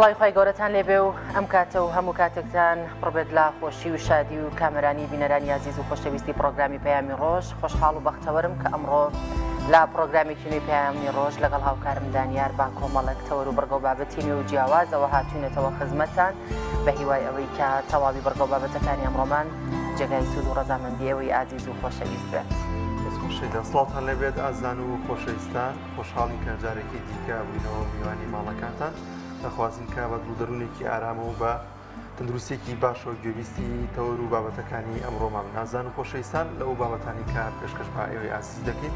سڵاوی خوای گەورەتان لێبێ و ئەم کاتە و هەموو کاتێکتان پڕبێت لە خۆشی و شادی و کامەرانی بینەرانی ئازیز و خۆشەویستی پڕۆگرامی پەیامی ڕۆژ خۆشحاڵ و بەختەوەرم کە ئەمڕۆ لە پڕۆگرامێکی نوێی پەیامی ڕۆژ لەگەڵ هاوکارم دانیار با کۆمەڵێک تەوەر و بڕگە و بابەتی نوێ و جیاوازەوە هاتوینەتەوە خزمەتتان بە هیوای ئەوەی کە تەواوی بڕگە و بابەتەکانی ئەمڕۆمان جێگای سوود و ڕەزامەندی ئێوەی ئازیز و خۆشەویست بێت. دەستخۆشی سڵاوتان لێبێت ئازیزان و خۆشەویستان خۆشحاڵین کە جارێکی دیکە بووینەوە میوانی ماڵەکانتان دەخوازین کە بە دڵ و دەروونێکی ئارامە و بە تەندروستێکی باشەوە گوێبیستی تەوەر و بابەتەکانی ئەمڕۆمان بن. ئازیزان و خۆشەویستان لەو بابەتانی کە پێشکەش بە ئێوەی ئازیز دەکەین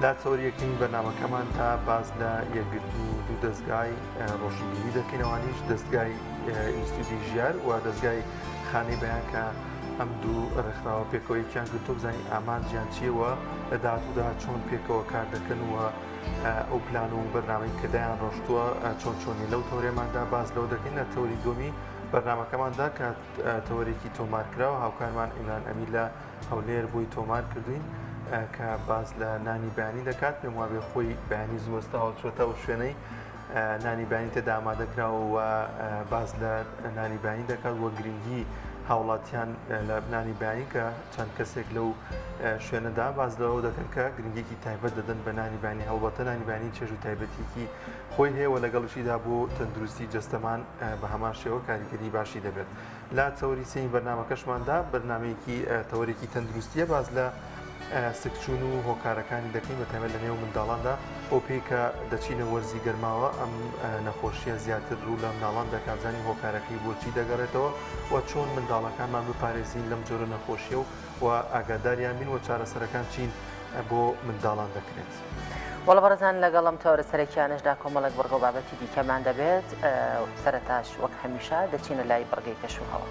لە تەوەری یەکەمی بەرنامەکەماندا باس لە یەکگرتنی دوو دەزگای ڕۆشنبیری دەکەین ئەوانیش دەزگای ئینستیتوتی ژیار و دەزگای خانەی بەیان کە ئەم دوو ڕێکخراوە پێکەوە یەکیان گرتووە بزانین ئامانجیان چییە و لە داهاتوودا چۆن پێکەوە کار دەکەن و ئەو پلان و بەرنامەی کە دایان ڕۆشتووە چۆن چۆنی لەو تەورێماندا باس لەوە دەکەین لە تەوری دووەمی بەرنامەکەماندا کە تەوەرێکی تۆمارکراوە هاوکارمان ئیمران ئەمیر لە هەولێر بۆی تۆمار کردوین کە باس لە نانی بەیانی دەکات پێم وابێ خۆی بەیانی زووەستاوە چۆتە ئەو شوێنەی نانی بەیانی تێدا ئامادەکراوە و باس لە نانی بەیانی دەکات وە گرنگی هاوڵاتیان لە نانی بەیانی کە چەند کەسێک لەو شوێنەدا باس لەوە دەکەن کە گرنگێکی تایبەت دەدەن بە نانی بەیانی هەڵبەتە نانی بەیانی چێژ و تایبەتێکی خۆی هەیە و لەگەڵیشیدا بۆ تەندروستی جەستەمان بە هەمان شێوە کاریگەری باشی دەبێت لە تەوەری سێی بەرنامەکەشماندا بەرنامەیەکی تەوەرێکی تەندروستیە باس لە سکچوون و هۆکارەکانی دەکەین بە تایبەت لە نێو منداڵاندا بەو پێی کە دەچینە وەرزی گەرماوە ئەم نەخۆشیە زیاتر ڕوو لە منداڵان دەکات بزانین هۆکارەکەی بۆچی دەگەڕێتەوە و چۆن منداڵەکانمان بپارێزین لەم جۆرە نەخۆشیە و و ئاگاداریان بین و چارەسەرەکان چین بۆ منداڵان دەکرێت. وەڵا بەڕێزان لەگەڵ ئەم تەوەرە سەرەکیانەشدا کۆمەڵێک بڕگە و بابەتی دیکەمان دەبێت سەرەتاش وەک هەمیشە دەچینە لای بڕگەی کەشوهەوا.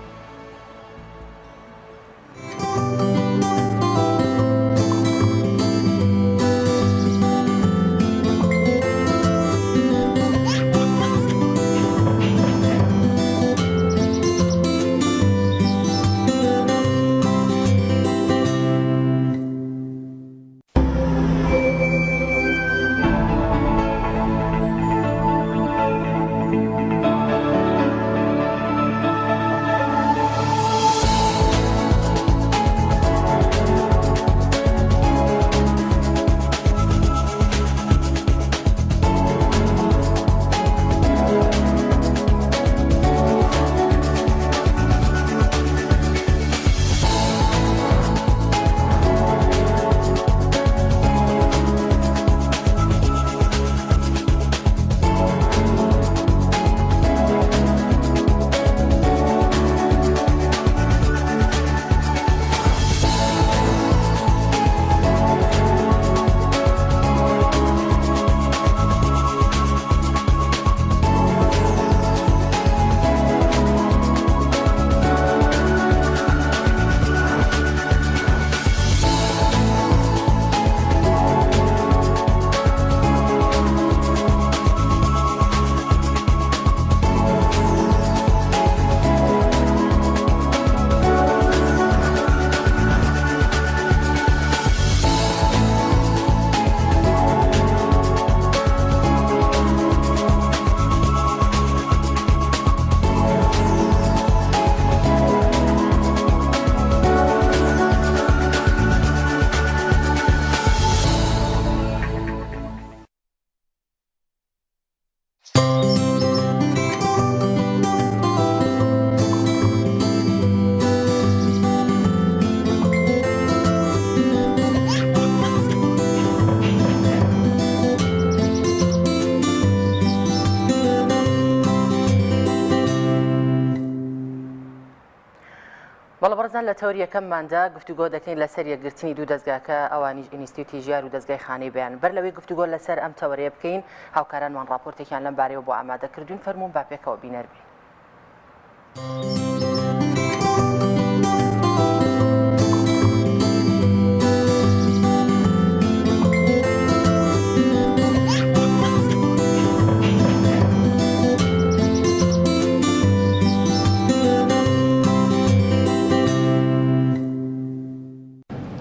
بەڵێ بەڕێزان لە تەوەری یەکەمماندا گفتوگۆ دەکەین لەسەر یەکگرتنی دوو دەزگاکە ئەوانیش ئینستیتوتی ژیار و دەزگای خانەی بەیان بەر لەوەی گفتوگۆ لەسەر ئەم تەوەرەیە بکەین هاوکارانمان ڕاپۆرتێکیان لەم بارەیەوە بۆ ئامادە کردوین فەرموون با پێکەوە بینەر بین.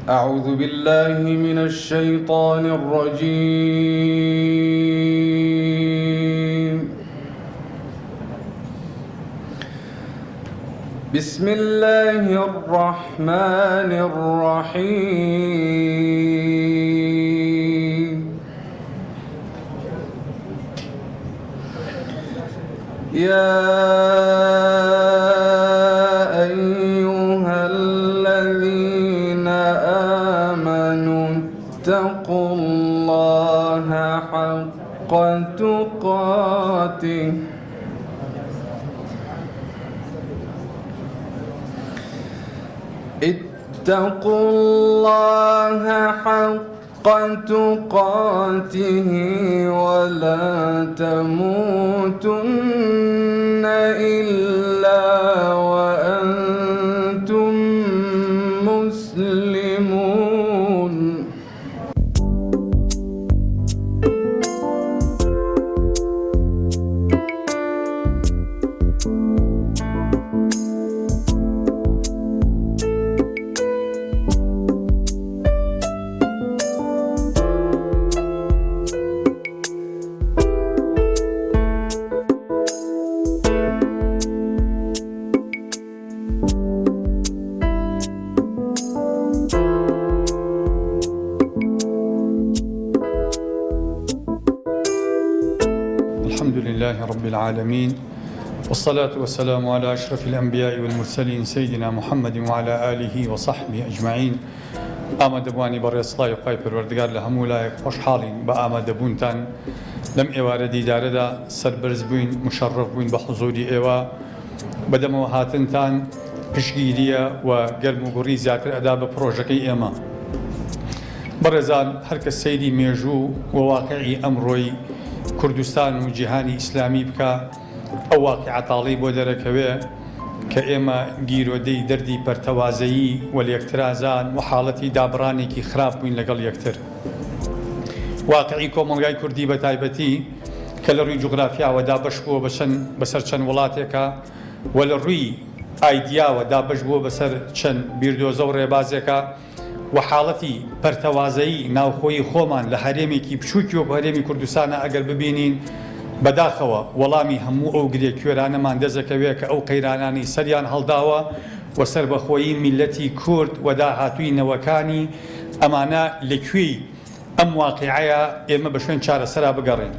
أعوذ بالله من الشيطان الرجيم. بسم اللە الرحمن الرحیم. يا أيها الذين آمنوا اتقوا الله حق تقاته اتقوا الله حق تقاته ولا تموتن إلا وأنتم مسلمون. الحمد لله رب العالمین والصلاة والسلام علی اشرف الانبیاء والمرسلین سیدنا محمد وعلی آله وصحبه اجمعین ئامادەبووانی بەڕێز سڵاوی خوای پەروەردگار لە هەموو لایەک خۆشحاڵین بە ئامادەبوونتان لەم ئێوارە دیدارەدا سەربەرز بووین مشەڕەف بووین بە حزوری ئێوە بەدەمەوە هاتنتان پشتگیریە و گەرم و گوڕی زیاتر ئەدا بە پڕۆژەکەی ئێمە. بەڕێزان هەرکەس سەیری مێژوو و واقعی ئەمڕۆی کوردستان و جیهانی ئیسلامی بکا ئەو واقیعە تاڵەی بۆ دەرەکەوێ کە ئێمە گیرۆدەی دەردی پەرتەوازەیی و لێکترازان و حاڵەتی دابڕانێکی خراپ بووین لەگەڵ یەکتر. واقعی کۆمەڵگای کوردی بەتایبەتی کە لە ڕووی جوغرافیاوە دابەش بووە بە چەند بەسەر چەند وڵاتێکا و لە ڕووی ئایدیاوە دابەش بووە بەسەر چەند بیردۆزە و ڕێبازێکا و حاڵەتی پەرتەوازەیی ناوخۆیی خۆمان لە هەرێمێکی بچووکی وەکو هەرێمی کوردستانا ئەگەر ببینین بەداخەوە وەڵامی هەموو ئەو گرێ کوێرانەمان دەستەکەوێ کە ئەو قەیرانانەی سەریان هەڵداوە و سەربەخۆیی میللەتی کورد و داهاتووی نەوەکانی ئەمانە لە کوێی ئەم واقیعەیە ئێمە بە شوێن چارەسەرا بگەڕێین.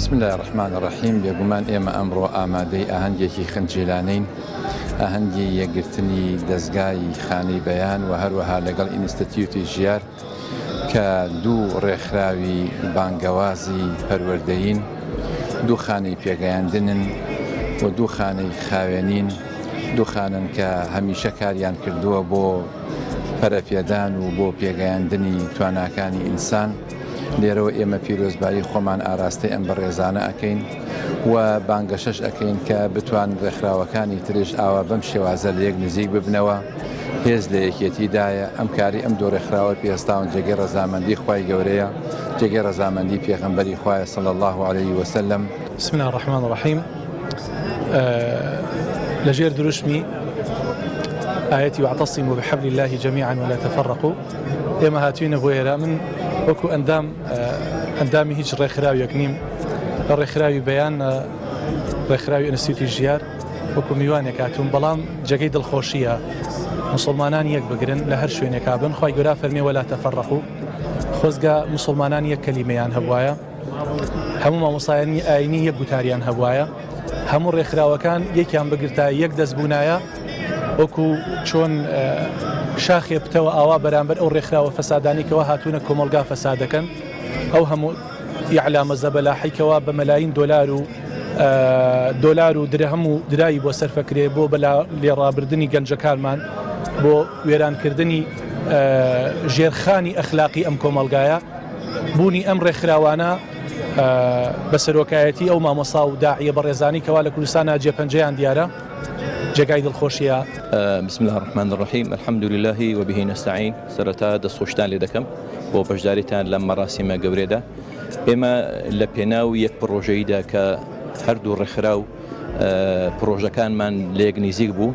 بسم اللە الرحمن الرحیم بێگومان ئێمە ئەمڕۆ ئامادەی ئاهەنگێکی خنجیلانەین ئاهەنگی یەکگرتنی دەزگای خانەی بەیان و هەروەها لەگەڵ ئینستیتیوتی ژیار کە دوو ڕێکخراوی بانگەوازی پەروەردەیین دوو خانەی پێگەیاندنن و دوو خانەی خاوێنین دوو خانەن کە هەمیشە کاریان کردووە بۆ پەرەپێدان و بۆ پێگەیاندنی تواناکانی ئینسان. لێرەوە ئێمە پیرۆزبایی خۆمان ئاراستەی ئەم بەڕێزانە ئەکەین و بانگەشەش ئەکەین کە بتوان ڕێکخراوەکانی ترش ئاوا بەم شێوازە لە یەک نزیک ببنەوە. هێز لە یەکێتیدایە، ئەم کارەی ئەم دوو ڕێکخراوە پێستاون جێگەی ڕەزامەندی خوای گەورەیە، جێگەی ڕەزامەندی پێغەمبەری خوایە صلی اللە علیه وسلم. بسم اللە الرحمن الرحیم لە ژێر دروشمی ئایەتی واعتصموا بحبل الله جميعا ولا تفرقوا ئێمە هاتوینە بۆ ئێرە من وەکو ئەندام ئەندامی هیچ ڕێکخراوێک نیم لە ڕێکخراوی بەیان ڕێکخراوی ئەنستیتوتی ژیار وەکو میوانێک هاتووم بەڵام جێگەی دڵخۆشیە مسلمانان یەک بگرن لە هەر شوێنێکا بن خوای گەورە فەرمی ولا تفرقوا خۆزگە مسلمانان یەک کەلیمەیان هەبوایە هەموو مامۆسایانی ئاینی یەک گوتاریان هەبوایە هەموو ڕێکخراوەکان یەکیان بگرتا یەک دەست بوونایە وەکو چۆن شاخێ پتەوە ئاوا بەرامبەر ئەو ڕێکخراوە فەسادانی کەوا هاتوونە کۆمەڵگا فەسادەکەن ئەو هەموو ئیعلامە زەبەلاحەی کەوا بە مەلاین دۆلار و دۆلار و درهەم و دراوی بۆ سەرفەکرێ بۆ بەلا لێڕابردنی گەنجەکانمان بۆ وێرانکردنی ژێرخانی ئەخلاقی ئەم کۆمەڵگایە بوونی ئەم ڕێکخراوانە بە سەرۆکایەتی ئەو مامۆسا و داعیە بەڕێزانی کەوا لە کوردستانە جێپەنجەیان دیارە. جێگای دڵخۆشیە. بسم اللە الرحمن الرحیم الحمد للە وبه نستعین سەرەتا دەستخۆشتان لێ دەکەم بۆ بەشداریتان لەم مەراسیمە گەورەیەدا ئێمە لە پێناو یەک پڕۆژەیدا کە هەردوو ڕێکخراو پڕۆژەکانمان لەیەک نیزیک بوو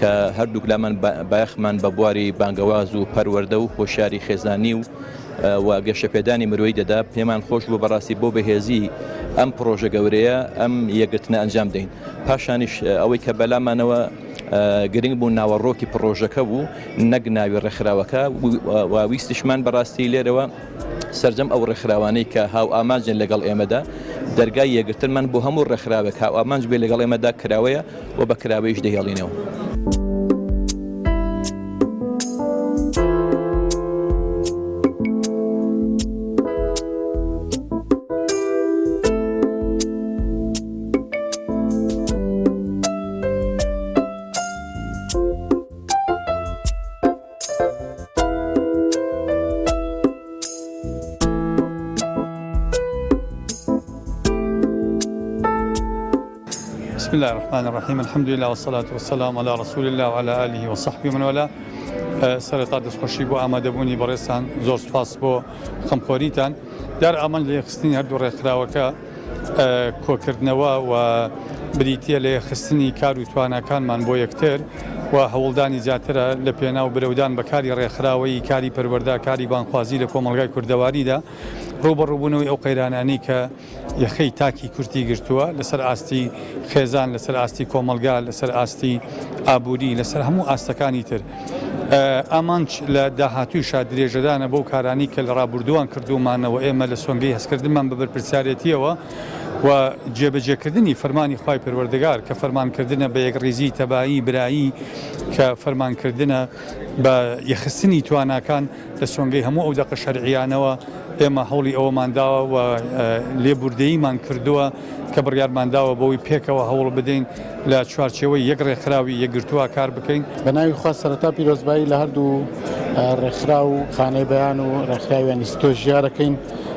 کە هەردووک لامان بایەخمان بە بواری بانگەواز و پەروەردە و هۆشیاری خێزانی و و گەشەپێدانی مرۆیی دەدا پێمان خۆش بوو بەڕاستی بۆ بەهێزی ئەم پڕۆژە گەورەیە ئەم یەکگرتنە ئەنجام دەین پاشانیش ئەوەی کە بەلامانەوە گرنگ بوو ناوەڕۆکی پڕۆژەکە بوو نەک ناوی ڕێکخراوەکە و ویستیشمان بەڕاستی لێرەوە سەرجەم ئەو ڕێکخراوانەی کە هاوئامانجن لەگەڵ ئێمەدا دەرگای یەکگرتنمان بۆ هەموو ڕێکخراوێک هاوئامانج بێ لەگەڵ ئێمەدا کراوەیە و بە کراوەیش دەهێڵینەوە. بسم اللە الرحمن الرحیم الحمد لله والصلاة والسلام علی رسول الله وعلى آله وصحبه ومن والاه سەرەتا دەستخۆشی بۆ ئامادەبوونی بەڕێزتان زۆر سوپاس بۆ خەمخۆریتان دیار ئامانج لە یەکخستنی هەردوو ڕێکخراوەکە کۆکردنەوە و بریتییە لە یەکخستنی کار و تواناکانمان بۆ یەکتر و هەوڵدانی زیاترە لە پێناو برەودان بە کاری ڕێکخراوەیی، کاری پەروەردە، کاری بانگخوازی لە کۆمەڵگای کوردەواریدا، ڕووبەڕووبوونەوەی ئەو قەیرانانەی کە یەخەی تاکی کوردی گرتووە لەسەر ئاستی خێزان، لەسەر ئاستی کۆمەڵگا، لەسەر ئاستی ئابووری، لەسەر هەموو ئاستەکانی تر. ئامانج لە داهاتوویشا درێژەدانە بەو کارانەی کە لە ڕابوردووان کردوومانە و ئێمە لە سۆنگەی هەستکردنمان بە بەرپرسیارێتییەوە و جێبەجێکردنی فەرمانی خوای پەروەردگار کە فەرمانکردنە بە یەکڕیزی، تەبایی، برایی، کە فەرمانکردنە بە یەکخستنی تواناکان لە سۆنگەی هەموو ئەو دەقە شەرعییانەوە ئێمە هەوڵی ئەوەمان داوە و لێبوردەییمان کردووە کە بڕیارمان داوە بەوەی پێکەوە هەوڵ بدەین لە چوارچێوەی یەک ڕێکخراوی یەکگرتووە کار بکەین. بە ناوی خوا سەرەتا پیرۆزبایی لە هەردوو ڕێکخراو خانەی بەیان و ڕێکخراوی ئەنیستۆ ژیار ئەکەین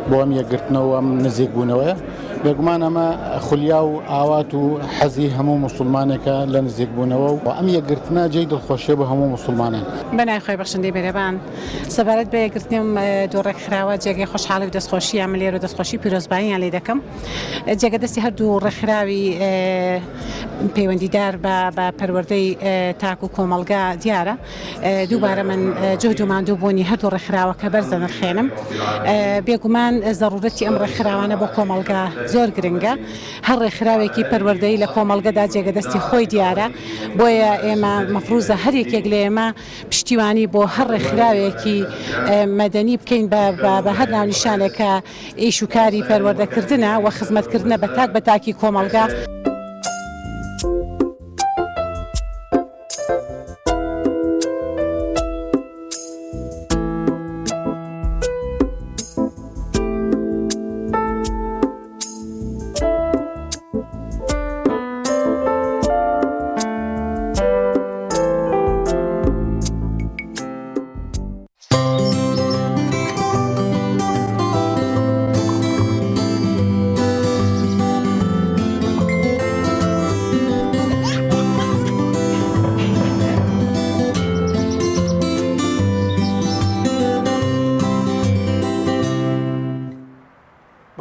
بۆ ئەم یەکگرتنەوە و ئەم نزیکبوونەوەیە. بێگومان ئەمە خولیا و ئاوات و حەزی هەموو موسوڵمانێکە لە نزیکبوونەوە و ئەم یەکگرتنە جێی دڵخۆشیە بۆ هەموو موسوڵمانان. بە ناوی خوای بەخشندەی مێرەبان. سەبارەت بە یەکگرتنی ئەم دوو ڕێکخراوە جێگەی خۆشحاڵی و دەستخۆشییە، من لێرەوە دەستخۆشی و پیرۆزباییان لێ دەکەم. جێگە دەستی هەردوو ڕێکخراوی پەیوەندیدار بە پەروەردەی تاک و کۆمەڵگا دیارە. دووبارە من جهد و ماندووبوونی هەردوو ڕێکخراوەکە بەرز دەنرخێنم. بێگومان زەڕوورەتی ئەم ڕێکخراوانە بۆ کۆمەڵگا زۆر گرنگە. هەر ڕێکخراوێکی پەروەردەیی لە کۆمەڵگەدا جێگە دەستی خۆی دیارە. بۆیە ئێمە مەفروزە هەر یەکێک لە ئێمە پشتیوانی بۆ هەر ڕێکخراوێکی مەدەنی بکەین بە هەر ناونیشانێک کە ئیش و کاری پەروەردەکردنە و خزمەتکردنە بە تاک بە تاکی کۆمەڵگا.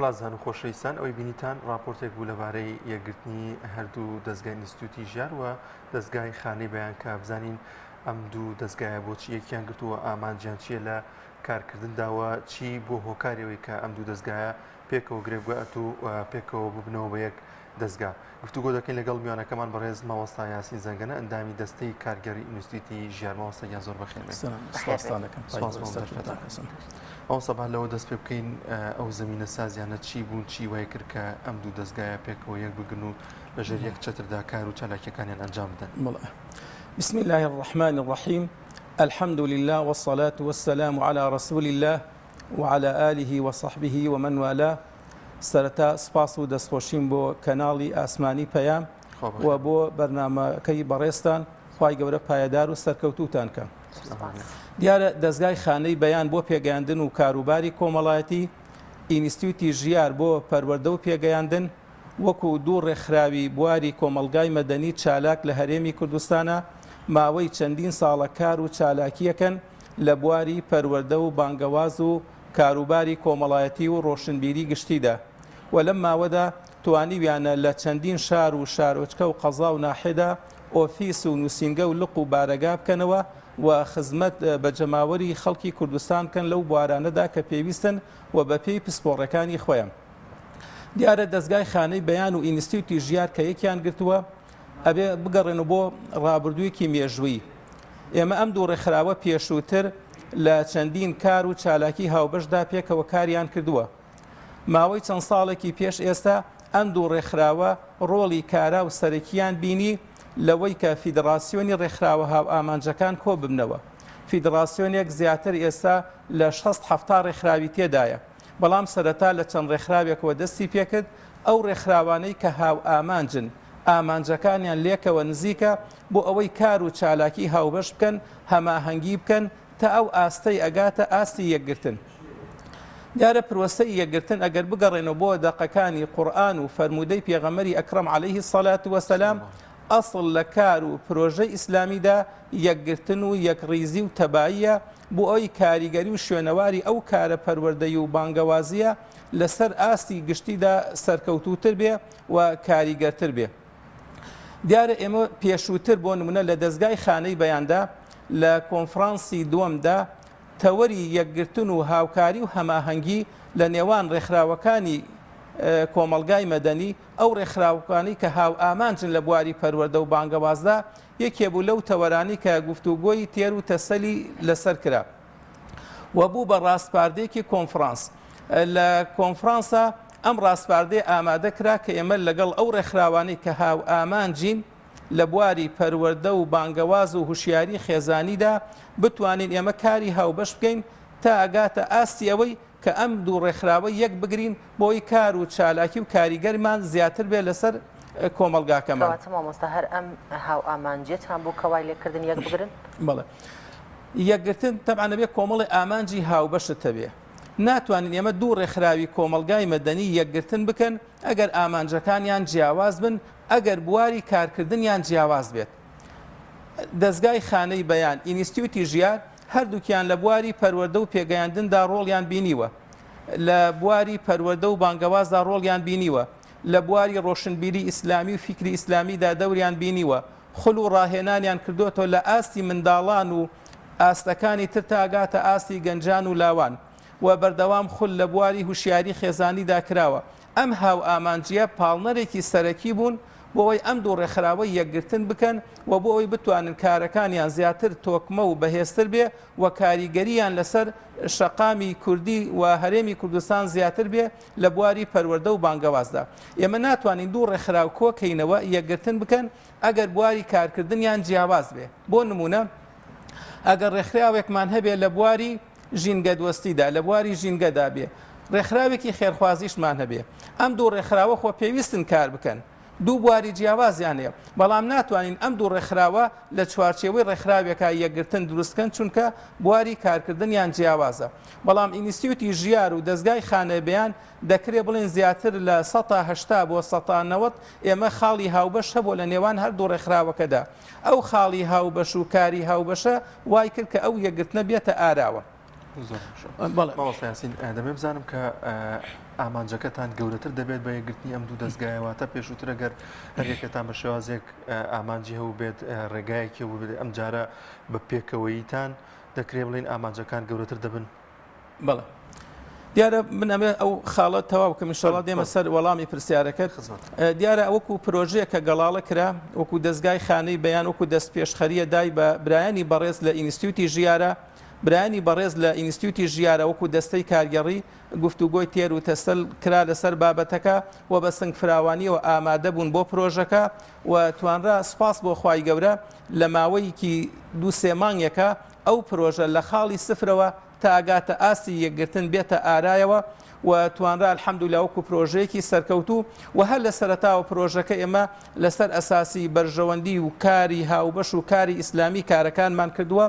بڵازان و خۆشەویستان ئەوەی بینیتان راپۆرتێک بوو لەبارەی یەکگرتنی هەردوو دەستگای ئینستیتوتی ژیار و دەستگای خانەی بەیان کە بزانین ئەم دوو دەستگایە بۆچی یەکیان گرتووە ئامانجیان چییە لە کارکردندا و چی بۆ هۆکاری ئەوەی کە ئەم دوو دەستگایە پێکەوە گرێ بگات و پێکەوە ببنەوە بە یەک دەستگا گفتوگۆ دەکەین لەگەڵ میوانەکەمان بەڕێز مامۆستا یاسین زەنگەنە ئەندامی دەستەی کارگێڕی ئینستیتوتی ژیار مامۆستا گیان زۆر بەخێر بێن. سپاستان دەکەم. سپاس بۆ دەرفەتە. مامۆستا با لەوە دەست پێ بکەین ئەو زەمینە سازیانە چی بوون چی وای کرد کە ئەم دوو دەستگایە پێکەوە یەک بگرن و لەژێر یەک چەتردا کار و چالاکیەکانیان ئەنجام بدەن؟ بەڵێ. بسم اللە الرحمن الرحیم الحمد للە والصلاة والسلام علی رسول اللە وعلی آله وصحبه ومن والاه سەرەتا سپاس و دەستخۆشیم بۆ کەناڵی ئاسمانی پەیام و بۆ بەرنامەکەی بەڕێزتان خوای گەورە پایەدار و سەرکەوتووتان کە. دیارە دەزگای خانەی بەیان بۆ پێگەیاندن و کاروباری کۆمەڵایەتی، ئینستیوتی ژیار بۆ پەروەردە و پێگەیاندن. وەکو دوو ڕێکخراوی بواری کۆمەڵگای مەدەنی چالاک لە هەرێمی کوردستانا ماوەی چەندین ساڵە کار و چالاکییەکەن لە بواری پەروەردە و بانگەواز و کاروباری کۆمەڵایەتی و ڕۆشنبیری گشتیدا و لەم ماوەدا توانیویانە لە چەندین شار و شارۆچکە و قەزا و ناحێدا ئۆفیس و نووسینگە و لق و بارەگا بکەنەوە و خزمەت بە جەماوەری خەڵکی کوردستان بکەن لەو بوارانەدا کە پێویستن و بەپێی پسپۆڕەکانی خۆیان. دیارە دەزگای خانەی بەیان و ئینستیوتی ژیار کە یەکیان گرتووە ئەبێ بگەڕێن و بۆ ڕابردوویەکی مێژوویی. ئێمە ئەم دوو ڕێکخراوە پێشووتر لە چەندین کار و چالاکی هاوبەشدا پێکەوە کاریان کردووە. ماوەی چەند ساڵێکی پێش ئێستا ئەم دوو ڕێکخراوە ڕۆڵی کارا و سەرەکییان بینی لەوەی کە فیدڕاسیۆنی ڕێکخراوە هاوئامانجەکان کۆببنەوە. فیدڕاسیۆنێک زیاتر ئێستا لە 60 حەفتا ڕێکخراوی تێدایە. بەڵام سەرەتا لە چەند ڕێکخراوێکەوە دەستی پێکرد، ئەو ڕێکخراوانەی کە هاوئامانجن، ئامانجەکانیان لێکەوە نزیکە، بۆ ئەوەی کار و چالاکی هاوبەش بکەن، هەماهەنگی بکەن، تا ئەو ئاستەی ئەگاتە ئاستی یەکگرتن. دیارە پرۆسەی یەکگرتن ئەگەر بگەڕێنەوە بۆ دەقەکانی قورئان و فەرموودەی پێغەمبەری ئەکرەم عەلەیه الصلوة والسلام، ئەسڵ لە کار و پرۆژەی ئیسلامیدا یەکگرتن و یەکڕیزی و تەباییە بۆ ئەوی کاریگەری و شوێنەواری ئەو کارە پەروەردەیی و بانگەوازییە لەسەر ئاستی گشتیدا سەرکەوتووتر بێ و کاریگەرتر بێ. دیارە ئێمە پێشووتر بۆ نمونە لە دەزگای خانەی بەیاندا لە کۆنفرانسی دووەمدا تەوەری یەکگرتن و هاوکاری و هەماهەنگی لە نێوان ڕێکخراوەکانی کۆمەڵگای مەدەنی ئەو ڕێکخراوکانەی کە هاوئامانجن لە بواری پەروەردە و بانگەوازدا یەکێ بوو لەو تەوەرانەی کە گفتوگۆی تێر و تەسەلی لەسەر کرا و بوو بە ڕاسپاردەیەکی کۆنفرانس. لە کۆنفرانسا ئەم ڕاسپاردەیە ئامادە کرا کە ئێمە لەگەڵ ئەو ڕێکخراوانەی کە هاوئامانجین لە بواری پەروەردە و بانگەواز و هوشیاری خێزانیدا بتوانین ئێمە کاری هاوبەش بکەین تا ئەگاتە ئاستی ئەوەی کە ئەم دوو ڕێکخراوە یەک بگرین بۆی کار و چالاکی و کاریگەرمان زیاتر بێت لەسەر کۆمەڵگاکەمان. کەواتە مامۆستا هەر ئەم هاوئامانجیەتان بوو کە وای لێکردن یەک بگرن؟ بەڵێ یەکگرتن تەبعەن ئەبێ کۆمەڵی ئامانجی هاوبەشت هەبێ. ناتوانین ئێمە دوو ڕێکخراوی کۆمەڵگای مەدەنی یەکگرتن بکەن ئەگەر ئامانجەکانیان جیاواز بن، ئەگەر بواری کارکردنیان جیاواز بێت. دەزگای خانەی بەیان، ئینستیوتی ژیار، هەردووکیان لە بواری پەروەردە و پێگەیاندندا ڕۆڵیان بینیوە، لە بواری پەروەردە و بانگەوازدا ڕۆڵیان بینیوە، لە بواری ڕۆشنبیری ئیسلامی و فیکری ئیسلامیدا دەوریان بینیوە، خول و ڕاهێنانیان کردۆتەوە لە ئاستی منداڵان و ئاستەکانی تر تا گاتە ئاستی گەنجان و لاوان و بەردەوام خول لە بواری هوشیاری خێزانیدا کراوە. ئەم هاوئامانجییە پاڵنەرێکی سەرەکی بوون بۆ ئەوەی ئەم دوو ڕێکخراوە یەکگرتن بکەن و بۆ ئەوەی بتوانن کارەکانیان زیاتر تۆکمە و بەهێزتر بێ و کاریگەرییان لەسەر شەقامی کوردی و هەرێمی کوردستان زیاتر بێ لە بواری پەروەردە و بانگەوازدا. ئێمە ناتوانین دوو ڕێکخراو کۆکەینەوە یەکگرتن بکەن ئەگەر بواری کارکردنیان جیاواز بێ. بۆ نموونە ئەگەر ڕێکخراوێکمان هەبێ لە بواری ژینگەدۆستیدا، لە بواری ژینگەدا بێ، ڕێکخراوێکی خێرخوازیشمان هەبێ. ئەم دوو ڕێکخراوە خۆ پێویستن کار بکەن. دوو بواری جیاوازیان هەیە، بەڵام ناتوانین ئەم دوو ڕێکخراوە لە چوارچێوەی ڕێکخراوێکا یەکگرتن دروست بکەن، چونکە بواری کارکردنیان جیاوازە. بەڵام ئینستیوتی ژیار و دەزگای خانەبەیان دەکرێ بڵێین زیاتر لە سەتا 80 بۆ سەتا 90 ئێمە خاڵی هاوبەش هەبووە لە نێوان هەردوو ڕێکخراوەکەدا. ئەو خاڵی هاوبەش و کاری هاوبەشە وای کرد کە ئەو یەکگرتنە بێتە ئاراوە. زۆر باشە. بەڵێ. مامۆستا یاسین، دەمەوێت بزانم کە ئامانجەکەتان گەورەتر دەبێت بە یەکگرتنی ئەم دوو دەزگایە، واتە پێشووتر ئەگەر هەر یەکێتان بە شێوازێک ئامانجی هەبووبێت، ڕێگایەکی هەبووبێت، ئەمجارە بە پێکەوەییتان دەکرێت بڵێین ئامانجەکان گەورەتر دەبن؟ بەڵێ. دیارە من ئەمێ ئەو خاڵە تەواو کەم ئینشاڵڵا دێمە سەر وەڵامی پرسیارەکەت. دیارە وەکو پرۆژەیە کە گەڵاڵە کرا، وەکو دەزگای خانەی بەیان وەکو دەستپێشخەرییە دای بە برایانی بەڕێز لە ئینستیوتی ژیارە، برایانی بەڕێز لە ئینستیوتی ژیارە وەکو دەستەی کارگێڕی گفتوگۆی تێر و تەسەل کرا لەسەر بابەتەکە و بە سنگ فراوانیەوە ئامادە بوون بۆ پرۆژەکە و توانرا سوپاس بۆ خوای گەورە لە ماوەیەکی دوو سێ مانگێکا ئەو پرۆژە لە خاڵی سفرەوە تا ئەگاتە ئاستی یەکگرتن بێتە ئارایەوە و توانرا الحمدللە وەکو پرۆژەیەکی سەرکەوتوو و هەر لە سەرەتاوە پرۆژەکە ئێمە لەسەر ئەساسی بەرژەوەندی و کاری هاوبەش و کاری ئیسلامی کارەکانمان کردووە.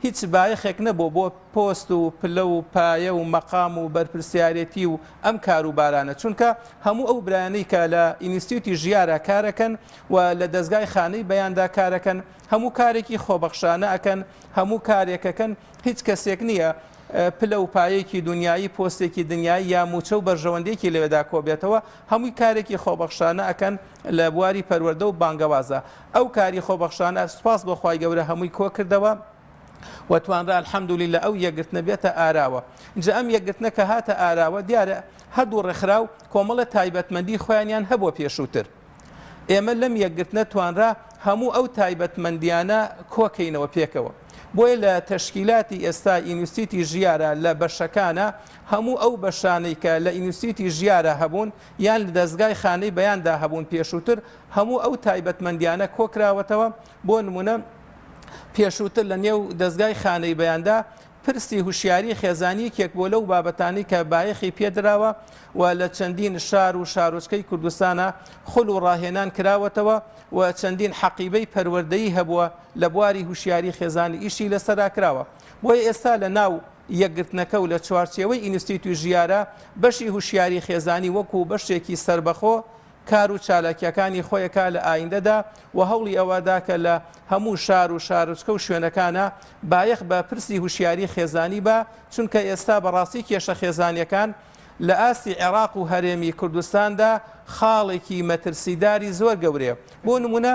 هیچ بایەخێک نەبووە بۆ پۆست و پلە و پایە و مەقام و بەرپرسیارێتی و ئەم کاروبارانە، چونکە هەموو ئەو برایانەی کە لە ئینستیتوتی ژیارا کارەکەن و لە دەزگای خانەی بەیاندا کارەکەن هەموو کارێکی خۆبەخشانە ئەکەن، هەموو کارێکەکەن هیچ کەسێک نییە پلە و پایەیەکی دونیایی، پۆستێکی دنیایی یا مووچە و بەرژەوەندیەکی لەوێدا کۆبێتەوە، هەمووی کارێکی خۆبەخشانە ئەکەن لە بواری پەروەردە و بانگەوازا. ئەو کاری خۆبەخشانە سوپاس بۆ خوای گەورە هەمووی کۆکردەوە و توانرا الحمدللە ئەو یەکگرتنە بێتە ئاراوە. ئینجا ئەم یەکگرتنە کە هاتە ئاراوە دیارە هەردوو ڕێکخراو کۆمەڵێ تایبەتمەندی خۆیانیان هەبووە پێشووتر. ئێمە لەم یەکگرتنە توانرا هەموو ئەو تایبەتمەندیانە کۆکەینەوە پێکەوە. بۆیە لە تەشکیلاتی ئێستا ئینستیتی ژیارا لە بەشەکانە هەموو ئەو بەشانەی کە لە ئینستیتی ژیارا هەبوون یان لە دەزگای خانەی بەیاندا هەبوون پێشووتر هەموو ئەو تایبەتمەندیانە کۆکراوەتەوە بۆ نمونە پێشووتر لە نێو دەزگای خانەی بەیاندا پرسی هوشیاری خێزانی یەکێک بووە لەو بابەتانەی کە بایەخی پێدراوە و لە چەندین شار و شارۆچکەی کوردستانا خول و ڕاهێنان کراوەتەوە و چەندین حەقیبەی پەروەردەیی هەبووە لە بواری هوشیاری خێزانی ئیشی لەسەرا کراوە بۆیە ئێستا لە ناو یەکگرتنەکە و لە چوارچێوەی ئینستیتوی ژیارا بەشی هوشیاری خێزانی وەکو بەشێکی سەربەخۆ کار و چالاکیەکانی خۆی ئەکا لە ئایندەدا و هەوڵی ئەوە دا کە لە هەموو شار و شارۆچکە و شوێنەکانا بایەخ بە پرسی هوشیاری خێزانی با چونکە ئێستا بەڕاستی کێشە خێزانیەکان لە ئاستی عێراق و هەرێمی کوردستاندا خاڵێکی مەترسیداری زۆر گەورەیە بۆ نمونە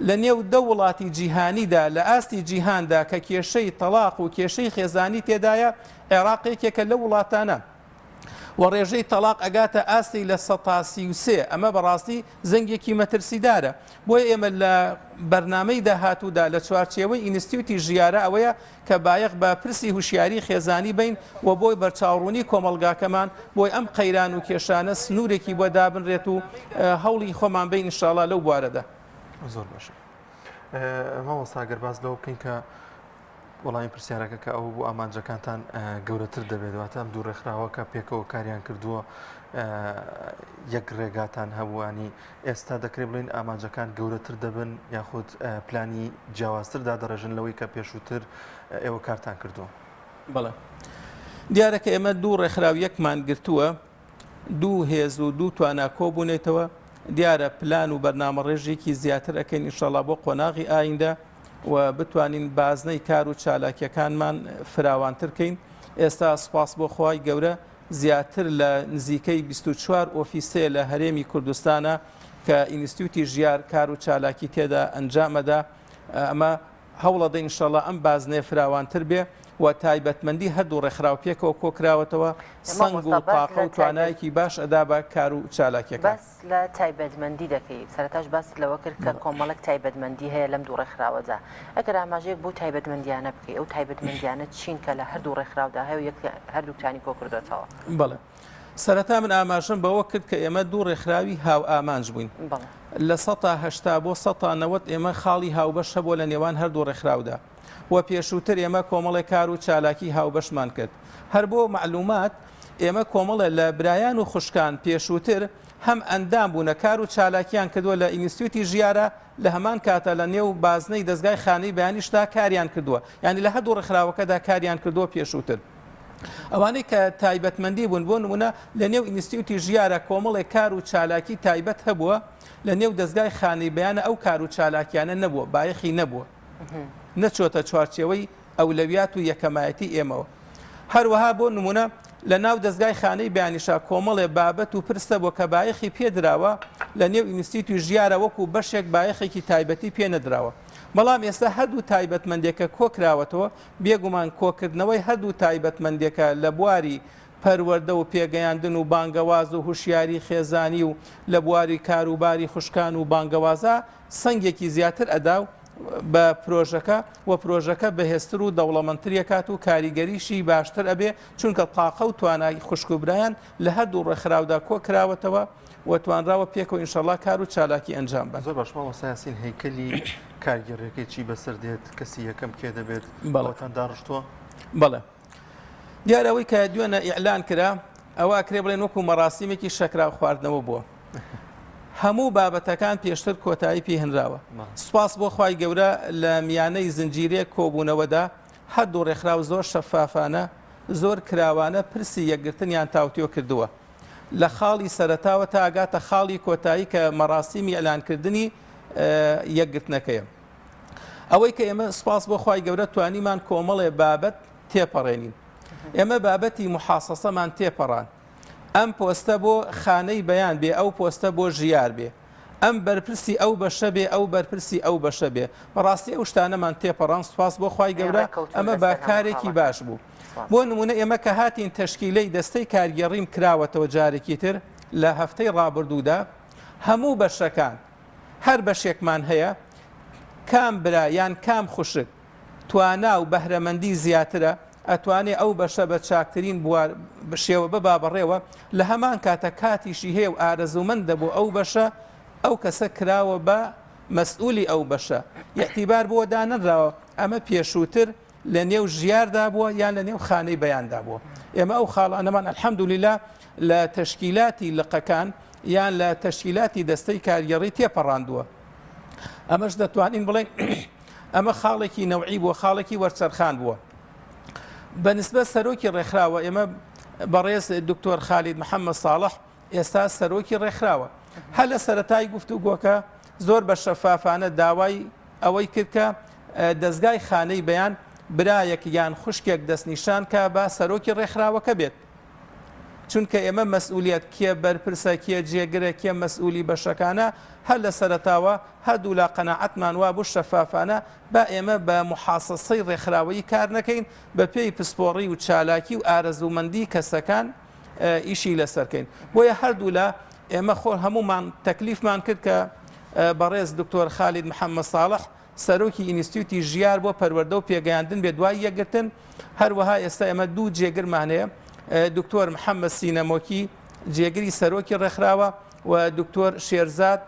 لە نێو دە وڵاتی جیهانیدا لە ئاستی جیهاندا کە کێشەی تەڵاق و کێشەی خێزانی تێدایە عێراق یەکێکە لەو وڵاتانە. و ڕێژەی تەڵاق ئەگاتە ئاستی 33% ئەمە بەڕاستی زەنگێکی مەترسیدارە بۆیە ئێمە لە بەرنامەی داهاتوودا لە چوارچێوەی ئینستیوتی ژیارە ئەوەیە کە بایەخ بە پرسی هوشیاری خێزانی بین و بۆی بەرچاوڕوونی کۆمەڵگاکەمان بۆی ئەم قەیران و کێشانە سنوورێکی بۆ دابنرێت و هەوڵی خۆمان بین ئینشاڵا لەو بوارەدا. زۆر باشە مامۆستا گەر باس لەوە بکەین کە وەڵامی پرسیارەکە کە ئەوە بوو ئامانجەکانتان گەورەتر دەبێت واتە ئەم دوو ڕێکخراوە کە پێکەوە کاریان کردووە یەک ڕێگاتان هەبووانی ئێستا دەکرێت بڵین ئامانجەکان گەورەتر دەبن یاخود پلانی جیاوازتر دادەڕێژن لەوەی کە پێشووتر ئێوە کارتان کردووە. بەڵێ دیارە کە ئێمە دوو ڕێکخراو یەکمان گرتووە دوو هێز و دوو توانا کۆبوونێتەوە دیارە پلان و بەرنامەڕێژێکی زیاتر ئەەکەین ئینشەڵا بۆ قۆناغی ئایندە و بتوانین بازنەی کار و چالاکیەکانمان فراوانتر کەین ئێستا سوپاس بۆ خوای گەورە زیاتر لە نزیکەی 24 ئۆفیسەیە لە هەرێمی کوردستانە کە ئینستیوتی ژیار کار و چالاکی تێدا ئەنجامەدا ئەمە هەوڵەدەین ئینشەڵا ئەم بازنەیە فراوانتر بێ و تایبەتمەندی هەردوو ڕێکخراو پێکەوە کۆکراوەتەوە سەنگ و تاقە و توانایەکی باش ئەدا بە کار و چالاکیەکان. لە تایبەتمەندی دەکەی، سەرەتاش باست لەوە کرد کە کۆمەڵێک تایبەتمەندی هەیە لەم دوو ڕێکخراوەدا، ئەگەر ئاماژەیەک بەو تایبەتمەندیانە بکەی، ئەو تایبەتمەندیانە چین کە لە هەردوو ڕێکخراودا هەیە و یەک هەردووکتانی کۆکردۆتەوە؟ بەڵێ. سەرەتا من ئاماژەم بەوە کرد کە ئێمە دوو ڕێکخراوی هاوئامانج بووین. لە سەتا 80 بۆ سەتا 90 ئێمە خاڵی هاوبەش هەبووە لە نێوان هەردوو ڕێکخراودا و پێشووتر ئێمە کۆمەڵێک کار و چالاکی هاوبەشمان کرد. هەر بۆ مەعلومات ئێمە کۆمەڵێ لە برایان و خوشکان پێشووتر هەم ئەندام بوونە کار و چالاکیان کردووە لە ئینستیوتی ژیارە لە هەمان کاتا لە نێو بازنەی دەزگای خانەی بەیانیشدا کاریان کردووە یانی لە هەردوو ڕێکخراوەکەدا کاریان کردووە پێشووتر ئەوانەی کە تایبەتمەندی بوون بۆ نمونە لە نێو ئینستیوتی ژیارە کۆمەڵێک کار و چالاکی تایبەت هەبووە لە نێو دەزگای خانەی بەیانە ئەو کار و چالاکیانە نەبووە بایەخی نەبووە نەچۆتە چوارچێوەی ئەولەویات و یەکەمایەتی ئێمەوە. هەروەها بۆ نموونە لە ناو دەزگای خانەی بەیانیشا کۆمەڵێ بابەت و پرس هەبووە کە بایەخی پێ دراوە، لە نێو ئینستیتوی ژیارا وەکوو بەشێک بایەخێکی تایبەتی پێ نەدراوە. بەڵام ئێستا هەردوو تایبەتمەندێکە کۆ کراوەتەوە، بێگومان کۆکردنەوەی هەردوو تایبەتمەندێکە لە بواری پەروەردە و پێگەیاندن و بانگەواز و هوشیاری خێزانی و لە بواری کاروباری خوشکان و بانگەوازا سەنگێکی زیاتر ئەدا و بە پرۆژەکە و پرۆژەکە بەهێزتر و دەوڵەمەندتر ئەکات و کاریگەریشی باشتر ئەبێ چونکە تاقە و توانای خوشک و برایان لە هەردوو ڕێکخراودا کۆکراوەتەوە و توانراوە پێکەوە ئینشەڵا کار و چالاکی ئەنجام بەن. زۆر باش مامۆستا یاسین هەیکەلی کارگێڕیەکەی چی بەسەر دێت کەسی یەکەم کێ دەبێت بەڵێ. ئەوەتان داڕشتووە؟ بەڵێ دیارە ئەوەی کە دوێنە ئیعلان کرا ئەوە ئەکرێ بڵێن وەکو مەراسیمێکی شەکراو خواردنەوە بووە هەموو بابەتەکان پێشتر کۆتایی پێهێنراوە سوپاس بۆ خوای گەورە لە میانەی زنجیرەیەک کۆبوونەوەدا. هەردوو ڕێکخراو زۆر شەفافانە، زۆر کراوانە پرسی یەکگرتنیان تاوتوێ کردووە. لە خاڵی سەرەتاوە تا ئەگاتە خاڵی کۆتایی کە مەراسیمی ئیعلانکردنی یەکگرتنەکەیە. ئەوەی کە ئێمە سوپاس بۆ خوای گەورە توانیمان کۆمەڵێ بابەت تێپەڕێنین. ئێمە بابەتی موحاسەسەمان تێپەڕاند. ئەم پۆستە بۆ خانەی بەیان بێ، ئەو پۆستە بۆ ژیار بێ. ئەم بەرپرسی ئەو بەشە بێ ئەو بەرپرسی ئەو بەشە بێ بەڕاستی ئەو شتانەمان تێپەڕان سوپاس بۆ خوای گەورە ئەمە بە کارێکی باش بوو بۆ نمونە ئێمە کە هاتین تەشکیلەی دەستەی کارگێڕیم کراوەتەوە جارێکی تر لە هەفتەی ڕابردوودا هەموو بەشەکان هەر بەشێکمان هەیە کام برا یان کام خوشک توانا و بەهرەمەندی زیاترە ئەتوانێ ئەو بەشە بە چاکترین بوار شێوە ببا بەڕێوە، لە هەمان کاتا کاتیشی هەیە و ئارەزوومەندە بۆ ئەو بەشە، ئەو کەسە کراوە بە مەسئولی ئەو بەشە، ئیعتیبار بۆ دانەنراوە، ئەمە پێشووتر لە نێو ژیاردا بووە یان لە نێو خانەی بەیاندا بووە. ئێمە ئەو خاڵانەمان الحمدللە لە تەشکیلاتی لقەکان یان لە تەشکیلاتی دەستەی کارگێڕی تێپەڕاندووە. ئەمەش دەتوانین بڵێین ئەمە خاڵێکی نەوعی بووە، خاڵێکی وەرچەرخان بووە. بە نسبەت سەرۆکی ڕێکخراوە ئێمە بەڕێز دکتۆر خالید محەممەد ساڵح ئێستا سەرۆکی ڕێکخراوە. هەر لە سەرەتای گفتوگۆکە زۆر بە شەفافانە داوای ئەوەی کرد کە دەزگای خانەی بەیان برایەک یان خوشکێک دەستنیشان کا با سەرۆکی ڕێکخراوەکە بێت. چونکە ئێمە مەسئولیەت کێ بەرپرسە کێ جێگرە کێ مەسئولی بەشەکانە هەر لە سەرەتاوە هەردوولا قەناعەتمان وابوو شەفافانە با ئێمە بە موحاسەسەی ڕێکخراوەیی کار نەکەین بە پێی پسپۆڕی و چالاکی و ئارەزوومەندی کەسەکان ئیشی لەسەر کەین بۆیە هەردوولا ئێمە خۆ هەموومان تەکلیفمان کرد کە بەڕێز دکتۆر خالید محەممەد ساڵح سەرۆکی ئینستیتوتی ژیار بۆ پەروەردە و پێگەیاندن بێت دوای یەکگرتن، هەروەها ئێستا ئێمە دوو جێگرمان هەیە، دکتۆر محەممەد سینەمۆکی جێگری سەرۆکی ڕێکخراوە و دکتۆر شێرزاد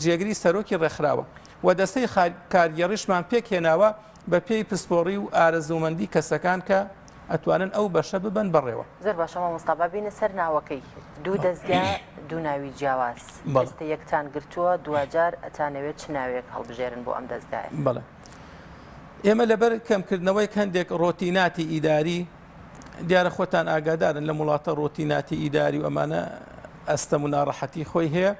جێگری سەرۆکی ڕێکخراوە و دەستەی کارگێڕیشمان پێکهێناوە بە پێی پسپۆڕی و ئارەزوومەندی کەسەکان کە ئەتوانن ئەو بەشە ببەن بەڕێوە. زۆر باشە مامۆستا با بێینە سەر ناوەکەی دوو دەزگا دوو ناوی جیاواز ئێستا یەکتان گرتووە دواجار ئەتانەوێت چ ناوێک هەڵبژێرن بۆ ئەم دەزگایە؟ بەڵێ ئێمە لەبەر کەمکردنەوەی هەندێک ڕۆتیناتی ئیداری دیارە خۆتان ئاگادارن لەم وڵاتە ڕۆتیناتی ئیداری و ئەمانە ئەستەم و ناڕەحەتی خۆی هەیە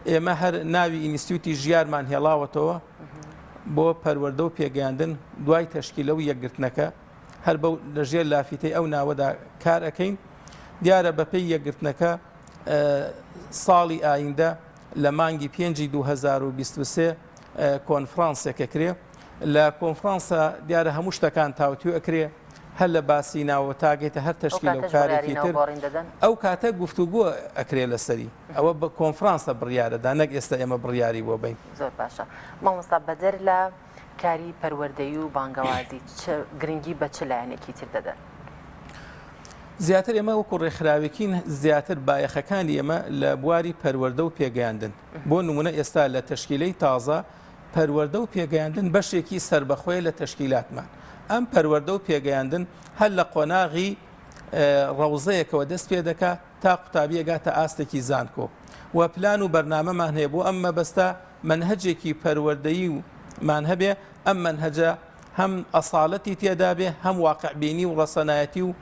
ئێمە هەر ناوی ئینستیتوتی ژیارمان هێڵاوەتەوە بۆ پەروەردە و پێگەیاندن دوای تەشکیلە و یەکگرتنەکە هەر بەو لە ژێر لافیتەی ئەو ناوەدا کار ئەکەین دیارە بەپێی یەکگرتنەکە ساڵی ئایندە لە مانگی پێنجی 2023 کۆنفرانسێک ئەکرێ لە کۆنفرانسە دیارە هەموو شتەکان تاوتوێ ئەکرێ هەر لە باسی ناوە تاگەیتە هەر تەشکیلە و کارێکی تر ئەو کاتە گفتوگۆ ئەکرێ لەسەری ئەوە بە کۆنفرانسە بڕیارەدا نەک ئێستا ئێمە بڕیاری بۆ بین زۆر باشە مامۆستا بەدەر لە کاری پەروەردەیی و بانگەوازی چ گرنگی بە چ لایەنێکی تر دەدەن؟ زیاتر ئێمە وەکو ڕێکخراوێکین زیاتر بایەخەکانی ئێمە لە بواری پەروەردە و پێگەیاندن بۆ نمونە ئێستا لە تەشکیلەی تازە پەروەردە و پێگەیاندن بەشێکی سەربەخۆیە لە تەشکیلاتمان ئەم پەروەردە و پێگەیاندن هەر لە قۆناغی ڕەوزەیەکەوە دەست پێ دەکا تا قوتابی ئەگاتە ئاستێکی زانکۆ و پلان و بەرنامەمان هەیە بۆ ئەم مەبەستە مەنهەجێکی پەروەردەیی و مان هەبێ، ئەم مەنهەجە هەم ئەساڵەتی تێدا بێ، هەم واقعبینی و ڕەسەنایەتی و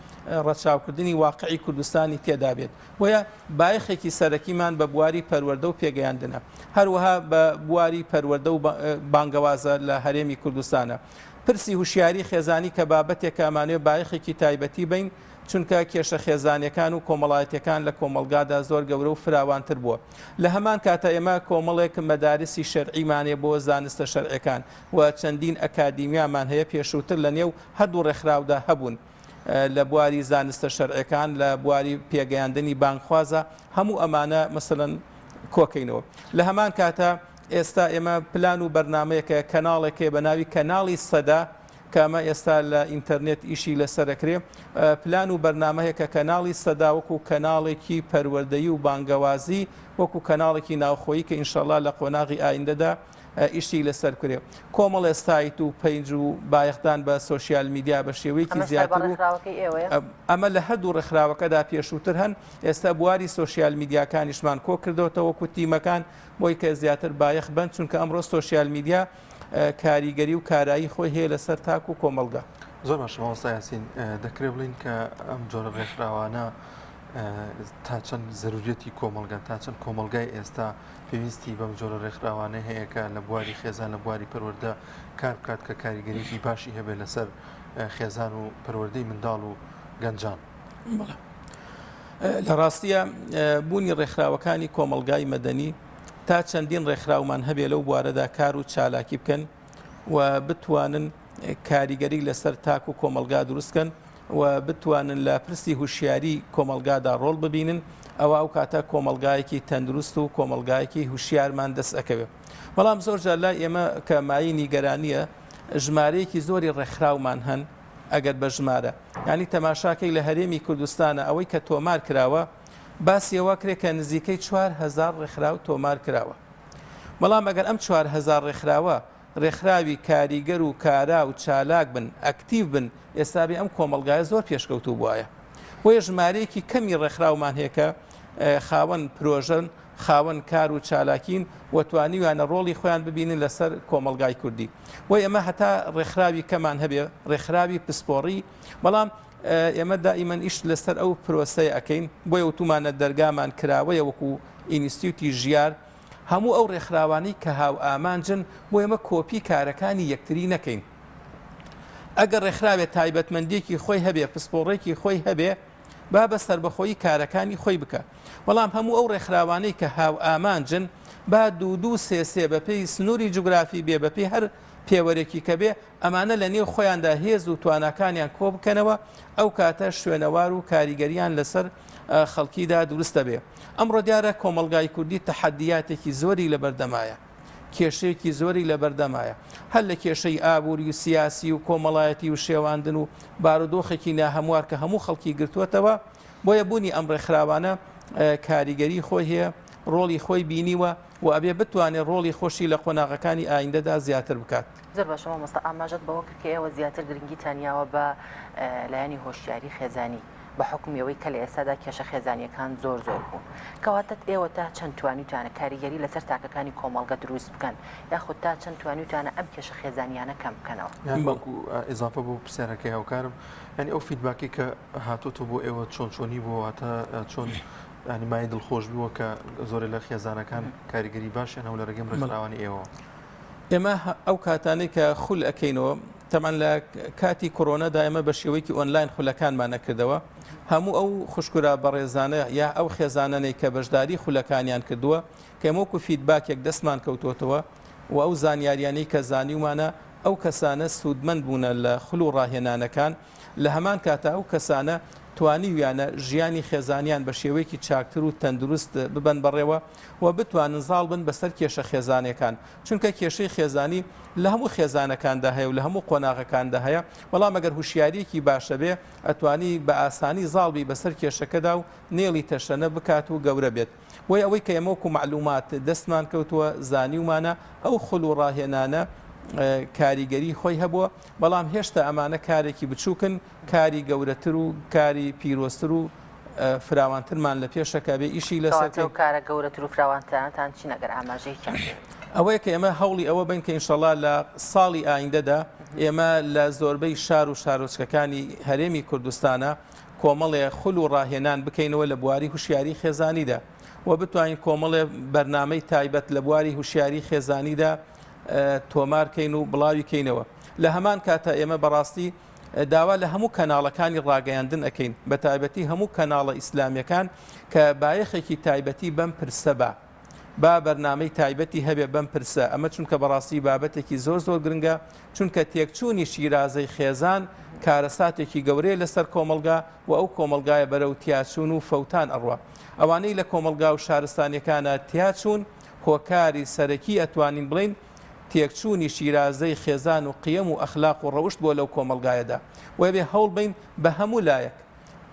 ڕەچاوکردنی واقعی کوردستانی تێدا بێت. بۆیە بایەخێکی سەرەکیمان بە بواری پەروەردە و پێگەیاندنە. هەروەها بە بواری پەروەردە و بانگەوازە لە هەرێمی کوردستانە. پرسی هوشیاری خێزانی کە بابەتێکە ئەمانەوێ بایەخێکی تایبەتی بەین، چونکە کێشە خێزانیەکان و کۆمەڵایەتیەکان لە کۆمەڵگادا زۆر گەورە و فراوانتر بووە. لە هەمان کاتا ئێمە کۆمەڵێک مەدارسی شەرعیمان هەیە بۆ زانستە شەرعیەکان و چەندین ئەکادیمیامان هەیە پێشووتر لە نێو هەردوو ڕێکخراودا هەبوون لە بواری زانستە شەرعیەکان لە بواری پێگەیاندنی بانگخوازە هەموو ئەمانە مەسەلەن کۆکەینەوە. لە هەمان کاتا ئێستا ئێمە پلان و بەرنامەیەکە کەناڵێک هەیە بە ناوی کەناڵی سەدا کە ئەمە ئێستا لە ئینتەرنێت ئیشی لەسەر ئەکرێ، پلان و بەرنامە هەیە کە کەناڵی سەدا وەکو کەناڵێکی پەروەردەیی و بانگەوازی وەکو کەناڵێکی ناوخۆیی کە ئینشەڵا لە قۆناغی ئایندەدا ئیشی لەسەر بکرێ. کۆمەڵێ سایت و page و بایەخدان بە social media بە شێوەیەکی ئەمەش سەر بە زیاتر و ڕێکخراوەکەی ئێوەیە؟ ئەمە لە هەردوو ڕێکخراوەکەدا پێشووتر هەن، ئێستا بواری social media کانیشمان کۆکردۆتەوە وەکو تیمەکان بۆی کە زیاتر بایەخ بەن، چونکە ئەمڕۆ social media کاریگەری و کارایی خۆی هەیە لەسەر تاک و کۆمەڵگا. زۆر باشە مامۆستا یاسین، دەکرێت بڵێین کە ئەم جۆرە ڕێکخراوانە تا چەند زەروریەتی کۆمەڵگەن، تا چەند کۆمەڵگای ئێستا پێویستی بەم جۆرە ڕێکخراوانە هەیە کە لە بواری خێزان لە بواری پەروەردە کار بکات کە کاریگەریی باشی هەبێت لەسەر خێزان و پەروەردەی منداڵ و گەنجان؟ بەڵێ. لە ڕاستیە بوونی ڕێکخراوەکانی کۆمەڵگای مەدەنی تا چەندین ڕێکخراومان هەبێ لەو بوارەدا کار و چالاکی بکەن و بتوانن کاریگەری لەسەر تاک و کۆمەڵگا دروست کەن و بتوانن لە پرسی هوشیاری کۆمەڵگادا ڕۆڵ ببینن ئەوە ئەو کاتە کۆمەڵگایەکی تەندروست و کۆمەڵگایەکی هوشیارمان دەست ئەکەوێت بەڵام زۆر جار لای ئێمە کە مایەی نیگەرانیە ژمارەیەکی زۆری ڕێکخراومان هەن ئەگەر بە ژمارە یانی تەماشاکەی لە هەرێمی کوردستانە ئەوەی کە تۆمار کراوە باسی ئەوە کرێ کە نزیکەی 4000 ڕێکخراو تۆمار کراوە بەڵام ئەگەر ئەم 4000 ڕێکخراوە ڕێکخراوی کاریگەر و کارا و چالاک بن، ئەکتیڤ بن، ئێستا بێ ئەم کۆمەڵگایە زۆر پێشکەوتوو بوایە. بۆیە ژمارەیەکی کەمی ڕێکخراومان هەیە کە خاوەن پرۆژەن، خاوەن کار و چالاکین و توانیویانە ڕۆڵی خۆیان ببینن لەسەر کۆمەڵگای کوردی. بۆیە ئێمە هەتا ڕێکخراوی کەمان هەبێ، ڕێکخراوی پسپۆڕی، بەڵام ئێمە دائیمەن ئیش لەسەر ئەو پرۆسەیە ئەکەین، بۆیە وتومانە دەرگامان کراوەیە وەکو ئینستیوتی ژیار، هەموو ئەو ڕێکخراوانەی کە هاوئامانجن بۆ ئێمە کۆپی کارەکانی یەکتری نەکەین. ئەگەر ڕێکخراوێ تایبەتمەندییەکی خۆی هەبێ، پسپۆڕێکی خۆی هەبێ، با بە سەربەخۆیی کارەکانی خۆی بکا. بەڵام هەموو ئەو ڕێکخراوانەی کە هاوئامانجن، با دوو دوو سێ سێ بەپێی سنووری جوگرافی بێ، بەپێی هەر پێوەرێکی کە بێ، ئەمانە لە نێو خۆیاندا هێز و تواناکانیان کۆ بکەنەوە، ئەو کاتە شوێنەوار و کاریگەرییان لەسەر خەڵکیدا دروست دەبێ. ئەمڕۆ دیارە کۆمەڵگای کوردی تەحەدیاتێکی زۆری لەبەردەمایە، کێشەیەکی زۆری لەبەردەمایە، هەر لە کێشەی ئابووری و سیاسی و کۆمەڵایەتی و شێواندن و بارودۆخێکی ناهەموار کە هەموو خەڵکی گرتووەتەوە، بۆیە بوونی ئەم ڕێکخراوانە کاریگەری خۆی هەیە، ڕۆڵی خۆی بینیوە و ئەبێ بتوانێ ڕۆڵی خۆشی لە قۆناغەکانی ئایندەدا زیاتر بکات. زۆر باشە مامۆستا، ئاماژەت بەوە کرد کە ئێوە زیاتر گرنگیتان یاوە بە لایەنی هۆشیاری خێزانی، بە حوکمی ئەوەی کە لە ئێستادا کێشە خێزانییەکان زۆر زۆر بوون. کەواتە ئێوە تا چەند توانیوتانە کاریگەری لەسەر تاکەکانی کۆمەڵگە دروست بکەن یاخود تا چەند توانیوتانە ئەم کێشە خێزانییانە کەم بکەنەوە؟ یان وەکو ئیزافە بۆ پرسیارەکەی هاوکارم یانی ئەو feedback ی کە هاتۆتەوە بۆ ئێوە چۆن چۆنی بووە واتە چۆن ینی مای دڵخۆش بووە کە زۆرێ لە خێزانەکان کاریگەری باشیان هەبوو لە ڕێگەی ڕێکخراوانی ئێوە؟ ئێمە ئەو کاتانەی کە خول ئەکەینەوە تەبعەن لە کاتی کۆرۆنادا ئێمە بە شێوەیەکی ئۆنلاین خولەکانمان ئەکردەوە هەموو ئەو خوشکورا بەڕێزانە یا ئەو خێزانانەی کە بەشداری خولەکانیان کردووە کە ئێمە وەکو feedback ێک دەستمان کەوتۆتەوە و ئەو زانیاریانەی کە زانیومانە ئەو کەسانە سوودمەند بوونە لە خول و ڕاهێنانەکان لە هەمان کاتا ئەو کەسانە توانیویانە ژیانی خێزانیان بە شێوەیەکی چاکتر و تەندروست ببەن بەڕێوە و بتوانن زاڵ بن بەسەر کێشە خێزانیەکان چونکە کێشەی خێزانی لە هەموو خێزانەکاندا هەیە و لە هەموو قۆناغەکاندا هەیە، بەڵام ئەگەر هوشیارییەکی باش هەبێ ئەتوانی بە ئاسانی زاڵ بی بەسەر کێشەکەدا و نێڵی تەشەنە بکات و گەورە بێت. بۆیە ئەوەی کە ئێمە وەکو مەعلومات دەستمان کەوتووە زانیومانە ئەو خول و ڕاهێنانە کاریگەری خۆی هەبووە، بەڵام هێشتا ئەمانە کارێکی بچووکن، کاری گەورەتر و کاری پیرۆزتر و فراوانترمان لە پێشە کە بێ ئیشی لەسەر کەواتە ئەو کارە گەورەتر و فراوانترانەتان چین ئەگەر ئاماژەیەکیان پێ بدەیت؟ ئەوەیە کە ئێمە هەوڵی ئەوە بین کە ئینشەڵا لە ساڵی ئایندەدا ئێمە لە زۆربەی شار و شارۆچکەکانی هەرێمی کوردستانە کۆمەڵێ خول و ڕاهێنان بکەینەوە لە بواری هوشیاری خێزانیدا و بتوانین کۆمەڵێ بەرنامەی تایبەت لە بواری هوشیاری خێزانیدا تۆمار کەین و بڵاوی کەینەوە لە هەمان کاتا ئێمە بەڕاستی داوا لە هەموو کەناڵەکانی ڕاگەیاندن ئەکەین بەتایبەتی هەموو کەناڵە ئیسلامیەکان کە بایەخێکی تایبەتی بەم پرسە با با بەرنامەی تایبەتی هەبێ بەم پرسە ئەمە چونکە بەڕاستی بابەتێکی زۆر زۆر گرنگە چونکە تێکچوونی شیرازەی خێزان کارەساتێکی گەورەیە لەسەر کۆمەڵگا و ئەو کۆمەڵگایە بەرەو تیاچوون و فەوتان ئەڕوا ئەوانەی لە کۆمەڵگا و شارستانیەکانە تیاچوون هۆکاری سەرەکی ئەتوانین بڵێین تێکچوونی شیرازەی خێزان و قیەم و ئەخلاق و ڕەوشت بووە لەو کۆمەڵگایەدا و ئەبێ هەوڵ بەین بە هەموو لایەک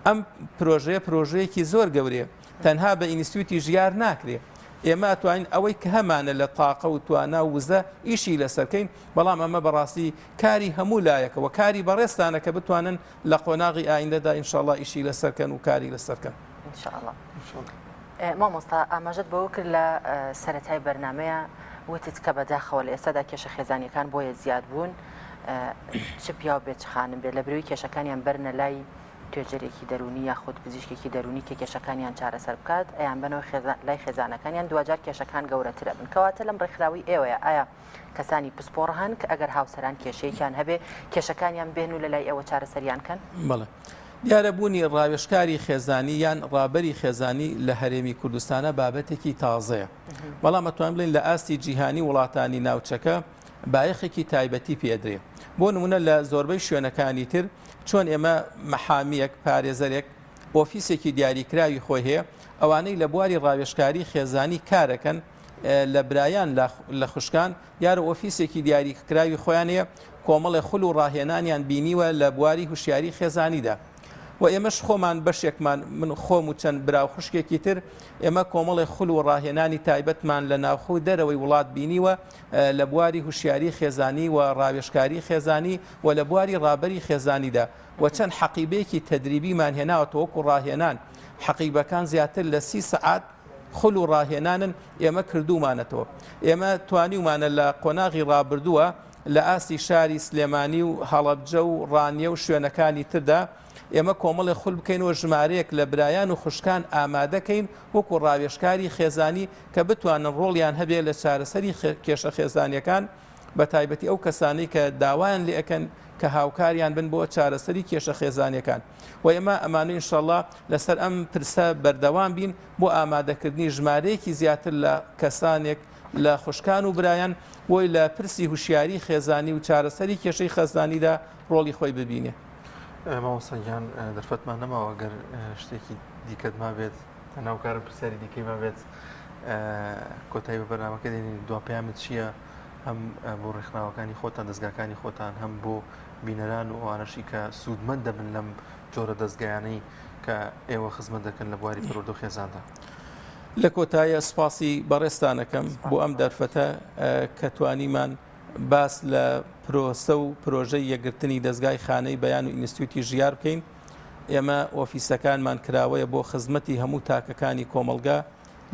ئەم پرۆژەیە پرۆژەیەکی زۆر گەورەیە تەنها بە ئینستیوتی ژیار ناکرێ ئێمە ئەتوانین ئەوەی کە هەمانە لە تاقە و توانا و وزە ئیشی لەسەر کەین بەڵام ئەمە بەڕاستی کاری هەموو لایەکە و کاری بەڕێزتانە کە بتوانن لە قۆناغی ئایندەدا ئینشاڵڵا ئیشی لەسەر کەن و کاری لەسەر کەن. ئینشاڵڵا. مامۆستا ئاماژەت بەوە کرد لە سەرەتای بەرنامەیە وتت کە بەداخەوە لە ئێستادا کێشە خێزانیەکان بۆیە زیاد بوون. چ پیاو بێت چ خانم بێت لە برەوی کێشەکانیان بەرنە لای توێژەرێکی دەروونی یاخود پزیشکێکی دەروونی کە کێشەکانیان چارەسەر بکات ئەیانبەنەوە لای خێزانەکانیان دواجار کێشەکان گەورەتر ئەبن کەواتە لەم ڕێکخراوەی ئێوەیە ئایا کەسانی پسپۆڕ هەن کە ئەگەر هاوسەران کێشەیەکیان هەبێ کێشەکانیان بێن و لە لای ئێوە چارەسەریان کەن؟ بەڵێ دیارە بوونی ڕاوێژکاری خێزانی یان ڕابەری خێزانی لە هەرێمی کوردستانە بابەتێکی تازەیە بەڵام ئەتوانین بڵێین لە ئاستی جیهانی وڵاتانی ناوچەکە بایەخێکی تایبەتی پێدرێ بۆ نمونە لە زۆربەی شوێنەکانی تر چۆن ئێمە مەحامیەک پارێزەرێک ئۆفیسێکی دیاریکراوی خۆی هەیە ئەوانەی لە بواری ڕاوێژکاری خێزانی کارەکەن لە برایان لە خوشکان دیارە ئۆفیسێکی دیاریکراوی خۆیان هەیە کۆمەڵێ خول و ڕاهێنانیان بینیوە لە بواری هوشیاری خێزانیدا و ئێمەش خۆمان بەشێکمان من خۆم و چەند برا و خوشکێکی تر ئێمە کۆمەڵێ خول و ڕاهێنانی تایبەتمان لە ناوخۆ و دەرەوەی وڵات بینیوە لە بواری هوشیاری خێزانی و ڕاوێژکاری خێزانی و لە بواری ڕابەری خێزانیدا و چەند حەقیبەیەکی تەدریبیمان هێناوەتەوە وەکو ڕاهێنان حەقیبەکان زیاتر لە 30 سەعات خول و ڕاهێنانن ئێمە کردوومانەتەوە ئێمە توانیومانە لە قۆناغی ڕابردووە لە ئاستی شاری سلێمانی و هەڵەبجە و ڕانیە و شوێنەکانی تردا ئێمە کۆمەڵێ خول بکەین و ژمارەیەک لە برایان و خوشکان ئامادەکەین وەکو ڕاوێژکاری خێزانی کە بتوانن ڕۆڵیان هەبێ لە چارەسەری کێشە خێزانیەکان بە تایبەتی ئەو کەسانەی کە داوایان لێ ئەکەن کە هاوکاریان بن بۆ چارەسەری کێشە خێزانیەکان و ئێمە ئەمانوێ ئینشەڵا لەسەر ئەم پرسە بەردەوام بین بۆ ئامادەکردنی ژمارەیەکی زیاتر لە کەسانێک لە خوشکان و برایان بۆی لە پرسی هوشیاری خێزانی و چارەسەری کێشەی خێزانیدا ڕۆڵی خۆی ببینێ. مامۆستا گیان دەرفەتمان نەماوە گەر شتێکی دیکەت مابێت ناوکارم پرسیاری دیکەی مابێت کۆتایی بە بەرنامەکە دێنین دوا پەیامت چییە هەم بۆ ڕێکخراوەکانی خۆتان دەستگاکانی خۆتان هەم بۆ بینەران و ئەوانەشی کە سوودمەند دەبن لەم جۆرە دەستگایانەی کە ئێوە خزمەت دەکەن لە بواری پەروەردە و خێزاندا. لە کۆتاییا سوپاسی بەڕێزتان ئەکەم بۆ ئەم دەرفەتە کە توانیمان باس لە پرۆسە و پرۆژەی یەکگرتنی دەزگای خانەی بەیان و ئینستیتوتی ژیار بکەین. ئێمە ئۆفیسەکانمان کراوەیە بۆ خزمەتی هەموو تاکەکانی کۆمەڵگا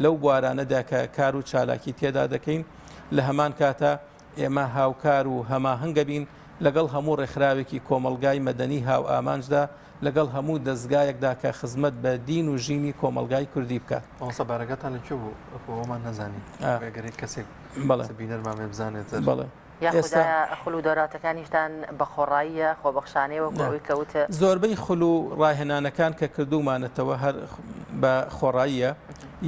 لەو بوارانەدا کە کار و چالاکی تێدا دەکەین، لە هەمان کاتا ئێمە هاوکار و هەماهەنگە بین لەگەڵ هەموو ڕێکخراوێکی کۆمەڵگای مەدەنی هاوئامانجدا، لەگەڵ هەموو دەزگایەکدا کە خزمەت بە دین و ژینی کۆمەڵگای کوردی بکات. مامۆستا بارەگاتان لە کوێ بوو؟ ئەوەمان نەزانی. ئەگەر کەسێک بینەرمان بێ بزانێت. بەڵێ. یاخود ئایا خول و دەوراتەکانیشتان بە خۆڕاییە، خۆبەخشانەیە وەکو ئەوەی کە وتت؟ زۆربەی خول و ڕاهێنانەکان کە کردوومانەتەوە هەر بە خۆڕاییە،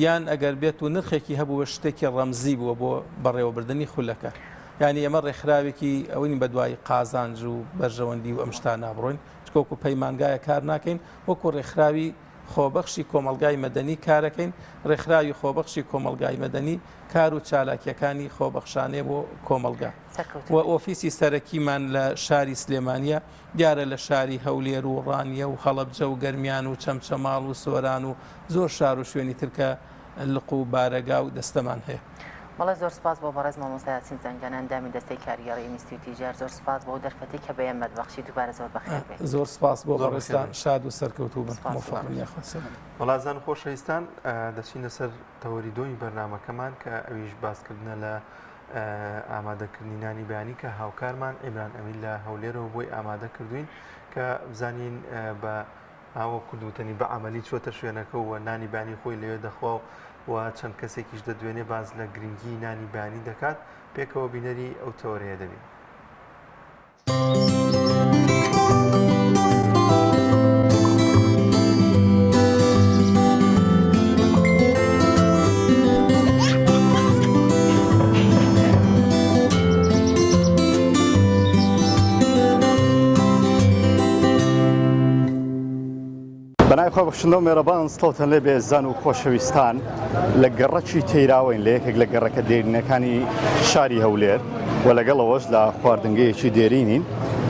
یان ئەگەر بێت و نرخێکی هەبووە شتێکی ڕەمزی بووە بۆ بەڕێوەبردنی خولەکە. یانی ئێمە ڕێکخراوێکی ئەوە نین بەدوای قازانج و بەرژەوەندی و ئەم شتانە بڕۆین، چونکە وەکو پەیمانگایەک کار ناکەین، وەکو ڕێکخراوی خۆبەخشی کۆمەڵگای مەدەنی کارەکەین، ڕێکخراوی خۆبەخشی کۆمەڵگای مەدەنی کار و چالاکییەکانی خۆبەخشانەیە بۆ کۆمەڵگا و ئۆفیسی سەرەکیمان لە شاری سلێمانییە، دیارە لە شاری هەولێر و ڕانیە و هەڵەبجە و گەرمیان و چەمچەماڵ و سۆران و زۆر شار و شوێنی تر کە لق و بارەگا و دەستەمان هەیە. بەڵێ زۆر سوپاس بۆ بەڕێز مامۆستا یاسین زەنگەنە ئەندامی دەستەی کارگێڕی ئینستیتوتی ژیار زۆر سوپاس بۆ ئەو دەرفەتەی کە بە ئێمەت بەخشی دووبارە زۆر بەخێر بێی. زۆر سوپاس بۆ بەڕێزتان شاد و سەرکەوتوو بن مۆفەق بن یاخوا سەلام. وەڵا ئازیزان و خۆشەویستان دەچینە سەر تەوەری دووەمی بەرنامەکەمان کە ئەویش باسکردنە لە ئامادەکردنی نانی بەیانی کە هاوکارمان عیمران ئەمین لە هەولێرەوە بۆی ئامادە کردوین کە بزانین بە ئاوە کورد وتەنی بە عەمەلی چۆتە شوێنەکە و نانی بانی خۆی لەوێ دەخوا و و چەند کەسێکیش دەدوێنێ باس لە گرنگی نانی بانی دەکات پێکەوە بینەری ئەو تەوەرەیە دەبین. بەناوی خوا بەخشندە و مێرەبان سڵاوتان لێ بێ ئازیزان و خۆشەویستان لە گەڕەکی تەیراوەین لە یەکێک لە گەڕەکە دێرینەکانی شاری هەولێر و لەگەڵەوەش لە خواردنگەیەکی دێرینین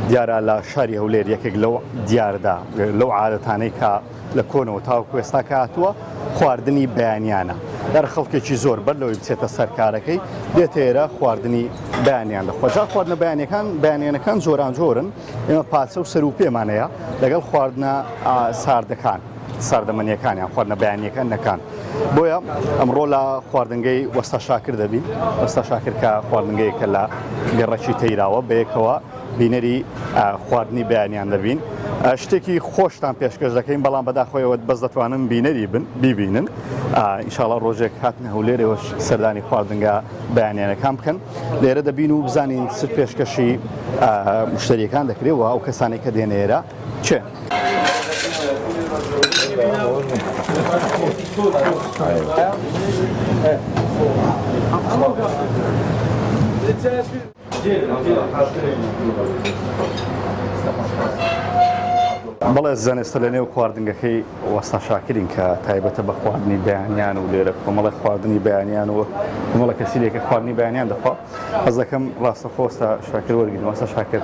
دیارە لە شاری هەولێر یەکێک لەو دیاردا لەو عادەتانەی کە لە کۆنەوە تاوەکو ئێستا کە هاتووە خواردنی بەیانیانە دەر خەڵکێکی زۆر بەر لەوەی بچێتە سەر کارەکەی دێتە ئێرە خواردنی بەیانیان دەخوا جا خواردنە بەیانەکان بەیانیانەکان جۆران جۆرن ئێمە پاچە و سەر و پێمان هەیە لەگەڵ خواردنە ساردەکان ساردەمەنیەکان یان خواردنە بەیانیەکان نەکان بۆیە ئەمڕۆ لە خواردنگەی وەستا شاکر دەبین وەستا شاکر کە خواردنگەیەکە لە گەڕەکی تەیراوە بەیەکەوە. بینەری خواردنی بەیانیان دەبین. شتێکی خۆشتان پێشکەش دەکەین بەڵام بەداخۆیەوە بەس دەتوانن بینەری بن بیبینن ئینشاڵا ڕۆژێک هاتنە هەولێرەوەش سەردانی خواردنگا بەیانیانەکان بکەن لێرە دەبین و بزانین چ پێشکەشی مشتریەکان دەکرێت و ئەو کەسانێک کە دێنە ئێرە چێن. بەڵێ زەن ئێستا لە نێو خواردنگەکەی وەستا شاکرین کە تایبەتە بە خواردنی بەیانیان و لێرە کۆمەڵی خواردنی بەیانیان و کۆمەڵە کەسی لێکە خواردنی بەیانیان دەخوا حەز دەکەم ڕاستەخۆ وەستا شاکر وەرگین وەستا شاکر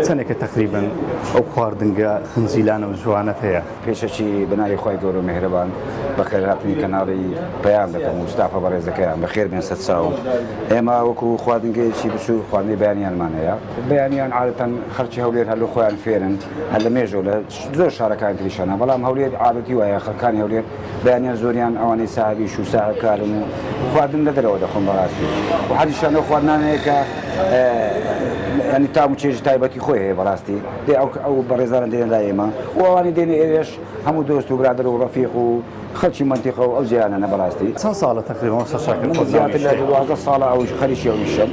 چەندێکە تەقریبەن ئەو خواردنگە خنجیلانە و جوانەت هەیە؟ پێشەکی بە ناوی خوای گەورە و میهرەبان بەخێرهاتنی کەناڵی پەیام دەکەم و ستافە بەڕێزەکەیان بەخێر بێن سەرچاوم. ئێمە وەکو خواردنگەیەکی بچووک خواردنی بەیانیانمان هەیە. بەیانیان عادەتەن خەڵکی هەولێر هەر لە خۆیان فێرن هەر لە مێژەوە لە زۆر شارەکانی تریشانە بەڵام هەولێر عادەتی وایە خەڵکانی هەولێر بەیانیان زۆریان ئەوانەی ساحەبیش و ساحەب کارن و خواردن لە دەرەوە دەخۆن بەڕاستی و حەزیشیان لەو خواردنانەیە کە ینی تام و چێژی تایبەتی خۆی هەیە بەڕاستی دێ ئەو ئەو بەڕێزانە دێنە لای ئێمە و ئەوانەی دێنە ئێرەش هەموو دۆست و برادەر و ڕەفیق و خەڵکی مەنتیقە و ئەو جێیانەنە بەڕاستی. چەند ساڵە تەقریبا مامۆستا شاکر من خۆت زیاتر لە ناویشتەی؟ 12 ساڵە ئەو خەریکی ئەو ئیشەم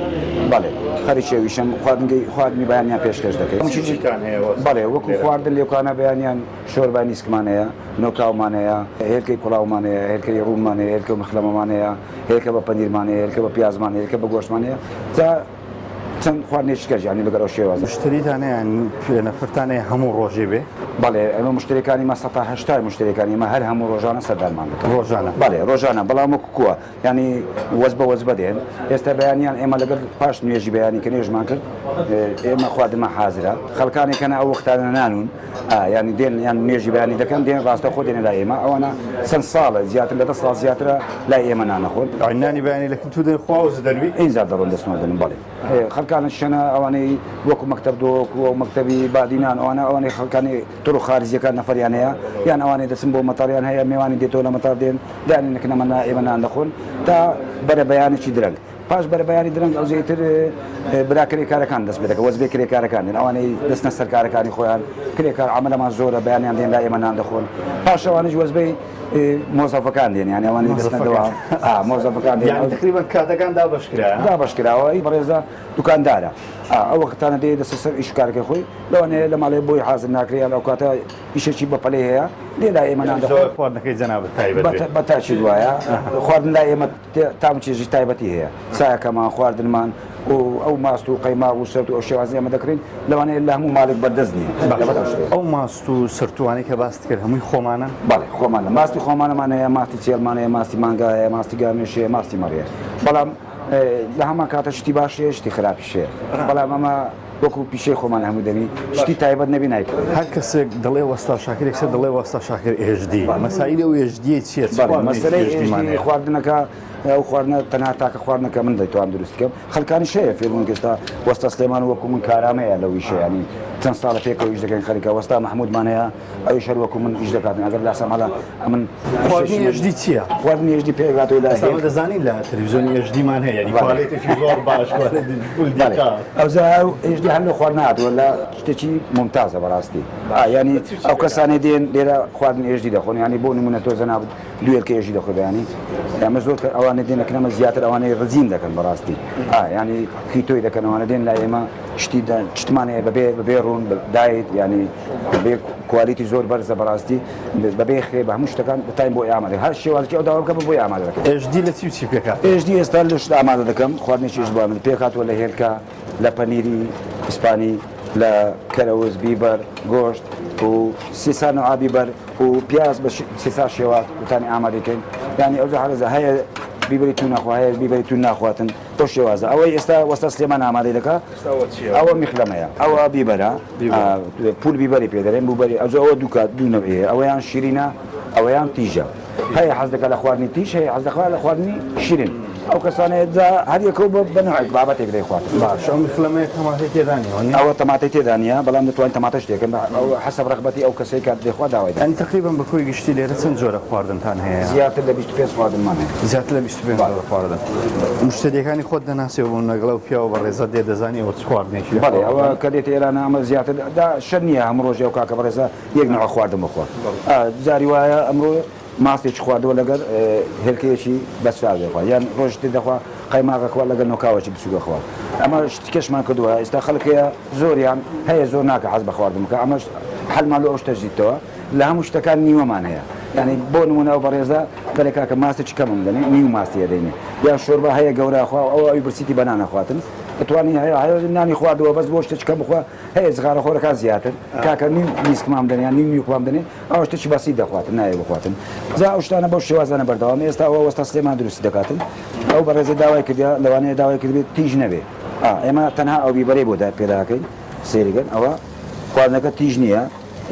بەڵێ خەریکی ئەو ئیشەم خواردنگەی خواردنی بەیانیان پێشکەش دەکەین. چی چیتان هەیە وەستا بەڵێ وەکو لێرە؟ خواردن لێوکانە بەیانیان شۆربای نیسکمان هەیە، نۆکاومان هەیە، هێلکەی کوڵاومان هەیە، هێلکەی ڕوونمان هەیە، هێلکە مخلەمەمان هەیە، هێلکە بە پەنیرمان هەیە، هێلکە بە پیازمان هەیە، هێلکە بە گۆشتمان هەیە، جا چەند خواردنێکی کەش یانی لەگەڵ ئەو شێوازە. مشتەریتان هەیە یان نەفەرتان هەیە هەموو ڕۆژێ بێ؟ بەڵێ ئێمە مشتەریەکانی مە سەتا هەشتای مشتەریەکانی ئێمە هەر هەموو ڕۆژانە سەردانمان دەکەن. ڕۆژانە؟ بەڵێ ڕۆژانە بەڵام وەکو کووە یانی وەجبە وەجبە دێن ئێستا بەیانیان ئێمە لەگەڵ پاش نوێژی بەیانی کە نوێژمان کرد ئێمە خواردنمان حازرە خەڵکانێک هەن ئەو وەختانە نانون ینی دێن یان نوێژی بەیانی دەکەن دێن ڕاستەخۆ دێنە لای ئێمە ئەوانە چەند ساڵە زیاتر لە دە ساڵ زیاترە لای ئێمە نانەخۆن نانی بەیانی لە تو دێن خوا و زدەروی ئینجا دەڕۆن دەستنەوە دەنم بەڵێ خەڵکانە شەنە ئەوانەی وەکو مەکتەب دۆک و مەکتەبی بادینان ئەوانە ئەوانەی خەڵکانی تۆ خارجیەکان نەفەریان هەیە یان ئەوانەی دەچن بۆ مەتاریان هەیە میوانی دێتەوە لە مەتار دێن دانێن کە نەمە ئێمە نان دەخۆن تا بەرەبەیانێکی درەنگ پاش بەرەبەیانی درەنگ ئەو زیاتر برا کرێکارەکان دەست پێ دەکەن وەزبێ کرێکارەکان دێن ئەوانەی دەستنە سەر کارەکانی خۆیان کرێکار عەمەلەمان زۆرە بەیانیان دێن لای ئێمە نان دەخۆن پاش ئەوانیش وەزبەی مۆزەفەکان دێن یانی ئەوانەی دەستنە دەوا مۆزەفەکان دێن یانی تقریبا کاتەکان دابەش کرایە دابەش کراوە ئی بەڕێزە دوکاندارە ئەو وەختانە دێ دەستە سەر ئیش کارەکەی خۆی لەوانەیە لە ماڵێ بۆی حازر ناکرێ یان ئەو کاتە ئیشێکی بەپەلەی هەیە لێ لای ئێمە نان دەخۆن خواردنەکەی جەنابت تایبەت بێ بە تاکید وایە خواردن لای ئێمە تام و چێژی تایبەتی هەیە چایەکەمان خواردنمان و ئەو ماست و قەیماغ و سرت و ئەو شێوازی ئێمە دەکڕین لەوانەیە لە هەموو ماڵێک بەردەست نییە لەبەر ئەو شتەیە. ئەو ماست و سرتوانەی کە باست کرد هەمووی خۆمانن؟ بەڵێ خۆمانە ماستی خۆمانەمان هەیە ماستی چێڵمان هەیە ماستی مانگا هەیە ماستی گامێش هەیە ماستی مەڕ هەیە بەڵام لە هەمان کاتە شتی باش هەیە شتی خراپیش هەیە بەڵام ئەمە وەکو پیشەی خۆمان هەموو دەمی شتی تایبەت نەبی نایکڕین. هەر کەسێک دەڵێ وەستا شاکر یەکسەر دەڵێ وەستا شاکر HD مەسایلی ئەو HD یە چیە چ بەڵێ خواردنێکی مەسەلەی HD مان HD هەیە؟ خواردنەکە ئەو خواردنە تەنها تاکە خواردنە کە من دەتوانم دروست بکەم خەڵکانیش هەیە فێربوون کە ئێستا وەستا سلێمان وەکو من کارامەیە لەو ئیشە یانی چەند ساڵە پێکەوە ئیش دەکەین خەریکە وەستا مەحموودمان هەیە ئەویش هەر وەکو من ئیش دەکاتن ئەگەر لاسەمحەڵا ئەمن خواردنی HD چییە؟ خواردنی HD پێکهاتووە لە ئێستا ئێمە دەزانین لە تەلەڤیزیۆنی HD مان هەیە یانی quality ێکی زۆر باش quality ێکی full دیقە. ئەوجا ئەو HD هەر لە خواردن هاتووە لە شتێکی مومتازە بەڕاستی یانی ئەو کەسانەی دێن لێرە خواردن HD دەخۆن یانی بۆ نمونە تۆ جەنابت دوێلکە HD دەخۆی بەیانی ئەمە زۆر کە ئەوانە دێن لە ئەمە زیاتر ئەوانەی ڕجیم دەکەن بەڕاستی ینی keto ی دەکەن ئەوانە دێن لای ئێمە شتی شتمان هەیە بەبێ بەبێ ڕوون diet ینی بەبێ quality زۆر بەرزە بەڕاستی بەبێ خوێ بە هەموو شتەکان تایم بۆی ئامادە هەر شێوازێکی ئەو داوا بکە بۆی ئامادە دەکەم. HD لە چی و چی پێکهاتووە؟ HD ئێستا لە شت ئامادە دەکەم خواردنێکی HD بۆ ئامادە پێکهاتووە لە هێلکە لە پەنیری ئیسپانی لە کەرەوز بیبەر گۆشت و سێ چار نەوعا بیبەر و پیاز بە سێ چار شێواز وتانی ئامادەی کەین یانی ئەوجا هەرەزە هەیە بیبەری توون ناخوا هەیە بیبەری توون ناخواتن بەو شێوازە ئەوەی ئێستا وەستا سلێمان ئامادەی دەکا ئەوە میخلەمەیە ئەوە بیبەرە پول بیبەری پێ دەرێن بوبەری ئەوجا ئەوە دوو کات دوو نەوعی هەیە ئەوەیان شیرینە ئەوەیان تیژە هەیە حەز دەکا لە خواردنی تیژ هەیە حەز دەکا لە خواردنی شیرین. ئەو کەسانەیە جا هەر یەکەو بە بە نەوعێک بابەتێک دەیخوات. باشە ئەو میخلەمەیە تەماتەی تێدا نییە وانیە؟ ئەوە تەماتەی تێدا نییە بەڵام دەتوانین تەماتەش تێکەن بە ئەو حەسەب ڕەغبەتی ئەو کەسەی کە دەیخوا داوای دەکات. یانی تەقریبەن بە کۆی گشتی لێرە چەند جۆرە خواردنتان هەیە؟ زیاتر لە 25 خواردنمان هەیە. زیاتر لە 25 جۆرە خواردن. مشتەریەکانی خۆت دەناسی بۆ نمونە لەگەڵ ئەو پیاوە بەڕێزە دێ دەزانی ئەوە چ خواردنێکی بەڵێ دەخوا؟ ئەوە کە دێتە ئێرانە ئەمە زیاتر دا شەرت نییە هەموو ڕۆژێ ئەو کاکە بەڕێزە یەک نەوع خواردن بخوا ئا جاری وایە ئەمڕۆ ماستێکی خواردووە لەگەر هێلکەیەکی بەستراو دەخوا یان ڕۆژی تر دەخوا قەیماغە خوا لەگەر نۆکاوەکی بچووکە خوا ئەمە شتکەشمان کردووە ئێستا خەڵک هەیە زۆریان هەیە زۆر ناکە حەز بە خواردن بکە ئەمەش حەلمان لۆ ئەو شتەش دیتەوە لە هەموو شتەکان نیوەمان هەیە یعنی بۆ نمونە ئەو بەڕێزە دەڵێ کاکە ماستێکی کەمم دەنێ نیو ماستی ئەدەینێ یان شۆربا هەیە گەورە خوا ئەو ئەوی برسیتی بە نان ئەخواتن ئەتوانی هەیە هەیە نانی خواردووە بەس بۆ شتێکی کەم بخوا هەیە جغارەخۆرەکان زیاتر کاکە نیو نیسکمان بدەنێ یان نیو نیوکمان بدەنێ ئەوە شتێکی بەسیت دەخواتن نایە بخواتن جا ئەو شتانە بەو شێوازانە بەردەوام ئێستا ئەوە وەستا سلێمان دروستی دەکاتن ئەو بەڕێزە داوای کردە لەوانەیە داوای کردبێت تیژ نەبێ ئا ئێمە تەنها ئەو بیبەرەی بۆ پێداکەین سەیرکەن ئەوە خواردنەکە تیژ نییە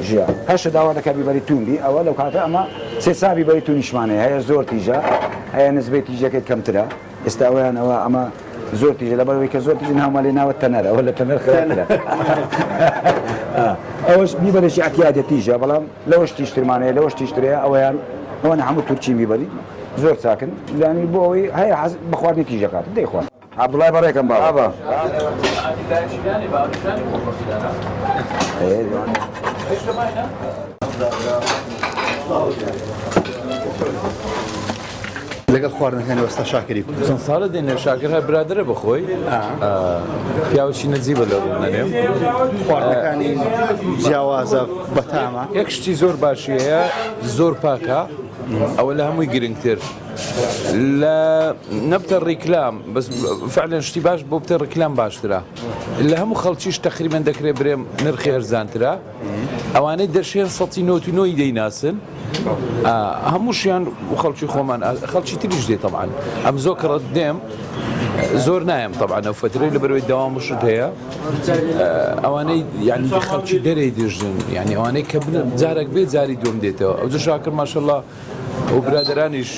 ژیا هەشە داوا دەکات بیبەری تون بی ئەوە لەو کاتە ئەمە سێ سا بیبەری تونیشمان هەیە هەیە زۆر تیژە هەیە نسبەی تیژەکەی کەمترە ئێستا ئەویان ئەوە ئەمە زۆر تیژە لەبەرەوەی کە زۆر تیژە ناومان لێ ناوە تەنەر ئەوە لە تەنەر خراپترە ئەوەش بیبەرێکی ئەتیادە تیژە بەڵام لەوەش تیژترمان هەیە لەوەش تیژترەیە ئەویان ئەوەن هەموو تورکی بیبەری زۆر چاکن لانی بۆ ئەوەی هەیە حەز بە خواردنی تیژەکات دەیخوات عەبدوڵای بەڕێکەم بابا. لەگەڵ خواردنەکانی وەستا شاکری کوردە. چەند ساڵە دێنێ شاکر هەر برادەرە بەخۆی پیاوەکی نەجیبە لە ڕوو نەنێم خواردنەکانی جیاوازە بەتامە. یەک شتی زۆر باشی هەیە زۆر پاکە ئەوە لە هەمووی گرنگتر لە نەبتە ڕیکلام بەس فعلەن شتی باش بۆ بتە ڕیکلام باشترە لە هەموو خەڵکیش تەقریبەن دەکرێت برێم نرخی هەرزانترە ئەوانەی دەشێن سەتی نۆت و نۆی دەیناسن هەمووشیان خەڵکی خۆمان خەڵکی تریش دێ تەبعەن ئەم زۆر کڕت دێم زۆر نایم تەبعەن ئەو فترەی لە بەرەوەی دەوام وشت هەیە ئەوانەی یعنی خەڵکی دەرەی دژن یعنی ئەوانەی کە جارێک بێ جاری دوم دێتەوە ئەو شاکر ماشەڵڵا و برادەرانیش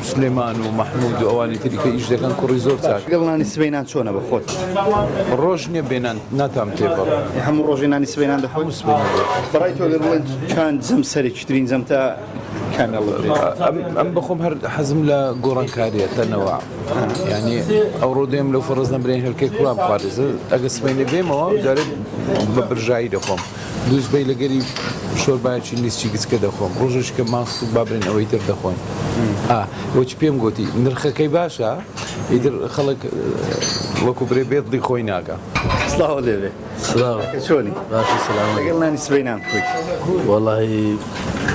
سلێمان و مەحمود و ئەوانی تری کە ئیش دەکەن کوڕی زۆر چاک. لەگەڵ نانی سبەینان چۆنە بە خۆت؟ ڕۆژ نییە بێ نان ناتام تێپەڕ. هەموو ڕۆژێ نانی سبەینان دەخۆی؟ هەموو سبەینێ دەخۆم. بەڕای تۆ گەر بڵێن کام جەمسەرێکیترین جەمتە کامیان هەڵدەبژێریت؟ ئەم بەخۆم هەر حەزم لە گۆڕانکارییە تەنەوە یانی ئەوڕۆ دێم لەو فەڕز نەمرێن هێلکەی کوڵان بخوارێ ئەگە سبەینێ بێمەوە جارێ بە برژایی دەخۆم. دووسبەی لەگەری شۆربایەکی نیسچی گچکە دەخۆم ڕۆژێکی کە ماست و بابرێن ئەوەی تر دەخۆین ئا وەچ پێم گۆتی نرخەکەی باشە ئیتر خەڵک وەکو برێ بێت دڵی خۆی ناکا. سڵاو لێبێ سڵاو کاکە چۆنی؟ باشی سەلامەت لەگەڵ نانی سبەی نان بخۆیت؟ وەڵاهی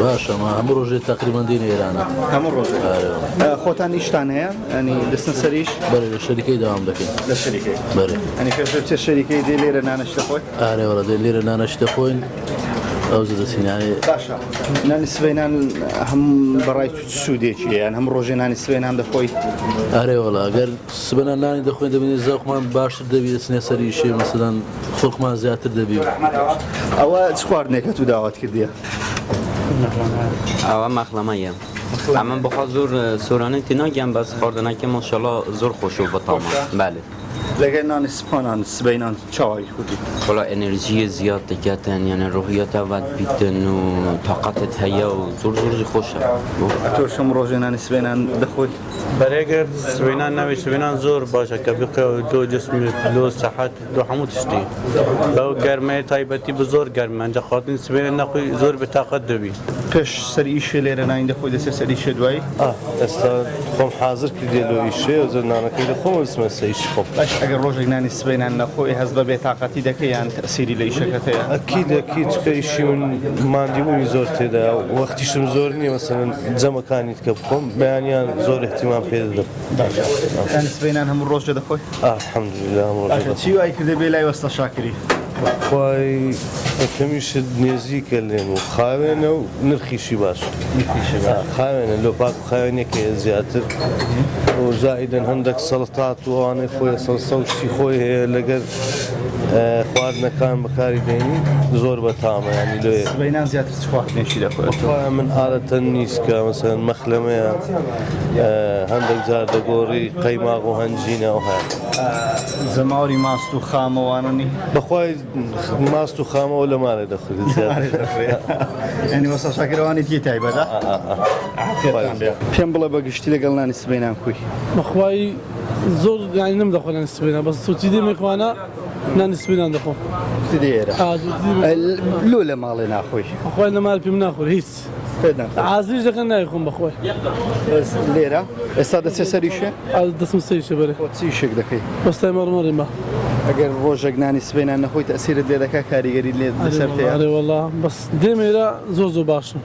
باشە ما هەموو ڕۆژێ تەقریبەن دێینە ئێرانە هەموو ڕۆژێ ئارێ وەڵا. خۆتان ئیشتان هەیە ینی دەستن سەریش؟ بەرێ لە شەریکەی دەوام دەکەین لە شەریکەی بەرێ ینی پێش بچێ شەریکەی دێ لێرە نانەش دەخۆی؟ ئارێ وەڵا دێ لێرە نانەش دەخۆین ئەوجە دەچین یانی. باشە نانی سبەینان هەم بەڕای تو چ سوودێکی هەیە یان هەم ڕۆژێ نانی سبەینان دەخۆی؟ ئارێ وەڵا گەر سبەنان نانی دەخۆین دەبینی زەوقمان باشتر دەبی دەچینە سەر ئیشێ مەسەلەن خوڵقمان زیاتر دەبی. ئەوە چ خواردنێکە تو داوات کردیە؟ ئەوە مەخلەمەیە ئەمە بخوا زۆر سۆرانی تێناگەم بەس خواردنەکە ماشاءاللە زۆر خۆشە و بەتامە بەلێ. لەگەر نانی سپانان سبەینان چاوی خوردی. وەڵا ئێنێرژیە زیاد دەکاتن یانێ ڕوحیەتە وەت بیتن و تاقەتت هەیە و زۆر زۆر خۆشە. ئەتۆش هەموو ڕۆژێ نانی سبەینان دەخۆی؟ بەرێ گەر سبەینان ناوی سبەینان زۆر باشە کە بقێ لۆ جسمت لۆ سەحەت لۆ هەموو تشتی بەو گەرمەیە تایبەتی بە زۆر گەرمە ئەنجا خواردنی سبەینە نەخۆی زۆر بێتاقەت دەبی. پێش سەر ئیشێ لێرە نانی دەخۆی دەچێ سەر ئیشێ دوایی؟ ئا ئێستا خۆم حازر کردیە لۆ ئیشێ ئەوجا نانەکەی دەخۆم و دەچمە سەر ئیشی خۆم. باش ئەگەر ڕۆژێک نانی سبەینان نەخۆی هەست بە بێتاقەتی دەکەی یان تەئسیری لە ئیشەکەت هەیە؟ ئەکید ئەکید چونکە ئیشی من ماندیبوونی زۆر تێدایە و وەختیشم زۆر نییە مەسەلەن جەمەکانی تکە بخۆم بەیانیان زۆر ئیهتیمام پێ دەدەم. باشە نانی سبەینان هەموو ڕۆژێ دەخۆی؟ ئا الحمدللە هەموو ڕۆژێ باشە دەخۆم. چی وای کردی بێی لای وەستا شاکری؟ بەخوای یەکەمیشت نێزیکە لێم و خاوێنە و نرخیشی باش خاوێنە لۆ پاک و خاوێنەکەی زیاتر و زائیدەن هەندێک سەڵتات و ئەوانەی خۆی سەڵسە و شتی خۆی هەیە لەگەر خواردنەکان بەکاری دێنی زۆر بەتامە ینی لۆ سبەینان زیاتر چ خواردنێکی دەخۆێت؟ بەخوای من عادەتەن نیسکە مەسەلەن مەخلەمەیە هەندێک جار دەگۆڕی قەیماغ و هەنجینە و هەیە. جەماوەری ماست و خامە وانە نی؟ بەخوای ماست و خامەوە لە ماڵێ دەخورێت زیاتر. یانی وەستا شاکر ئەوانی تیێ تایبەتە؟ پێم بڵێ بە گشتی لەگەڵ نانی سبەینان کوی؟ بەخوای زۆر یانی نەم دەخۆ نانی سبەینان بەس سوتی دێ مێخوانە نانی سبەینان دەخۆم. سوتی دێ ئێرە؟ لۆ لە ماڵێ ناخۆی؟ بەخوای لە ماڵ پێم ناخۆر هیچ. عازریش دەکەن نایخۆم بەخۆی. بەس لێرە ئێستا دەچێ سەر ئیشێ؟ دەچم سەر ئیشێ بەرێ. خۆ چ ئیشێک دەکەی؟ وەستای مەڕمەڕیم بە. ئەگەر ڕۆژێک نانی سبەینان نەخۆی تەئسیرت لێ دەکا کاریگەریت لێ لەسەر هەیە؟ ئەرێ وەڵا بەس دێم ئێرە زۆر زۆر باشە.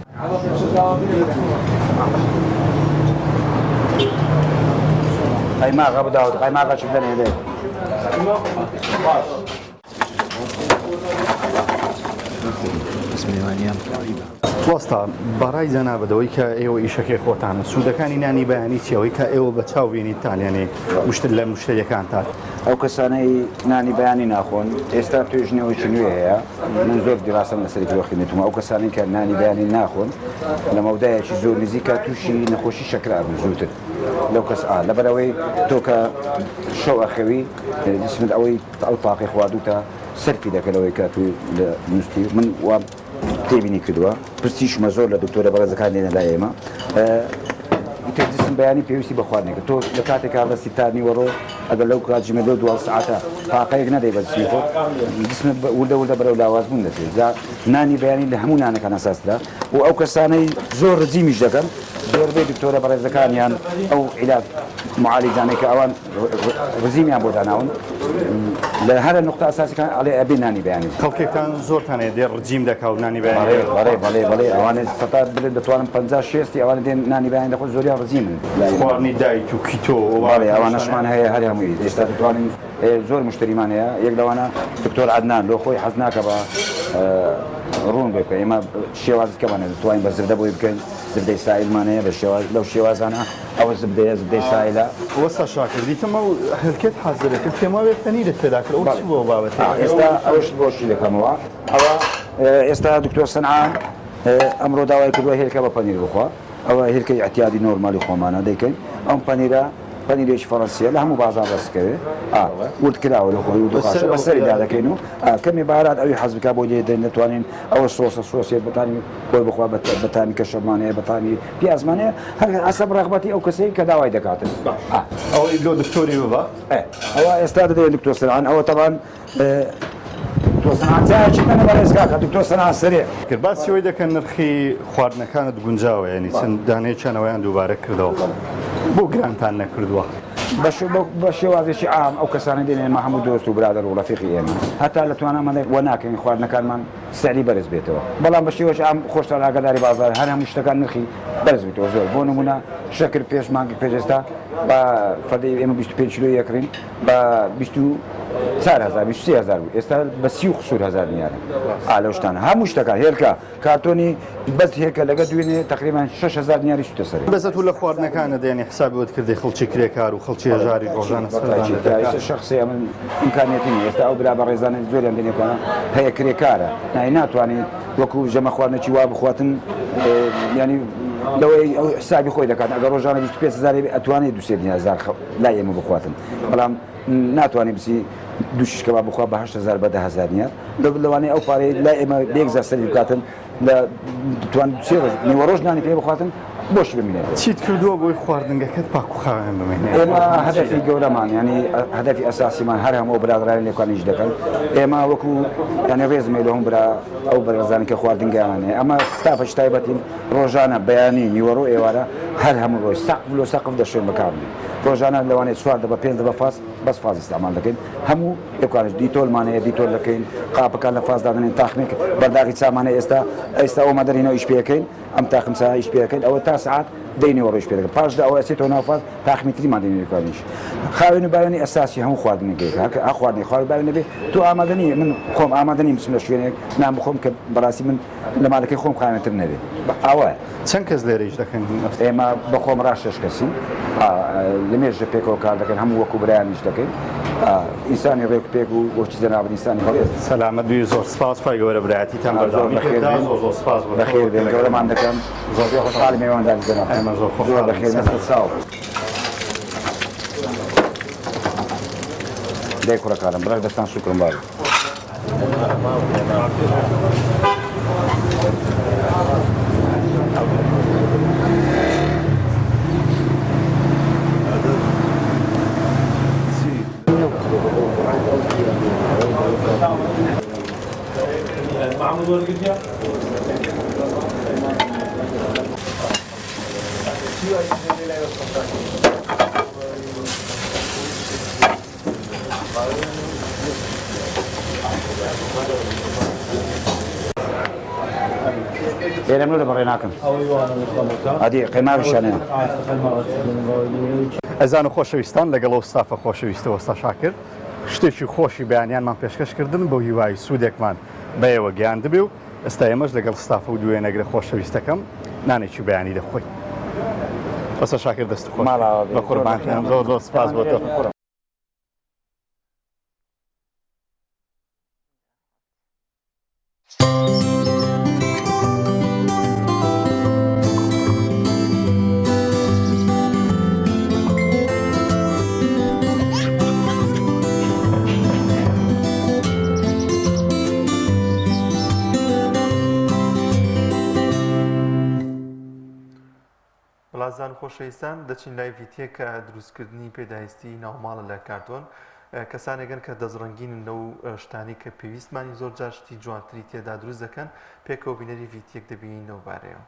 قەیماغە بداوت قەیماغە چ بدەنێ لێ. وەستا بەڕای جەنابت ئەوەی کە ئێوە ئیشەکەی خۆتانە سوودەکانی نانی بەیانی چیە ئەوەی کە ئێوە بە چاو بینیتان یانی مشتر لە مشتەریەکانتان؟ ئەو کەسانەی نانی بەیانی ناخۆن ئێستا توێژینەوەیەکی نوێ هەیە من زۆر دیراسەم لەسەری کردووە خوێندوومە ئەو کەسانەی کە نانی بەیانی ناخۆن لە مەودایەکی زۆر نزیکە تووشی نەخۆشی شەکرە ئەبن زووتر لەو کەس ئا لەبەرئەوەی تۆ کە شەو ئەخەوی جسمت ئەوەی ئەو تاقەی خواردووتە سەرفی دەکە لەوەی کە تو لە نووستی من وام تێبینی کردووە پرسیشمە زۆر لە دکتۆرە بەڕێزەکان دێنە لای ئێمە ئیتر جسم بەیانی پێویستی بە خواردنێکە تۆ لە کاتێکا دەستی تا نیوەڕۆ ئەگەر لەو کاتژمێر لەو دوال سەعاتە تاقەیەک نەدەی بە جسمی خۆت جسمت وردە وردە بەرەو لاواز بوون دەچێت جا نانی بەیانی لە هەموو نانەکان ئەساسترە و ئەو کەسانەی زۆر ڕجیمیش دەکەن زۆربەی دکتۆرە بەڕێزەکانیان ئەو عیلاج معالیجانەی کە ئەوان ڕزیمیان بۆ داناون لە هەرە نقطە ئەساسەکان ئەڵێ ئەبێ نانی بەیانی خەڵکێکتان زۆرتان هەیە دێ ڕجیم دەکا و نانی بەیانی بەڵێ بەڵێ بەڵێ ئەوانە سەتا بڵێ دەتوانم 50 شێستی ئەوانە دێن نانی بەیانی دەخۆن زۆریان ڕجیمن خواردنی دایت و کیتۆ بەڵێ ئەوانەشمان هەیە هەر هەمووی ئێستا دەتوانین زۆر مشتریمان هەیە یەک لەوانە دکتۆر عەدنان لۆ خۆی حەز ناکە بە ڕوون بۆی بکەین ئێمە شێوازی کەمان هەیە دەتوانین بە زبدە بۆی بکەین زبدەی سائیلمان هەیە بە شێواز لەو شێوازانە ئەوە زبدەیە زبدەی سائیلە. وەستا شاکر دیتم ئەو هێلکەت حازرە کرد پێم وابێ پەنیرت تێدا کرد ئەوە چ بوو ئەو بابەتە؟ ئێستا ئەوەش بۆ شی دەکەمەوە ئەوە ئێستا دکتۆر سەنعان ئەمڕۆ داوای کردووە هێلکە بە پەنیر بخوا ئەوە هێلکەی ئیعتیادی نۆرمالی خۆمانە دەیکەین ئەم پەنیرە پەنیرێکی فەڕەنسیە لە هەموو بازاڕ دەست کەوێ ئا ورد کراوە لە خۆی ورد و خاشە بەسەریدا دەکەین و ئا کەمێ بارات ئەوی حەز بکا بۆی لێ دەین دەتوانین ئەوە سۆسە سۆسێ بەتانی بۆی بخوا بەتامی کەشەبمان هەیە بەتامی پیازمان هەیە هەر حەسەب ڕەغبەتی ئەو کەسەی کە داوای دەکاتن ئا ئەوەی لۆ دکتۆری ببە ئەوە ئێستا دەدەین دکتۆر سەرعان ئەوە تەبان دکتۆر سەنعان چایەکی بەنە بەڕێز کاکە دکتۆر سەنعان سەرێ. کرد باسی ئەوەی دەکەن نرخی خواردنەکانت گونجاوە یانی چەند دانەیەکیان ئەوەیان دووبارە کردەوە بۆ گرانتان نەکردووە؟ بە شێوازێکی عام ئەو کەسانە دێن ئێمە هەموو دۆست و برادەر و ڕەفیقی ئێمە هەتا لە تواناماندا وە ناکەین خواردنەکانمان سعری بەرز بێتەوە بەڵام بە شێوەی عام خۆشتان ئاگاداری بازار هەر هەموو شتەکان نرخی بەرز بێتەوە زۆر بۆ نمونە شەکر پێش مانگی پێش ئێستا بە فەردەی ئێمە 25 کیلۆ یەکڕین بە 24 هەزار 23 هەزار بوو ئێستا بە سی و قسوور هەزار دینارە ئا لەو شتانە هەموو شتەکان هێلکە کارتۆنی بەس هێلکە لەگە دوێنێ تقریبا 6 هەزار دیناری سوتە سەرێ. بەس ئەتوو لە خواردنەکانت یانی حسابی وت کردی خەڵکی کرێکار و خەڵکی هەژاریش ڕۆژانە سەردانت دەکات. ئێستا شەخسی ئەمن ئیمکانیەتی نیە ئێستا ئەو برا بەڕێزانە زۆریان دێنێ کۆنە هەیە کرێکارە یانی ناتوانێ وەکو ژەمە خواردنێکی وا بخواتن یانی لەوەی ئەو حسابی خۆی دەکات ئەگەر ڕۆژانە 25 هەزار ئەتوانێت دوو سێ هەزار لای ئێمە بخواتن بەڵام ناتوانێت بچی دوو شیش کەباب بخوا بە 8000 بە 10000 نییە لەوانەیە ئەو پارەی لای ئێمە بە یەک سەرفی بکاتن لە توان سێ ڕۆژ نیوەڕۆژ نانی پێ بخواتن بۆش بمینێت. چیت کردووە بۆی خواردنگەکەت پاک و خاوێن بمێنێت؟ ئێمە هەدەفی گەورەمان یانی هەدەفی ئەساسیمان هەر هەموو ئەو برادەرانی لێکان ئیش دەکەن ئێمە وەکو یانی ڕێزم هەیە لۆ هەموو برا ئەو بەڕێزانی کە خواردنگەیان هەیە ئەمە ستافێکی تایبەتین ڕۆژانە بەیانی نیوەڕۆ ئێوارە هەر هەموو ڕۆژ سەقف لۆ سەقف دەشوێن بەکاربنێ ڕۆژانە لەوانەیە چوار دەبە پێنج دەبە فاز بەس فاز ئیستعمال دەکەین هەموو ئێکانش دیتۆلمان هەیە دیتۆل دەکەین قاپەکان لە فاز دادەنێن تاخمێک بەرداغی چامان هەیە ئێستا ئێستا ئەومان دەرهینەوە ئیش پێ ئەکەین ئەم تاقم چا ئیش پێ ئەکەین ئەوە تا سەعات دەی نیوەڕۆیش پێ دەکەن پاش ئەوە ئەچێتەوە ناو فاز تاقمی تریمان دێنێ دوکانیش خاوێن و باوێنی ئەساسی هەموو خواردنەکەیە هەر کە خواردنی خواردن باوێن نەبێ تۆ ئامادە نیە من خۆم ئامادە نیم بچم لە شوێنێک نان بخۆم کە بەڕاستی من لە ماڵەکەی خۆم خاوێنتر نەبێ ئاوایە. چەند کەس لێرە ئیش دەکەن؟ ئێمە بە خۆم ڕا شەش کەسین لە مێژە پێکەوە کار دەکەن هەموو وەکو برایان ئیش دەکەین ئینسانی ڕێک و پێک و وەکی جەنابت ئینسانی بەڕێز. سەلامەت بی زۆر سپاس خوای گەورە برایەتیتان زۆر بەردەوامی بەخێر پێبدا بێن زۆر زۆر سپاس بۆ تۆ بەخێر بێن گەورەمان دەکەم زۆر زۆر خۆشحاڵی مێوانداری جەنابتان ئێمە زۆر زۆر خۆشحاڵین بەخێر بێن سەر سەرچاو. دەی کوڕەکانم بڕێک دەستان شوکرم بابە. ئێرە منۆ لە بەڕێ ناکەم ئەدی قەیماغیشانەیە. ئەزان و خۆشەویستان لەگەڵ ئەو ستافە خۆشەویستە وەستا شاکر شتێکی خۆشی بەیانیانمان پێشکەش کردن بەو هیوای سوودێکمان بە ئێوە گەیاندبێ و ئێستا ئێمەش لەگەڵ ستافە و دوێنەگرە خۆشەویستەکەم نانێکی بەیانی دەخۆین. وەستا شاکر دەست خۆش بە قوربانتان زۆر زۆر سپاس بۆ تۆ. وڵاتزان و خۆشەویستان دەچین لای ڤیتیە کە دروستکردنی پێداویستی ناوماڵە لە کارتۆن کەسانێکن کە دەستڕەنگینن لەو شتانی کە پێویستمانی زۆر جار شتی جوانتری تێدا دروست دەکەن پێکەوە بینەری ڤیتیەک دەبین لەو بارەیەوە.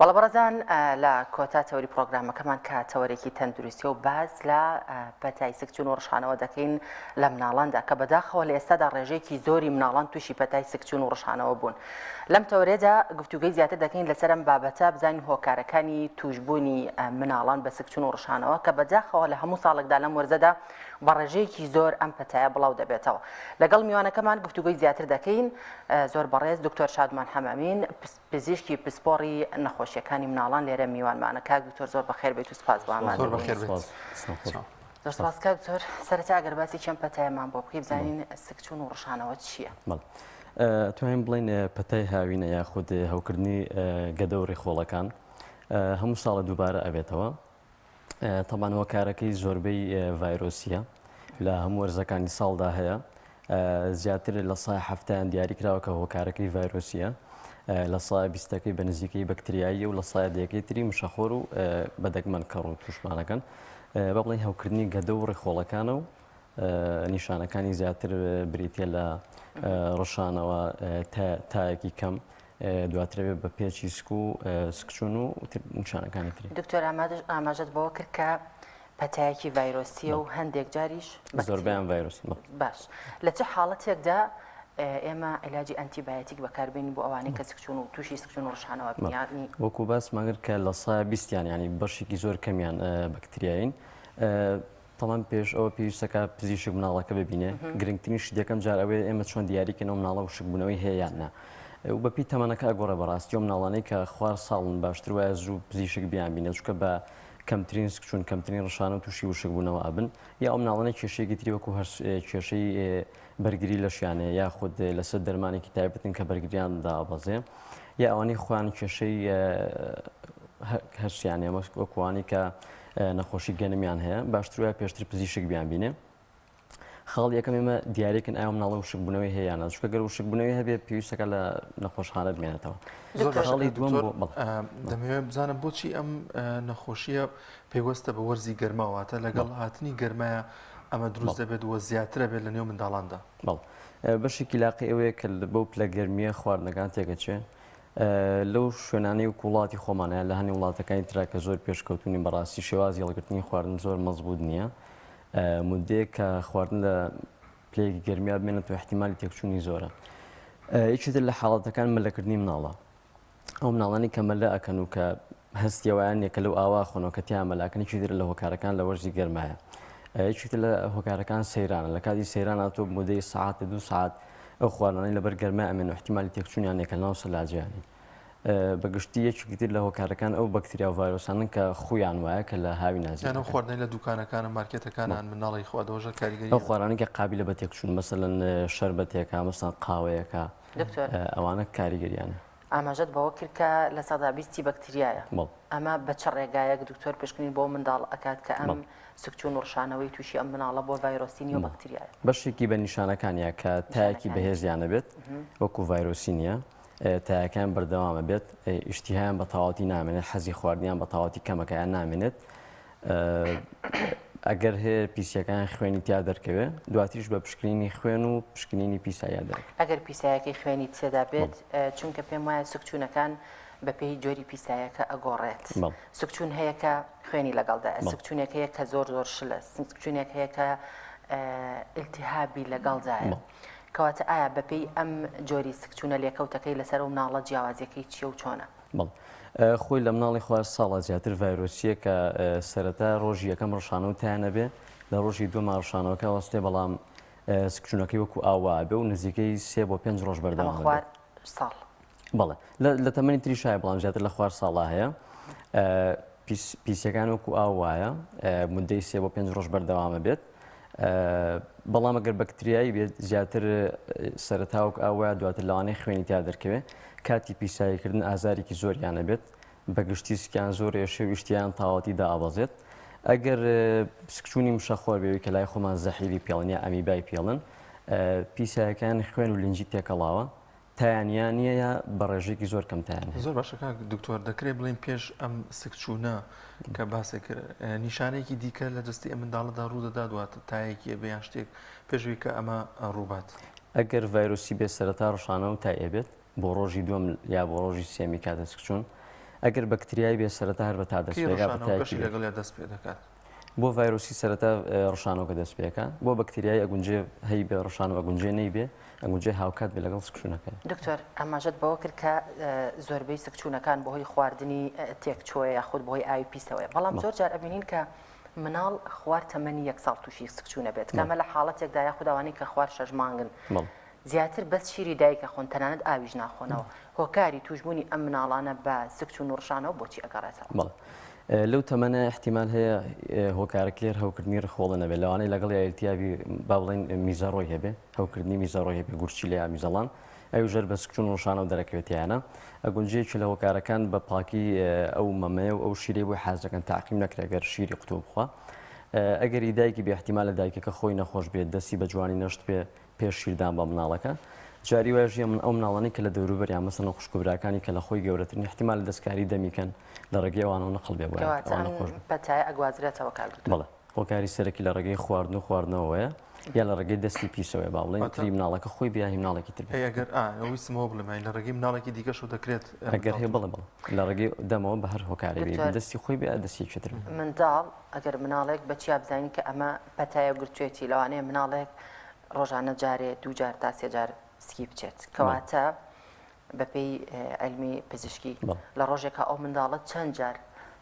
بەڵێ بەڕێزان لە کۆتا تەوەری پرۆگرامەکەمان کە تەوەرێکی تەندروستیە و باس لە پەتای سکچون و ڕشانەوە دەکەین لە مناڵاندا کە بەداخەوە لە ئێستادا ڕێژەیەکی زۆری مناڵان تووشی پەتای سکچون و ڕشانەوە بوون. لەم تەوەرێدا گفتوگەی زیاتر دەکەین لەسەر ئەم بابەتە بزانین هۆکارەکانی تووشبوونی مناڵان بە سکچون و ڕشانەوە کە بەداخەوە لە هەموو ساڵێکدا لەم وەرزەدا بە ڕێژەیەکی زۆر ئەم پەتایە بڵاو دەبێتەوە. لەگەڵ میوانەکەمان گفتوگۆی زیاتر دەکەین زۆر بەڕێز دکتۆر شادمان حەمەمین پزیشکی پسپۆڕی نەخۆشیەکانی مناڵان لێرە میوانمانە کاک دکتۆر زۆر بەخێر بێت و سپاس بۆ ئامادە زۆر بەخێر بێت. زۆر سپاس کاک دکتۆر سەرەتا ئەگەر باسی چەند پەتایەمان بۆ بکەی بزانین سکچوون و ڕشانەوە چییە؟ بەڵێ توانین بڵێین پەتای هاوینە یاخود هەوکردنی گەدە و ڕیخۆڵەکان هەموو ساڵە دووبارە ئەبێتەوە تەبان هۆکارەکەی زۆربەی ڤایرۆسیە لە هەموو وەرزەکانی ساڵدا هەیە زیاتر لە سای هەفتیان دیاری کراوە کە هۆکارەکەی ڤایرۆسیە لە سای بیستەکەی بە نزیکەی بەکتریاییە و لە سای دەیەکەی تری مشەخۆر و بە دەگمەن کەڕ و توشمانەکەن بە بڵێن هەوکردنی گەدە و ڕیخۆڵەکانە و نیشانەکانی زیاتر بریتە لە ڕشانەوە تایەکی کەم دواتر ئەبێ بە پێچی سک و سکچوون و نیشانەکانی تری. دکتۆر ئاماژەت بەوە کرد کە پەتایەکی ڤایرۆسیە و هەندێک جاریش زۆربیان ڤایرۆسی باش لە چ حاڵەتێکدا ئێمە علاجی ئەنتیبایەتیک بەکاربێنین بۆ ئەوانەی کە سکچوون و تووشی سکچوون و ڕشانەوە بنیانی وەکو باسمان کرد کە لە سا بیستیان ینی بەشێکی زۆر کەمیان بەکتریایین تەڵەن پێش ئەوە پێویستە کە پزیشک مناڵەکە ببینێ گرنگترین شت یەکەم جار ئەوەیە ئێمە چۆن دیاری کەین ئەو مناڵە وشکبوونەوەی هەیە یان نا و بەپی تەمەنەکە ئەگۆڕێ بەڕاستی ئەو مناڵانەی کە خوار ساڵن باشتر وایە زوو پزیشک بیان بینێ چونکە بە کەمترین سکچوون کەمترین ڕشانە و تووشی وشکبوونەوە ئەبن یا ئەو مناڵانەی کێشەیەکی تری وەکو هەر کێشەی بەرگری لەشیان هەیە یاخود لەسەر دەرمانێکی تایبەتن کە بەرگریان دابەزێ یا ئەوانەی خۆیان کێشەی هەرسیان هەیە وەکوانی کە نەخۆشی گەنمیان هەیە باشتر وایە پێشتر پزیشک بیان بینێ خاڵ یەکەم ئێمە دیارێکن ئایا مناڵە وشکبوونەوەی هەیە یان نا چونکە گەر وشکبوونەوەی هەبێ پێویستەکە لە نەخۆشخانە بمێنێتەوە زۆر باشە خاڵی کاک دووەم دکتۆر بۆ بەڵێ. دەمەوێت بزانم بۆچی ئەم نەخۆشیە پەیوەستە بە وەرزی گەرما واتە لەگەڵ هاتنی گەرمایە ئەمە دروست دەبێت و زیاترە بێت لە نێو منداڵاندا بەڵێ بەشێکی لاقی ئەوەیە کە بەو پلە گەرمیە خواردنەکان تێکەچێ لەو شوێنانەی وەکو وڵاتی خۆمان یان لە هەنێ وڵاتەکانی ترا کە زۆر پێشکەوتوو نین بەڕاستی شێوازی هەڵگرتنی خواردن زۆر مەزبووت نییە مدەیەک کە خواردن لە پلەیەکی گەرمیا بمێنێتەوە احتیمالی تێکچوونی زۆرە یەکی تر لە حاڵەتەکان مەلەکردنی مناڵە ئەو مناڵانی کە مەلە ئەکەن و کە هەستیەوەیان نیە کە لەو ئاوا خۆنەوە کە تیا مەلاکەن یەکی تر لە هۆکارەکان لە وەرزی گەرمایە یەکی تر لە هۆکارەکان سەیرانە لە کاتی سەیرانە تۆ مدەی سەعات دوو سەعات ئەو خواردنانەی لەبەر گەرما ئەمێن و احتیمالی تێکچوونیان نیە کە لەناو سەلاجەیانین. بە گشتی یەکێکی تر لە هۆکارەکان ئەو بەکتریا و ڤایرۆسانەن کە خوویان وایە کە لە هاوینا یان ئەو زیاد دەکەن. خواردنەی لە دوکانەکان و مارکێتەکانان منداڵی خواردەوەژە کاریگەری ئەو هەیە. خواردانەی کە قابیلە بە تێکچوون مەسەلەن شەربەتێکە مەسەلەن قاوەیەکە دکتۆر. ئەوانە کاریگەریان هەیە. ئاماژەت بەوە کرد کە 20% بەکتریایە ئەمە بە چ ڕێگایەک دکتۆر پشکنین بۆ منداڵ ئەکات کە ئەم سکچون و ڕشانەوەی تووشی ئەم مناڵە بۆ ڤایرۆسی نیە و بەکتریایە؟ بەشێکی بە نیشانەکانە کە تایەکی بەهێزیان نەبێت وەکو ڤایرۆسی نییە تایەکان بەردەوامە بێت ئیشتیهایان بە تەواوەتی نامێنێت حەزی خواردنیان بە تەواوەتی کەمەکەیان نامێنێت ئەگەر هەیە پیسیەکان خوێنی تیا دەرکەوێ دواتریش بە پشکنینی خوێن و پشکنینی پیساییا دەرەکەوێ. ئەگەر پیسایەکەی خوێنی تێدا بێت چونکە پێم وایە سکچوونەکان بەپێی جۆری پیسایەکە ئەگۆڕێت سکچوون هەیە کە خوێنی لەگەڵدایە سکچوونێک هەیە کە زۆر زۆر شلە سکچوونێک هەیە کە ئیلتیهابی لەگەڵدایە کەواتە ئایا بەپێی ئەم جۆری سکچوونە لێکەوتەکەی لەسەر ئەو مناڵە جیاوازیەکەی چییە و چۆنە؟ بەڵێ خۆی لە مناڵی خوار ساڵە زیاتر ڤایرۆسیە کە سەرەتا ڕۆژی یەکەم ڕشانەوە تایان نەبێ لە ڕۆژی دووەما ڕشانەوەکە وەستێ بەڵام سکچونەکەی وەکو ئاوا بێ و نزیکەی سێ بۆ پێنج ڕۆژ بەردەوام خوار ساڵ بەڵێ لە تەمەنی تریش هەیە بەڵام زیاتر لە خوار ساڵا هەیە پیسیەکان وەکو ئاو وایە مدەی سێ بۆ پێنج ڕۆژ بەردەوامە بێت بەڵام ئەگەر بەکتریایی بێت زیاتر سەرەتا وەک ئاو وایە دواتر لەوانەیە خوێنی تیا دەرکەوێت کاتی پیساییکردن ئازارێکی زۆریان ئەبێت بەگشتی سکیان زۆر ئێشێ و ئیشتیایان تەواوەتی دائەبەزێت ئەگەر سکچوونی مشەخۆر بێ کە لای خۆمان زەحیری پێڵن یا ئەمیبای پێڵن پیسایەکان خوێن و لنجی تێکەڵاوە تایان یا نییە یا بە ڕێژەیەکی زۆر کەم تایان هەیە. زۆر باشە کاک دکتۆر دەکرێت بڵێین پێش ئەم سکچوونە کە باسێک کرد نیشانەیەکی دیکە لە جەستەی ئەم منداڵەدا ڕوودەدات واتە تایەکی ئەبێ یان شتێک پێش ئەوەی کە ئەمە ڕووبات؟ ئەگەر ڤایرۆسی بێت سەرەتا ڕشانە و تای ئەبێت بۆ ڕۆژی دووەم یا بۆ ڕۆژی سێمی کاتە سکچوون. ئەگەر بەکتریای بێ سەرەتا هەر بە تا دەست کەی پێ ئەکا، بە ڕشانەوەکەشی تایەکی بێ. لەگەڵیا دەست پێ دەکات؟ بۆ ڤایرۆسی سەرەتا ڕشانەوەکە دەست پێ ئەکا، بۆ بەکتریای ئەگونجێ هەی بێ ڕشانەوە ئەگونجێ نەی بێ ئەگونجێ هاوکات بێ لەگەڵ سکچوونەکەی. دکتۆر ئاماژەت بەوە کرد کە زۆربەی سکچوونەکان بەهۆی خواردنی تێکچووە یاخود بەهۆی ئاوی پیسەوەیە، بەڵام زۆر جار ئەبینین کە مناڵ خوار تەمەنی یەک ساڵ تووشی سکچوون ئەبێت کە ئەمە لە حاڵەتێکدا یاخود ئەوانەی کە خوار شەش مانگن زیاتر بەس شیری دایک ئەخۆن تەنانەت ئاویش ناخۆنەوە، هۆکاری تووشبوونی ئەم مناڵانە بە سکچوون و ڕشانەوە بۆچی ئەگەڕێتەوە؟ بەڵێ لەو تەمەنە ئیحتیمال هەیە هۆکارەکەی هەر هەوکردنی ڕیخۆڵە نەبێت، لەوانەیە لەگەڵ ئیلتیابی با بڵێین میزەڕۆی هەبێ، هەوکردنی میزەڕۆی هەبێ، گورچیلە یا میزەڵان، ئەویش هەر بە سکچوون و ڕشانەوە دەرەکەوێت تیایانە. ئەگونجێ یەکێ لە هۆکارەکان بە پاکی ئەو مەمەیە و ئەو شیرەی بۆی حاز دەکەن تەعقیم نەکرێ گەر شیری قوتوو بخوا. ئەگەری دایکی بێ ئیحتیمالە دایکەکە خۆی نەخۆش بێت، دەستی بە جوانی نەشتبێ پێش شیردان بە مناڵەکە. جاری وایش هەیە من ئەو مناڵانەی کە لە دەوروبەریان مەسەلەن خوشک و براکانی کە لە خۆی گەورەترن ئیحتیمالە دەستکاری دەمی کەن لە ڕێگەی ئەوانەوە نەقڵ بێ بۆیان کەواتە ئەوان ئەم نەخۆش بن. پەتایە ئەگوازرێتەوە کاک دکتۆر؟ بەڵێ هۆکاری سەرەکی لە ڕێگەی خواردن و خواردنەوەیە یا لە ڕێگەی دەستی پیسەوەیە با بڵێین واتە تری مناڵەکە خۆی بێ یا هی مناڵێکی تر بێ. ئەی ئەگەر ئا ویستم ئەوە بڵێم یانی لە ڕێگەی مناڵێکی دیکەشەوە دەکرێت ئەگەر منداڵ هەیە تووش بەڵێ بەڵێ لە ڕێگەی دەمەوە بە هەر هۆکارێک بێ دکتۆر دەستی خۆی بێ یا دەستی یەکی تر بێ. منداڵ ئەگەر مناڵێک بە چیا بزانین کە ئەمە پەتایە گرتوێتی لەوانەیە مناڵێک ڕۆژانە جارێ دوو جار تا سێ جار سکی بچێت کەواتە بەپێی عیلمی پزیشکی لە ڕۆژێکا ئەو منداڵە چەند جار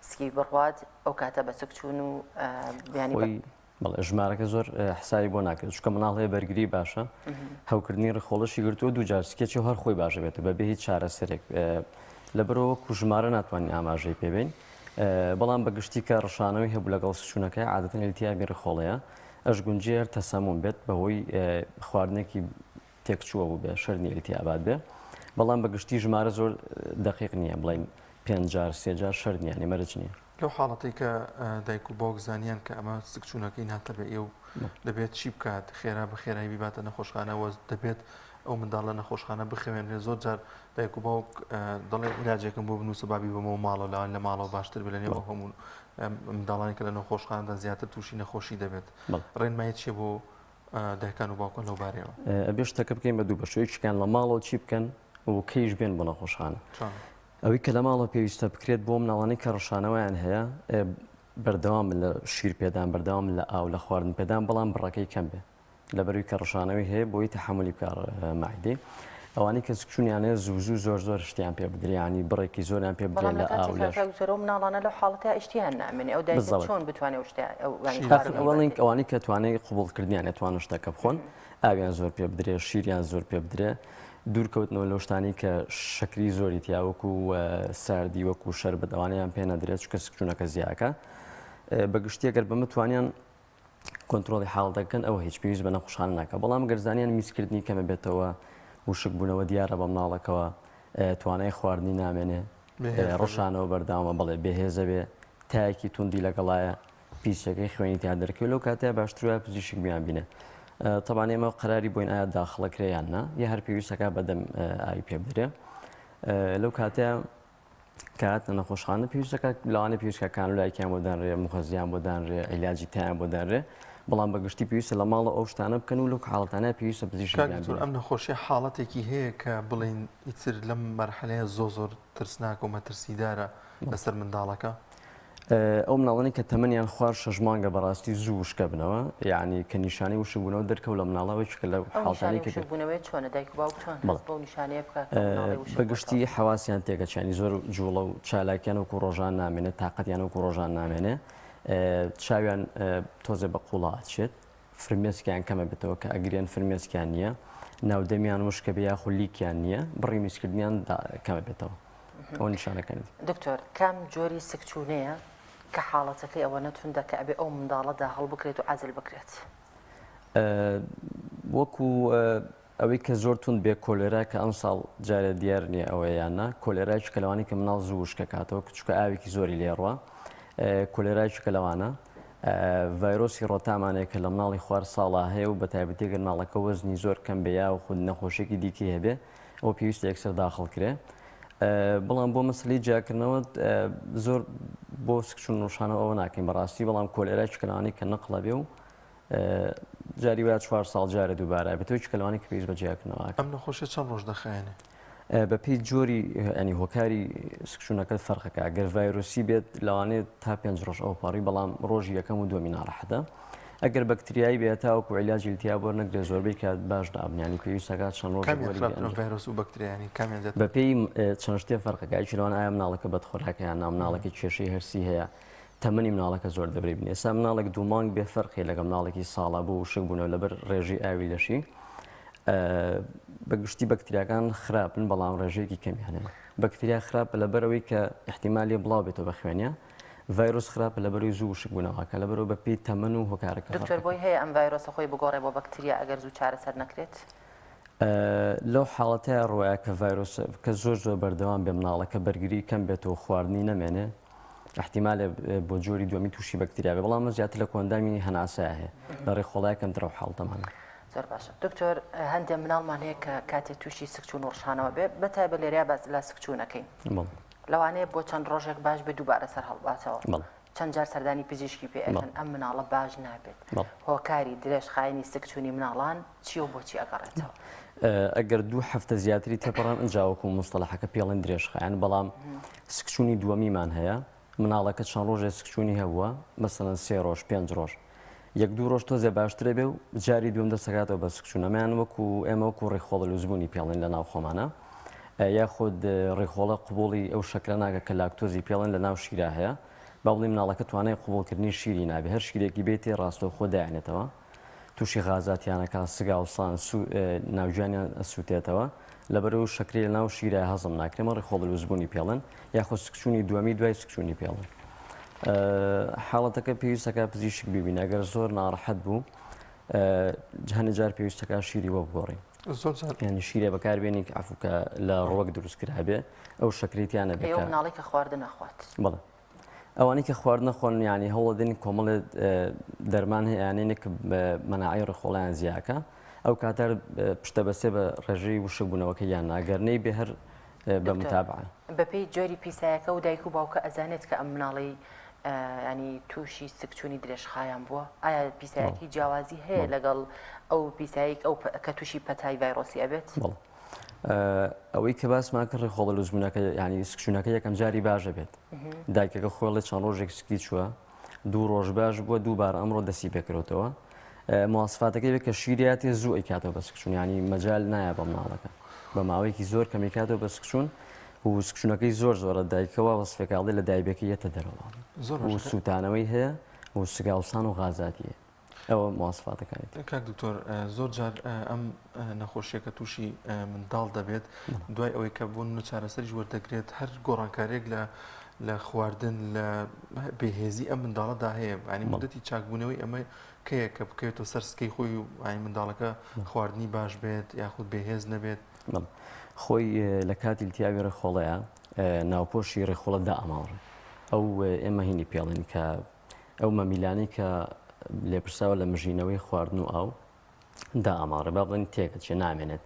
سکی بڕوات ئەو کاتە بە سک چوون و بیانی خۆی بەڵێ ژمارەکە زۆر حسابی بۆ ناکرێت چونکە مناڵ هەیە بەرگری باشە هەوکردنی ڕیخۆڵەشی گرتووە دوو جار سکێکی و هەر خۆی باشە بێت بەبێ هیچ چارەسەرێک لەبەرەوە وەکو ژمارە ناتوانین ئاماژەی پێبین بەڵام بە گشتی کە ڕشانەوەی هەبوو لەگەڵ سکچوونەکەی عادەتەن ئیلتیابی ڕیخۆڵەیە ئەشگونجێ هەر تەسەموم بێت بەهۆی خواردنێکی تێکچووە بوو بێ شەرت نییە ئیلتیابات بێ بەڵام بە گشتی ژمارە زۆر دەقیق نییە بڵێین پێنج جار سێ جار شەرت نییە یانی مەرج نییە. لەو حاڵەتەی کە دایک و باوک زانیان کە ئەمە سکچوونەکەی ناتەبیعیە و دەبێت چی بکات خێرا بە خێرایی بیباتە نەخۆشخانە وە دەبێت ئەو منداڵە نەخۆشخانە بخەوێنرێت زۆر جار دایک و باوک دەڵێ عیلاجێکم بۆ بنووسە با بیبەمەوە ماڵەوە لەوان لە ماڵەوە باشتر بێ لە نێو ئەو هەموو منداڵانی کە لە نەخۆشخانەدا زیاتر تووشی نەخۆشی دەبێت ڕێنمایی چیە بۆ دایکان و باوکان لەو بارەیەوە؟ ئەبێ شتەکە بکەین بە دوو بەش یەکێکیان لە ماڵەوە چی بکەن و کەیش بێن بۆ نەخۆشخانە. ئەوەی کە لە ماڵەوە پێویستە بکرێت بۆ مناڵانی کە ڕشانەوەیان هەیە بەردەوام لە شیر پێدان بەردەوام لە ئاو لە خواردن پێدان بەڵام بڕەکەی کەم بێ لەبەروی کە ڕشانەوەی هەیە بۆی تەحەمولی بکا مەعدەی. ئەوانەی کە سکچوونیان هەیە زوو زوو زۆر زۆر شتیان پێ بدرێ یانی بڕێکی زۆریان پێ بدرێ بەڵام لە لە ئاو کاتێکا لەش. کاک زۆر ئەو مناڵانە لەو حاڵەتەیا ئیشتیهایان نامێنێ ئەو دایکە بالضبط. چۆن بتوانێ ئەو شتە ئەو یانی ئاخر خواردنەی ئەوەڵین بەرتێ؟ ئەوانەی کە توانای قبوڵکردنیان هەیە توانن شتەکە بخۆن ئاویان زۆر پێ بدرێ شیریان زۆر پێ بدرێ دوورکەوتنەوە لەو شتانەی کە شەکری زۆری تیا وەکو ساردی وەکو شەربەت ئەوانەیان پێ نەدرێت چونکە سکچوونەکە زیاکە بە گشتی ئەگەر بەمە توانیان کۆنترۆڵی حاڵەتەکە کەن ئەوە هیچ پێویست بە نەخۆشخانە ناکا بەڵام گەر زانیان میزکردنی کەمە بێتەوە وشک بوونەوە دیارە بە مناڵەکەوە توانای خواردنی نامێنێ ڕشانەوە بەرداوامە بەڵێ بێهێزە بێ تایەکی توندی لەگەڵایە پیسەکەی خوێنی تیا دەرکەوێت لەو کاتەیە باشتر وایە پزیشک بیان بینێ تەبان ئێمە قەراری بۆین ئایا داخڵەکرێ یان نا یا هەر پێویستەکە بەدەم ئاوی پێ بدرێ لەو کاتەیە کە هاتنە نەخۆشخانە پێویستەکە لەوانەیە پێویستکە کانولایکیان بۆ دانرێ مخەزیان بۆ دانرێ عیلاجی تایان بۆ دانرێ بەڵام بە گشتی پێویستە لە ماڵەوە ئەو شتانە بکەن و لەو حاڵەتانە پێویستە پزیشک کاک بیان دکتۆر بینێت. ئەم نەخۆشیە حاڵەتێکی هەیە کە بڵێین ئیتر لەم مەرحەلەیە زۆر زۆر ترسناکە و مەترسیدارە لەسەر منداڵەکە؟ ئەو مناڵانەی کە تەمەنیان خوار شەش مانگە بەڕاستی زوو وشکە بنەوە یعنی کە نیشانەی وشکبوونەوە دەرکەوت لە مناڵە وەکی کە لە ئەو حاڵەتانەی نیشانەی کە وشکبوونەوەیە چۆنە دایک و باوک چۆن بەڵێ هەست بەو نیشانەیە بکا کە مناڵی وشک بە بۆتەوە؟ گشتی حەواسیان تێکەچێ یانی زۆر جوڵە و چالاکیان وەکو ڕۆژان نامێنێت تاقەتیان وەکو ڕۆژان نامێنێ چاویان تۆزێ بە قوڵا ئەچێت فرمێسکیان کەمە بێتەوە کە ئەگرێن فرمێسکیان نییە ناودەمیان وشکە بێ یاخو لیکیان نییە بڕی میزکردنیان کەمە بێتەوە ئەو نیشانەکانی. دکتۆر کام جۆری سکچوونەیە کە حاڵەتەکەی ئەوەنە توندە کە ئەبێ ئەو منداڵە داخڵ بکرێت و عەزل بکرێت؟ وەکو ئەوەی کە زۆر توند بێ کۆلێرا کە ئەمساڵ جارێ دیار نییە ئەوەیە یان نا، کۆلێرایەکی کە لەوانەیە کە مناڵ زوو وشکە کاتەوە چونکە ئاوێکی زۆری لێ ڕوا کۆلێرایەکی کە لەوانە ڤایرۆسی ڕۆتامانەیە کە لە مناڵی خوار ساڵا هەیە و بە تایبەتی گەر مناڵەکە وەزنی زۆر کەم بێ یاخود نەخۆشیێکی دیکەی هەبێ ئەوە پێویستە یەکسەر داخڵ کرێ بەڵام بۆ مەسلی جیاکردنەوە زۆر بۆ سکچون ڕۆشانەوە ئەوە ناکەین بەڕاستی بەڵام کۆلێرای کەلانی کە نەقڵە بێ و جاری وایە چوار ساڵ جارێ دووبارە بێتەوە چونکە لەوانەیە کە پێویست بە جیاکردنەوە ئەکات. ئەم نەخۆشیە چەند ڕۆژ دەخایەنێ؟ بەپێی جۆری ینی هۆکاری سکچوونەکە فەرقەکە گەر ڤایرۆسی بێت لەوانەیە تا پێنج ڕۆژ ئەوپەڕی بەڵام ڕۆژی یەکەم و دووەمی ناڕەحەتە ئەگەر بەکتریایی بێت تاوەکو عیلاجی التهاب وەرنەگرێت زۆربەی کات باش نابن ینی پێویستەکات چەند ڕۆژ کامیان خراپترن ڤایرۆس و بەکتریانی کامیان زیاتر بەپێی چەند شتێ فەرقەکە یەکی لەوان ئایا مناڵەکە بەدخۆراکە یان نا مناڵەکە کێشەی هەرسی هەیە تەمەنی مناڵەکە زۆر دەبرێ بینێ ئێستا مناڵێک دوو مانگ بێ فەرقی لەگەڵ مناڵێکی ساڵا بۆ وشک بوونەوە لەبەر ڕێژەی ئاوی لەشی بە گشتی بەکتریاکان خراپن بەڵام ڕێژەیەکی کەمیان هەیە بەکتریا خراپە لەبەرەوەی کە احتیمالی بڵاو بێتەوە بە خوێنە ڤایرۆس خراپە لەبەرەوەی زوو وشک بوونەوەکە لەبەرەوە بە پێی تەمەن و هۆکارەکە دکتۆر بۆی هەیە ئەم ڤایرۆسە خۆی بگۆڕێ بۆ بەکتریا ئەگەر زوو چارەسەر نەکرێت؟ لەو حاڵەتەیا ڕوایە کە ڤایرۆس کە زۆر زۆر بەردەوام بێ مناڵەکە بەرگری کەم بێتەوە خواردنی نەمێنێ احتیمالێ بۆ جۆری دووەمی تووشی بەکتریا بێ بەڵام زیاتر لە کۆئەندامی هەناسەیا هەیە لە ڕێخۆڵای کەمترە و حاڵتەمانە. زۆر باشە دکتۆر هەندێک مناڵمان هەیە کە کاتێ تووشی سکچوون و ڕشانەوە بێ بە تایبەت لێرەیا باس لە سکچوونەکەین لەوانەیە بۆ چەند ڕۆژێک باش بێ دووبارە سەر هەڵباتەوە چەند جار سەردانی پزیشکی پێ ئەکەن ئەم مناڵە باش نابێت هۆکاری درێژخایەنی سکچوونی مناڵان چیە و بۆچی ئەگەڕێتەوە؟ ئەگەر دوو هەفتە زیاتری تێپەڕان ئینجا وەکو مستەڵەحەکە پێڵێن درێژخایەن بەڵام سکچوونی دووەمیمان هەیە مناڵەکە چەند ڕۆژێ سکچوونی هەبووە مەسەلەن سێ ڕۆژ پێنج ڕۆژ یەک دوو ڕۆژ تۆزێ باشترە بێ و جاری دووەم دەستەکاتەوە بە سکچوون ئەمەیان وەکو ئێمە وەکو ڕیخۆڵە لوزبوونی پێڵێن لە ناو خۆمانە یاخود ڕیخۆڵە قوبوڵی ئەو شەکرە ناکە کە لاکتۆزی پێڵێن لە ناو شیرا هەیە با بڵێین مناڵەکە توانای قوبوڵکردنی شیری نابێ هەر شیرێکی بێتێ ڕاستەوخۆ دایانێتەوە تووشی غازاتیانەکە سگاوسان ناوگیانیان ئەسووتێتەوە لەبەرەوە شەکری لە ناو شیرە هەزم ناکرێ مە ڕیخۆڵە لوزبوونی پێڵێن یاخود سکچوونی دووەمی دوای سکچوونی پێڵێن حاڵەتەکە پێویستەکە پزیشک ببینە ئەگەر زۆر ناڕەحەت بوو هەنێ جار پێویستەکە شیری بۆ بگۆڕین زۆر جار یعنی شیرێ بەکاربێنی کە عەفوو کە لە ڕوەک دروست کرابێ ئەو شەکری تیا نەبێ ئەو مناڵی کە خواردن نەخوات بەڵێ ئەوانەی کە خواردن نەخۆن یعنی هەوڵدەدەین کۆمەڵێ دەرمان هەیە یانێ کە مەناعەی ڕیخۆڵەیان زیاکە ئەو کاتە پشتە بەسێ بە ڕێژەی وشک بوونەوەکە یان ناگەر نەی بێ هەر بە متابعە. بەپێی جۆری پیسایەکە و دایک و باوکە ئەزانێت کە ئەم مناڵەی ینی تووشی سکچوونی درێژخایەن بووە ئایا پیسایەکی جیاوازی هەیە لەگەڵ ئەو پیسایەک ئەو کە تووشی پەتای ڤایرۆسی ئەبێت؟ ئەوەی کە باسمان کرد ڕیخۆڵە لوزبوونەکە ینی سکچوونەکە یەکەم جاری باشە بێت دایکەکە خۆڵێ چەند ڕۆژێک سکی چووە دوو ڕۆژ باش بووە دووبارە ئەمڕۆ دەسی پێکرێتەوە مواسفاتەکەی بێت کە شیریاتێ زوو ئەیکاتەوە بە سکچوون ینی مەجال نایە بە مناڵەکە بە ماوەیەکی زۆر کەمی کاتەوە بە سکچوون و سکچوونەکەی زۆر زۆرە دایکەوە وەسفێکاڵێ لە دایبەکە یەتە دەرەوە و سووتانەوەی هەیە و سگاوسان و غازاتی هەیە ئەوە مواسفاتەکانی کاک دکتۆر زۆر جار ئەم نەخۆشیە کە تووشی منداڵ دەبێت دوای ئەوەی کە بۆ نمونە چارەسەریش وەردەگرێت هەر گۆڕانکاریەک لە لە خواردن لە بێهێزی ئەم منداڵەدا هەیە ینی مدەتی چاکبوونەوەی ئەمە کەیە کە بکەوێتەوە سەر سکەی خۆی و ئاین منداڵەکە خواردنی باش بێت یاخود بێهێز نەبێت خۆی لە کاتی التیاوی ڕێخۆڵەیە ناوپۆشی ڕێخۆڵە دائەماڵڕێ ئەو ئێمە هینی پێڵین کە ئەو مەمیلانەی کە لێپرساوە لە مژینەوەی خواردن و ئاو دائەماڵێ با بڵێن تێکەچێ نامێنێت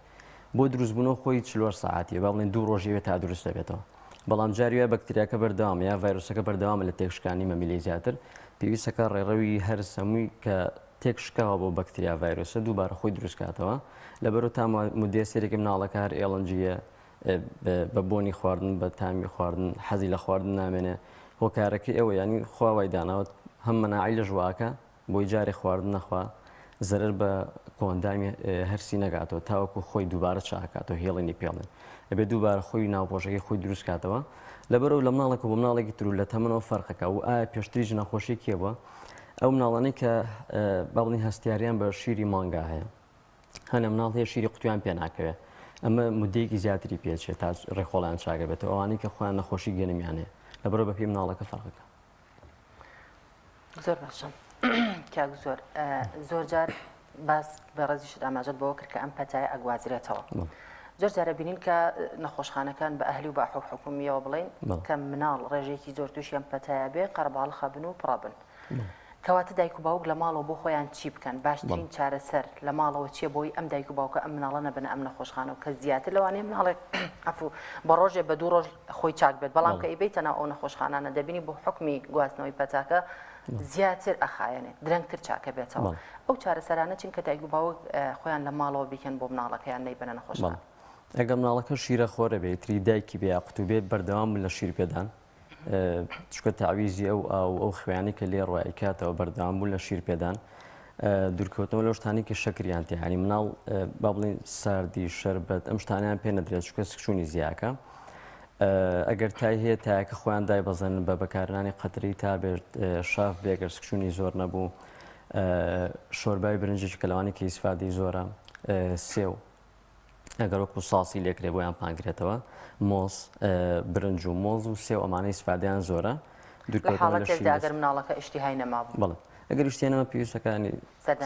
بۆ دروستبوونەوە خۆی چلوەر سەعاتیە با بڵێن دوو ڕۆژی وێ تا دروست دەبێتەوە بەڵام جاری وایە بەکتریاکە بەردەوامە یا ڤایرۆسەکە بەردەوامە لە تێکشکانی مەمیلەی زیاتر پێویستەکە ڕێڕەوی هەرس هەمووی کە تێکشکاوە بۆ بەکتریا ڤایرۆسە دووبارە خۆی دروستکاتەوە لەبەرو تا مدەیە سێرێکی مناڵەکە هەر ئێڵنجیە بە بۆنی خواردن بە تامی خواردن حەزی لە خواردن نامێنێ هۆکارەکەی ئەوە ینی خوا وای داناوە هەم مەناعی لەش واکە بۆی جارێ خواردن نەخوا زەرەر بە کۆئەندامی هەرسی نەگاتەوە تاوەکو خۆی دووبارە چاکاتەوە هێڵینی پێڵێن ئەبێ دووبارە خۆی ناوپۆشەکەی خۆی دروست کاتەوە لەبەرەوە لە مناڵێک و بۆ مناڵێکی تر و لە تەمەنەوە فەرقەکە و ئایا پێشتریش نەخۆشی کێ بووە ئەو مناڵانەی کە با بڵێین هەستیاریان بە شیری مانگا هەیە هەنە مناڵ هەیە شیری قوتویان پێ ناکەوێت ئەمە مدەیەکی زیاتری پێچێت تا ڕێخۆڵیان چاکە بێتەوە ئەوانەی کە خۆیان نەخۆشی گەنمیان هەیە لەبەرەوە بەپێی مناڵەکە فەرقەکە زۆر باشە کاک زۆر زۆر جار باس بەڕێزیشت ئاماژەت بەوە کرد کە ئەم پەتایە ئەگوازرێتەوە زۆر جارە بینین کە نەخۆشخانەکان بە ئەهلی و بە حکومیەوە بڵین کە مناڵ ڕێژەیەکی زۆر تووشی ئەم پەتایە بێ قەرەباڵخە بن و پڕە بن. کەواتە دایک و باوک لە ماڵەوە بۆ خۆیان چی بکەن؟ باشترین چارەسەر لە ماڵەوە چیە بۆی ئەم دایک و باوکە ئەم مناڵە نەبەنە ئەم نەخۆشخانە و کە زیاتر لەوانەیە مناڵێک عەفو بە ڕۆژێ بە دوو ڕۆژ خۆی چاک بێت بەڵام کە ئەیبەیتە ناو ئەو نەخۆشخانانە دەبینی بۆ حوکمی گواستنەوەی پەتاکە زیاتر ئەخایەنێت درەنگتر چاکە بێتەوە ئەو چارەسەرانە چین کە دایک و باوک خۆیان لە ماڵەوە بیکەن بۆ مناڵەکەیان نەیبەنە نەخۆشخانە؟ ئەگەر مناڵەکە شیرە خۆرە بێ تری دایکی بێ یا قوتوو بێت بەردەوام بن لە شیر پێدان چونکە تەعویزی ئەو ئاو ئەو خوێیانەی کە لێ ڕوا ئەیکاتەوە بەردەوام بوون لە شیر پێدان دوورکەوتنەوە لەو شتانەی کە شەکریان تێ هەنی مناڵ با بڵین ساردی شەربەت ئەم شتانیان پێ نەدرێت چونکە سکچوونی زیاکە ئەگەر تای هەیە تایەکە خۆیان دایبەزێنن بە بەکارنانی قەترەی تا بێت شاف بێ گەر سکچوونی زۆر نەبوو شۆربای برنجێکی کە لەوانی کە ئیسفادەی زۆرە سێو ئەگەر وەکو ساسی لێکرێ بۆیان پانکرێتەوە مۆز برنج و مۆز و سێو ئەمانە ئیسفادەیان زۆرە لە حاڵەتێکدا ئەگەر مناڵەکە ئیشتیهای نەمابوو بەڵێ ئەگەر ئیشتیهای نەما پێویستەکانی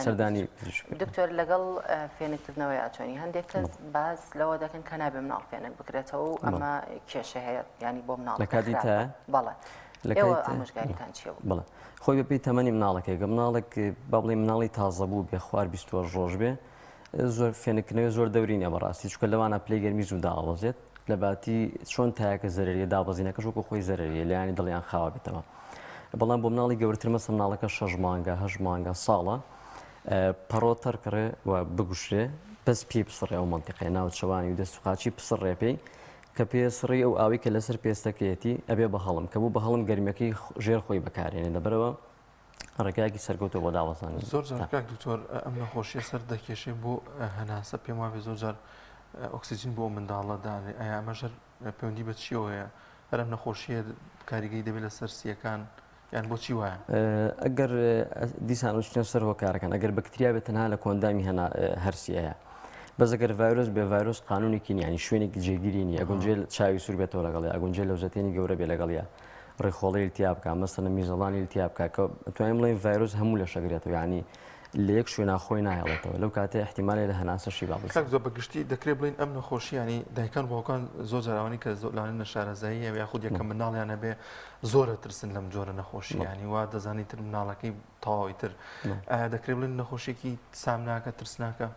سەردانی پزیشک بکەن. دکتۆر لەگەڵ فێنککردنەوەی ئاچۆنی هەندێک کەس باس لەوە دەکەن کە نابێ مناڵ فێنک بکرێتەوە و ئەمە کێشە هەیە ینی بۆ مناڵ لە کاتی تا بەڵێ ئێوە ئامۆژگاریتان چییە بڵێ خۆی بەپێی تەمەنی مناڵەکەی گە مناڵێک با بڵێ مناڵی تازە بوو بێ خوار 20 ڕۆژ بێ زۆر فێنککردنەوەی زۆر دەوری نیە بەڕاستی چونکە لەوانە پلەی گەرمی زوو داوەزێت لە باتی چۆن تایەکە زەرەریە دابەزینەکەش وەکو خۆی زەرەریە لایانی دڵیان خاوە بێتەوە بەڵام بۆ مناڵی گەورتر مەسە مناڵەکە شەش مانگە هەش مانگە ساڵە پەڕۆ تەرکڕێ و بگوشرێ بەس پێی پسڕێ ئەو منتیقەیە ناوچەوانی و دەست و قاچی پسڕێ پێی کە پێ سڕی ئەو ئاوی کە لەسەر پێستەکەیەتی ئەبێ بە هەڵم کە بوو بە هەڵم گەرمیەکەی ژێر خۆی بەکارێنێ لەبەرەوە ڕێگایەکی سەرکەوتووە بۆ دابەزاندنی زۆر جار کاک دکتۆر ئەم نەخۆشیە سەر دەکێشێ بۆ هەناسە پێم وابێ زۆر جار ئۆکسجین بۆ منداڵە دانێ ئایا ئەمەش هەر پەیوەندی بە چیەوە هەیە هەر ئەم نەخۆشیە کاریگەری دەبێت لەسەر سیەکان یان بۆچی وایە؟ ئەگەر دیسان بچینە سەر هۆکارەکان ئەگەر بەکتریا بێت تەنها لە کۆندامی هەنا هەرسی هەیە بەس ئەگەر ڤایرۆس بێ ڤایرۆس قانونێکی نییە یانی شوێنێکی جێگیری نییە ئەگونجێ چاوی سوور بێتەوە لەگەڵی ئەگونجێ لەوزەتێنی گەورە بێ لەگەڵیە ڕیخۆڵەی التیاب بکا مەسەلەن میزەڵانی التیاب بکا کە ئەتوانین بڵێین ڤایرۆس هەموو لەش ئەگرێتەوە یانی لە یەک شوێنا خۆی ناهێڵێتەوە لەو کاتەی احتیمالێ لە هەناسەشی با بزانێت. کاک زۆر بە گشتی دەکرێت بڵێین ئەم نەخۆشییانەی دایکان و باوکان زۆر جار ئەوانەی کە زۆر لەوانەیە نەشارەزایی هەبێ یاخود یەکەم منداڵیان هەبێ زۆر ئەترسن لەم جۆرە نەخۆشییە یانی وا دەزانن ئیتر منداڵەکەی تەواو ئیتر ئایا دەکرێت بڵێین نەخۆشییەکی سامناکە ترسناکە؟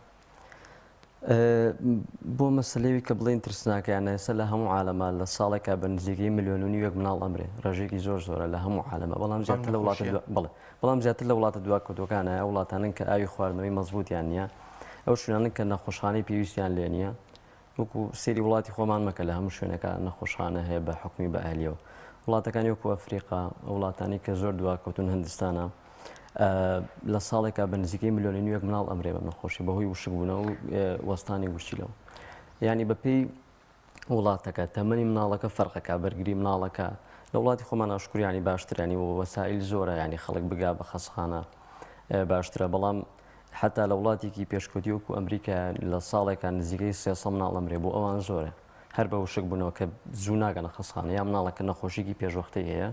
بۆ مەسەلەوی کە بڵێین ترسناکە یان ئێستا لە هەموو عالەما لە ساڵێکا بە نزیکەی ملیۆن و نیوێک مناڵ ئەمرێ ڕێژەیەکی زۆر زۆرە لە هەموو عالەمە بەڵام زیاتر لە وڵاتە بڵێ بەڵام زیاتر لە وڵاتە دواکەوتوەکانە ئەو وڵاتانن کە ئاوی خواردنەوەی مەزبوطیان نییە ئەو شوێنانن کە نەخۆشخانەی پێویستیان لێ نییە وەکو سەیری وڵاتی خۆمان مەکە لە هەموو شوێنەکە نەخۆشخانە هەیە بە حکومی بە ئەهلیەوە وڵاتەکانی وەکو ئەفریقا ئەو وڵاتانی کە زۆر دواکەوتون هندستانە لە ساڵێکا بە نزیکەی ملیۆنی نوێک مناڵ ئەمرێ بەم نەخۆشی بەهۆی وشکبوونەوە و وەستانی گورچیلەوە ینی بەپێی وڵاتەکە تەمەنی مناڵەکە فەرقەکە بەرگری مناڵەکە لە وڵاتی خۆمان ئاشکریانی باشترانی و وەسائل زۆرە ینی خەڵک بگا بە خەسخانە باشترە بەڵام حتا لە وڵاتێکی پێشکەوتی وەکو ئەمریکا لە ساڵێکا نزیکەی 300 مناڵ ئەمرێ بۆ ئەوان زۆرە هەر بە وشک بوونەوە کە زوو ناگەنە خەسخانە یا مناڵەکە نەخۆشیکی پێشوەختەی هەیە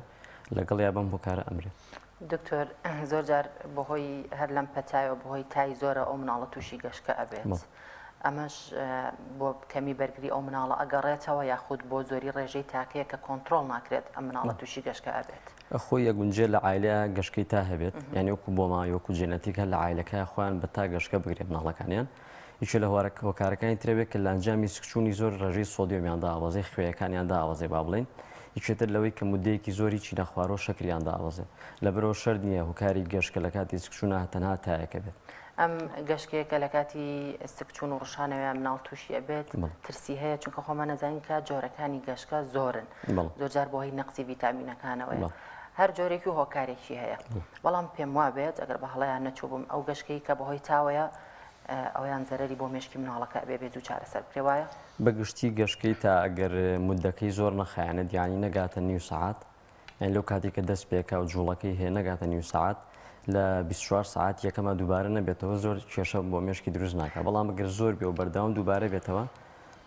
لەگەڵ یا بەم هۆکارە ئەمرێ. دکتۆر زۆر جار بەهۆی هەر لەم پەتایەوە بەهۆی تای زۆرە ئەو مناڵە تووشی گەشکە ئەبێت ئەمەش بۆ کەمی بەرگری ئەو مناڵە ئەگەڕێتەوە یاخود بۆ زۆری ڕێژەی تاکەیە کە کۆنتترۆل ناکرێت ئەم مناڵە تووشی گەشکە ئەبێت خۆی ئەگونجێ لە عایلە گەشکەی تا هەبێت یعنی وەکو بۆماوەی وەکو جێنەتیک هەر لە عایلەکە خۆیان بە تا گەشکە بگرێت مناڵەکانیان یەکێ لە هۆکارەکانی ترە بێت کە لە ئەنجامی سکچوونی زۆر ڕێژەی سۆدیۆمیان دابەزێ خوێیەکانیان دابەزێ با بڵێین یەکێ تر لەوەی کە مدەیەکی زۆر هیچی نەخوارەوە شەکریان دابەزێ لەبەرەوە شەرت نییە هۆکاری گەشکە لە کاتی سکچوونا تەنها تایەکە بێت. ئەم گەشکەیە کە لە کاتی سکچوون و ڕشانەوەیان مناڵ تووشی ئەبێت ترسی هەیە چونکە خۆمان ئەزانین کە جۆرەکانی گەشکە زۆرن زۆر جار بۆ هی نەقسی ڤیتامینەکانەوەیە هەر جۆرێکی و هۆکارێکی هەیە بەڵام پێم وابێت ئەگەر بە هەڵەیان نەچووبم ئەو گەشکەی کە بەهۆی تاوەیە ئەویان زەرەری بۆ مێشکی مناڵەکە ئەبێ بێ زوو چارەسەر بکرێ وایە؟ بە گشتی گەشکەی تا ئەگەر مودەکەی زۆر نەخایەنێت یانی نەگاتە نیو سەعات یانی لەو کاتێک کە دەست پێکا و جوڵەکەی هەیە نەگاتە نیو سەعات لە 24 سەعات یەکەما دووبارە نەبێتەوە زۆر کێشە بۆ مێشکی دروست ناکا بەڵام ئەگەر زۆر بێ و بەردەوام دووبارە بێتەوە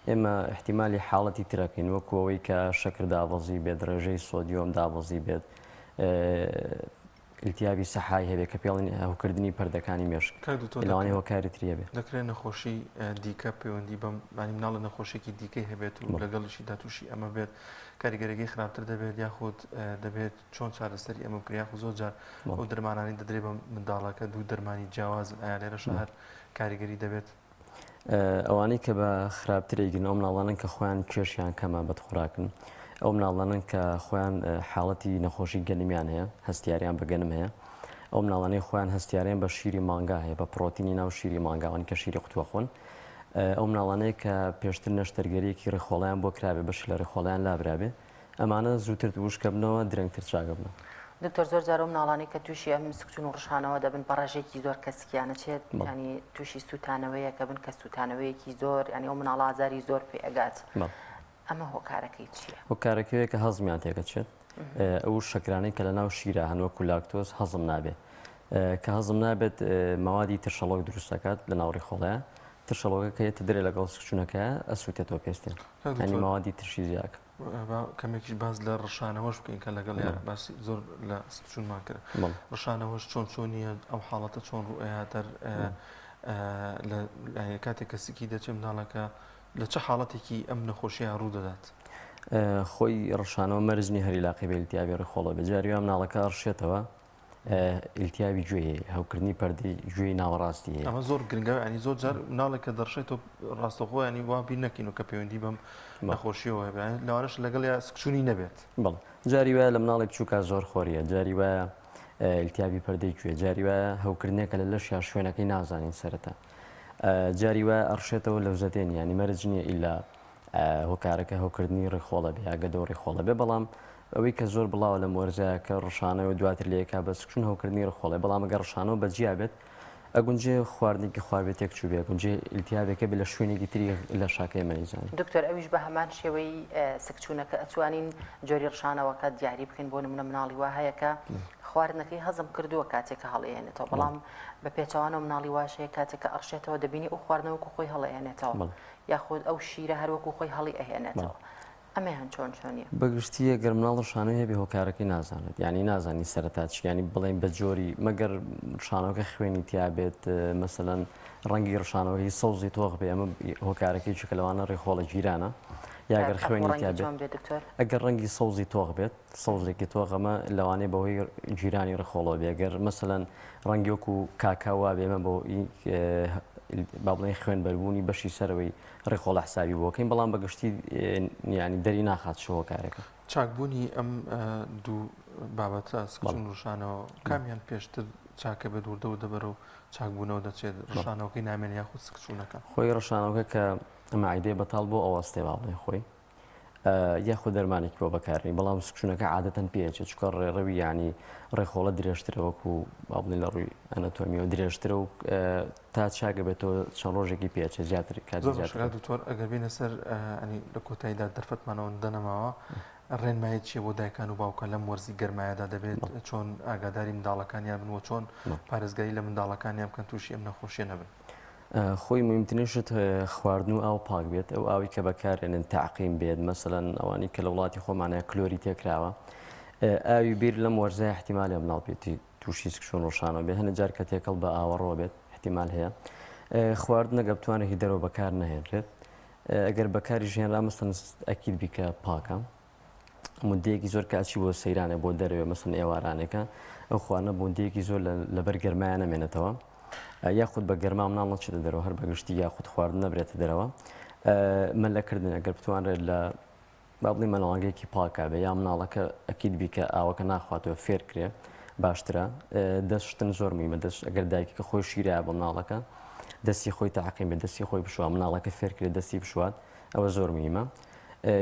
ئێمە ئیحتیمالی حاڵەتی ترەکەین وەکو ئەوەی کە شەکر دابەزی بێت ڕێژەی سۆدیۆم دابەزی بێت ئیلتیابی سەحای هەبێ کە پێڵین هەوکردنی پەردەکانی مێشک کاک دکتۆر لەوانەیە هۆکاری تری هەبێ. دەکرێت نەخۆشی دیکە پەیوەندی بەم یانی مناڵە نەخۆشیەکی دیکەی هەبێت و لەگەڵیشیدا تووشی ئەمە بێت کاریگەریەکەی خراپتر دەبێت یاخود دەبێت چۆن چارەسەری ئەمە بکرێت یاخود زۆر جار ئەو دەرمانانەی دەدرێت بە منداڵەکە دوو دەرمانی جیاوازن ئایا لێرەشە هەر کاریگەری دەبێت؟ ئەوانەی کە بە خراپتر ئەیگرن ئەو مناڵانەن کە خۆیان کێشیان کەمە بەدخۆراکن ئەو مناڵانەن کە خۆیان حاڵەتی نەخۆشی گەنمیان هەیە هەستیاریان بە گەنم هەیە ئەو مناڵانەی خۆیان هەستیاریان بە شیری مانگا هەیە بە پرۆتینی ناو شیری مانگاوان کە شیری قوتوە خۆن. ئەو مناڵانەی کە پێشتر نەشتەرگەریەکی ڕیخۆڵەیان بۆ کرابێ بەشی لە ڕیخۆڵەیان لابرابێ ئەمانە زووتر وشکەبنەوە درەنگتر چاکەبنەوە. دکتۆر زۆر جار ئەو مناڵانەی کە تووشی ئەم سکچون و ڕشانەوە دەبن بە ڕێژەیەکی زۆر کە سکیان ئەچێت یانی تووشی سووتانەوەیەکە بن کە سووتانەوەیەکی زۆر یانی ئەو مناڵە ئازاری زۆر پێ ئەگات ئەمە هۆکارەکەی چییە؟ هۆکارەکەی ئەوەیە کە هەزمیان تێکەچێت ئەو شەکرانەی کە لە ناو شیرا هەن وەکو لاکتۆز هەزم نابێت کە هەزم نابێت مەوادی ترشەڵۆک دروست دەکات لە ناو ڕیخۆڵەیە ترشەڵۆکە کە یەتە دەرێ لەگەڵ سکچوونەکە ئەسووتێتەوە پێستێن یانی مەوادی ترشی زیاکە. با کەمێکیش باس لە ڕشانەوەش بکەین کە لەگەڵ باسی زۆر لە سکچوونمان کرد ڕشانەوەش چۆن چۆنیە ئەو حاڵەتە چۆن ڕوئەیا دەر لە کاتێک کە سکی دەچێت مناڵەکە لە چ حاڵەتێکی ئەم نەخۆشیە ڕوو دەدات؟ خۆی ڕشانەوە مەرج نیە هەر ئیلاقی بە ئیلتیابی ڕیخۆڵە بێت جاری وا مناڵەکە ئەڕشێتەوە ئیلتیابی گوێی هەیە هەوکردنی پەردەی گوێی ناوەڕاستی هەیە. ئەمە زۆر گرنگە ینی زۆر جار مناڵێک کە دەڕشێتەوە ڕاستەوخۆ ینی وا بیر نەکەین و کە پەیوەندی بەم نەخۆشیەوە هەبێ لەوانەش لەگەڵ یا سکچوونی نەبێت. بەڵێ جاری وایە لە مناڵی بچووکا زۆر خۆریە جاری وایە ئیلتیابی پەردەی گوێ جاری وایە هەوکردنێکە لە لەشیا شوێنەکەی نازانین سەرەتا جاری وایە ئەڕشێتەوە لەوزەتێن ینی مەرج نییە ئیلا هۆکارەکە هەوکردنی ڕیخۆڵە بێ یا گەدە و ڕیخۆڵە بێ بەڵام ئەوەی کە زۆر بڵاوە لەم وەرزە کە ڕشانەوە دواتر لە یەکا بە سکچون هەوکردنی ڕیخۆڵێ بەڵام ئەگەر ڕشانەوە بە جیا بێت ئەگونجێ خواردنێکی خواربێ تێک چوو بێ ئەگونجێ ئیلتیابێکە بێ لە شوێنێکی تری لە شاکەی مەریزان. دکتۆر ئەویش بە هەمان شێوەی سکچوونەکە ئەتوانین جۆری ڕشانەوەکە دیاری بکەین بۆ نمونە مناڵی وا هەیە کە خواردنەکەی هەزم کردووە کاتێک کە هەڵیێنێتەوە بەڵام بە پێچەوانەوە مناڵی واش هەیە کاتێک کە ئەڕشێتەوە دەبینی ئەو خواردنە وەکو خۆی هەڵئێنێتەوە یاخود ئەو شیرە هەر وەکو خۆی هەڵی ئەهێنێتەوە ئەمەیان چۆن چۆنیە؟ بە گشتی گەر مناڵ ڕشانەوەی هەبێ هۆکارەکەی نازانێت یانی نازانی سەرەتا چی یانی بڵێن بە جۆری مەگەر ڕشانەوەکە خوێنی تیا بێت مەسەلەن ڕەنگی ڕشانەوەی سەوزی تۆخ بێ ئەمە هۆکارەکەی چونکە لەوانە ڕیخۆڵە گیرانە یا گەر خوێنی تیا بێت ئەگەر ڕەنگی سەوزی تۆخ بێت سەوزێکی تۆخ ئەمە لەوانەیە بەهۆی گیرانی ڕیخۆڵەوە بێ گەر مەسەلەن ڕەنگی وەکو کاکاو وابێ ئەمە بۆ با بڵێن خوێنبەربوونی بەشی سەرەوەی ڕیخۆڵە حسابی بۆ کەین بەڵام بە گشتی یانی دەری ناخات چ هۆکارێکە. چاکبوونی ئەم دوو بابەتە سکچوون و ڕشانەوە کامیان پێشتر چاکە بێت وردە وردە بەرەو چاکبوونەوە دەچێت ڕشانەوەکەی نامێنێ یاخود سکچوونەکە؟ خۆی ڕشانەوەکە کە مەعیدەی بەتاڵ بۆ ئەوەستێ با بڵێین خۆی یاخود دەرمانێکی بۆ بەکارنی بەڵام سکچونەکە عادەتەن پێچێت چکە ڕێڕەوی ینی ڕێخۆڵە درێژترە وەکو با بڵێن لە ڕووی ئەنەتۆمیەوە درێژترە و تا چاکە بێتەوە چەند ڕۆژێکی پێچێت زیاتر کات زۆر باشە دکتۆر ئەگەر بینە سەر ئەنی لە کۆتاییدا دەرفەتمانەوە دەنەماوە ڕێنمایی چییە بۆ دایکان و باوکان لەم وەرزی گەرمایەدا دەبێت چۆن ئاگاداری منداڵەکانیان بن و چۆن پارێزگاری لە منداڵەکانیان بکەن تووشی ئەم نەخۆشیە نەبن؟ خۆی موهیمترین شت خواردن و ئاو پاک بێت ئەو ئاوی کە بەکارێنن تەعقیم بێت مەسەلەن ئەوانی کە لە وڵاتی خۆمانە کلۆری تێکراوە ئاوی بیر لەم وەرزە احتیمالە مناڵ پێتی تووشی سکچون ڕۆشانەوە بێت هەنە جار کە تێکەڵ بە ئاوەڕۆ بێت احتیمال هەیە خواردنە گە بتوانێت هی دەرەوە بەکار نەهێنرێت ئەگەر بەکاری ژێنرا مەسەن ئەکید بیکە پاکە مدەیەکی زۆر کە ئەچی بۆ سەیرانێ بۆ دەرەوێ مەسن ئێوارانێکە ئەو خواردنە مدەیەکی زۆر لەبەر گەرمایە نەمێنێتەوە یاخود بە گەرما مناڵ نەچێتە دەرەوە هەر بەگشتی یاخود خواردن نەبرێتە دەرەوە مەلەکردن ئەگەر بتوانرێت لە با بڵێین مەلەوانگەیەکی پاکا بێ یا مناڵەکە ئەکید بی کە ئاوەکە ناخواتەوە فێر کرێ باشترە دەست شتن زۆر مهمە دەست ئەگەر دایکەکە خۆی شیرایە بۆ مناڵەکە دەستی خۆی تەعقیم بێ دەستی خۆی بشوە مناڵەکە فێر کرێ دەستی بشوات ئەوە زۆر مهمە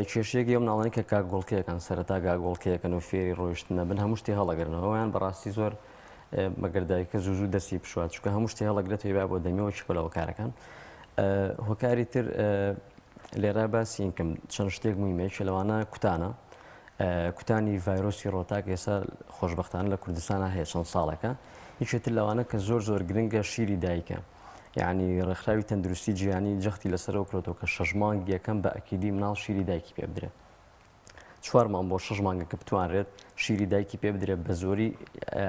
کێشەیەکی ئەو مناڵانەی کە گاگۆڵکەیەکان سەرەتا گاگۆڵکەیەکەن و فێری ڕۆیشتن نەبن هەموو شتێ هەڵەگرنەوە ئەویان بەڕاستی زۆر مەگەر دایکە زوو زوو دەستی بشوات چونکە هەموو شتێ هەڵەگرێت هیوا بۆ دەمیەوە چکە لە هۆکارەکان هۆکاری تر لێرە باسی کەم چەند شتێک مویمە یەکێ لەوانە کوتانە کوتانی ڤایرۆسی ڕۆتاک ئێستا خۆشببختانە لە کوردستانە هەیە چەند ساڵێکە یەکێتر لەوانە کە زۆر زۆر گرنگە شیری دایکە یعنی ڕێکخراوی تەندروستی جیهانی جەختی لەسەرەوە کرۆتەوە کە شەش مانگ یەکەم بە ئەکیدی مناڵ شیری دایکی پێ بدرێت چوار مانگ بۆ شەش مانگە کە بتوانرێت شیری دایکی پێ بدرێت بە زۆری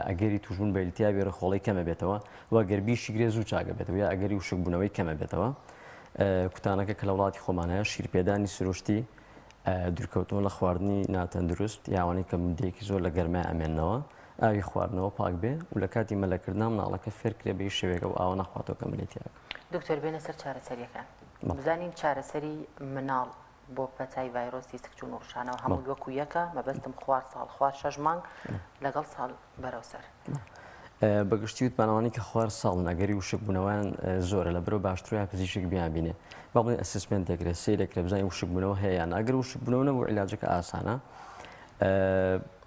ئەگەری توشبوون بە ئیلتیابی ڕیخۆڵەی کەمە بێتەوە و ئەگەر بیشیگرێ زوو چاکە بێتەوە یا ئەگەری وشکبوونەوەی کەمە بێتەوە کوتانەکە کە لە وڵاتی خۆمان هەیە شیرپێدانی سروشتی دوورکەوتنەوە لە خواردنی ناتەندروست یاوانەی کە مدەیەکی زۆر لە گەرمای ئەمێنەوە ئاوی خواردنەوە پاک بێ و لە کاتی مەلەکردنا مناڵەکە فێر کرێ بە هیچ شێوەیەک ئەو ئاوە نەخواتەوە کە ملی تیاکە. دکتۆر بێنە سەر چارەسەریەکان بزانین چارەسەری مناڵ بۆ پەتای ڤایرۆسی سکچوون و ڕشانەوە هەمووی وەکو یەکە مەبەستم خوار ساڵ خوار شەش مانگ لەگەڵ ساڵ بەرەو سەر. بە گشتی وتمان ئەوانەی کە خوار ساڵن ئەگەری وشکبوونەوەیان زۆرە لە برۆ باشتر وایە پزیشک بیانبینێ با بڵێن assessment دەکرێت سەیر دەکرێت بزانین وشکبوونەوە هەیە یان ئەگەر وشکبوونەوە نەبوو عیلاجەکە ئاسانە.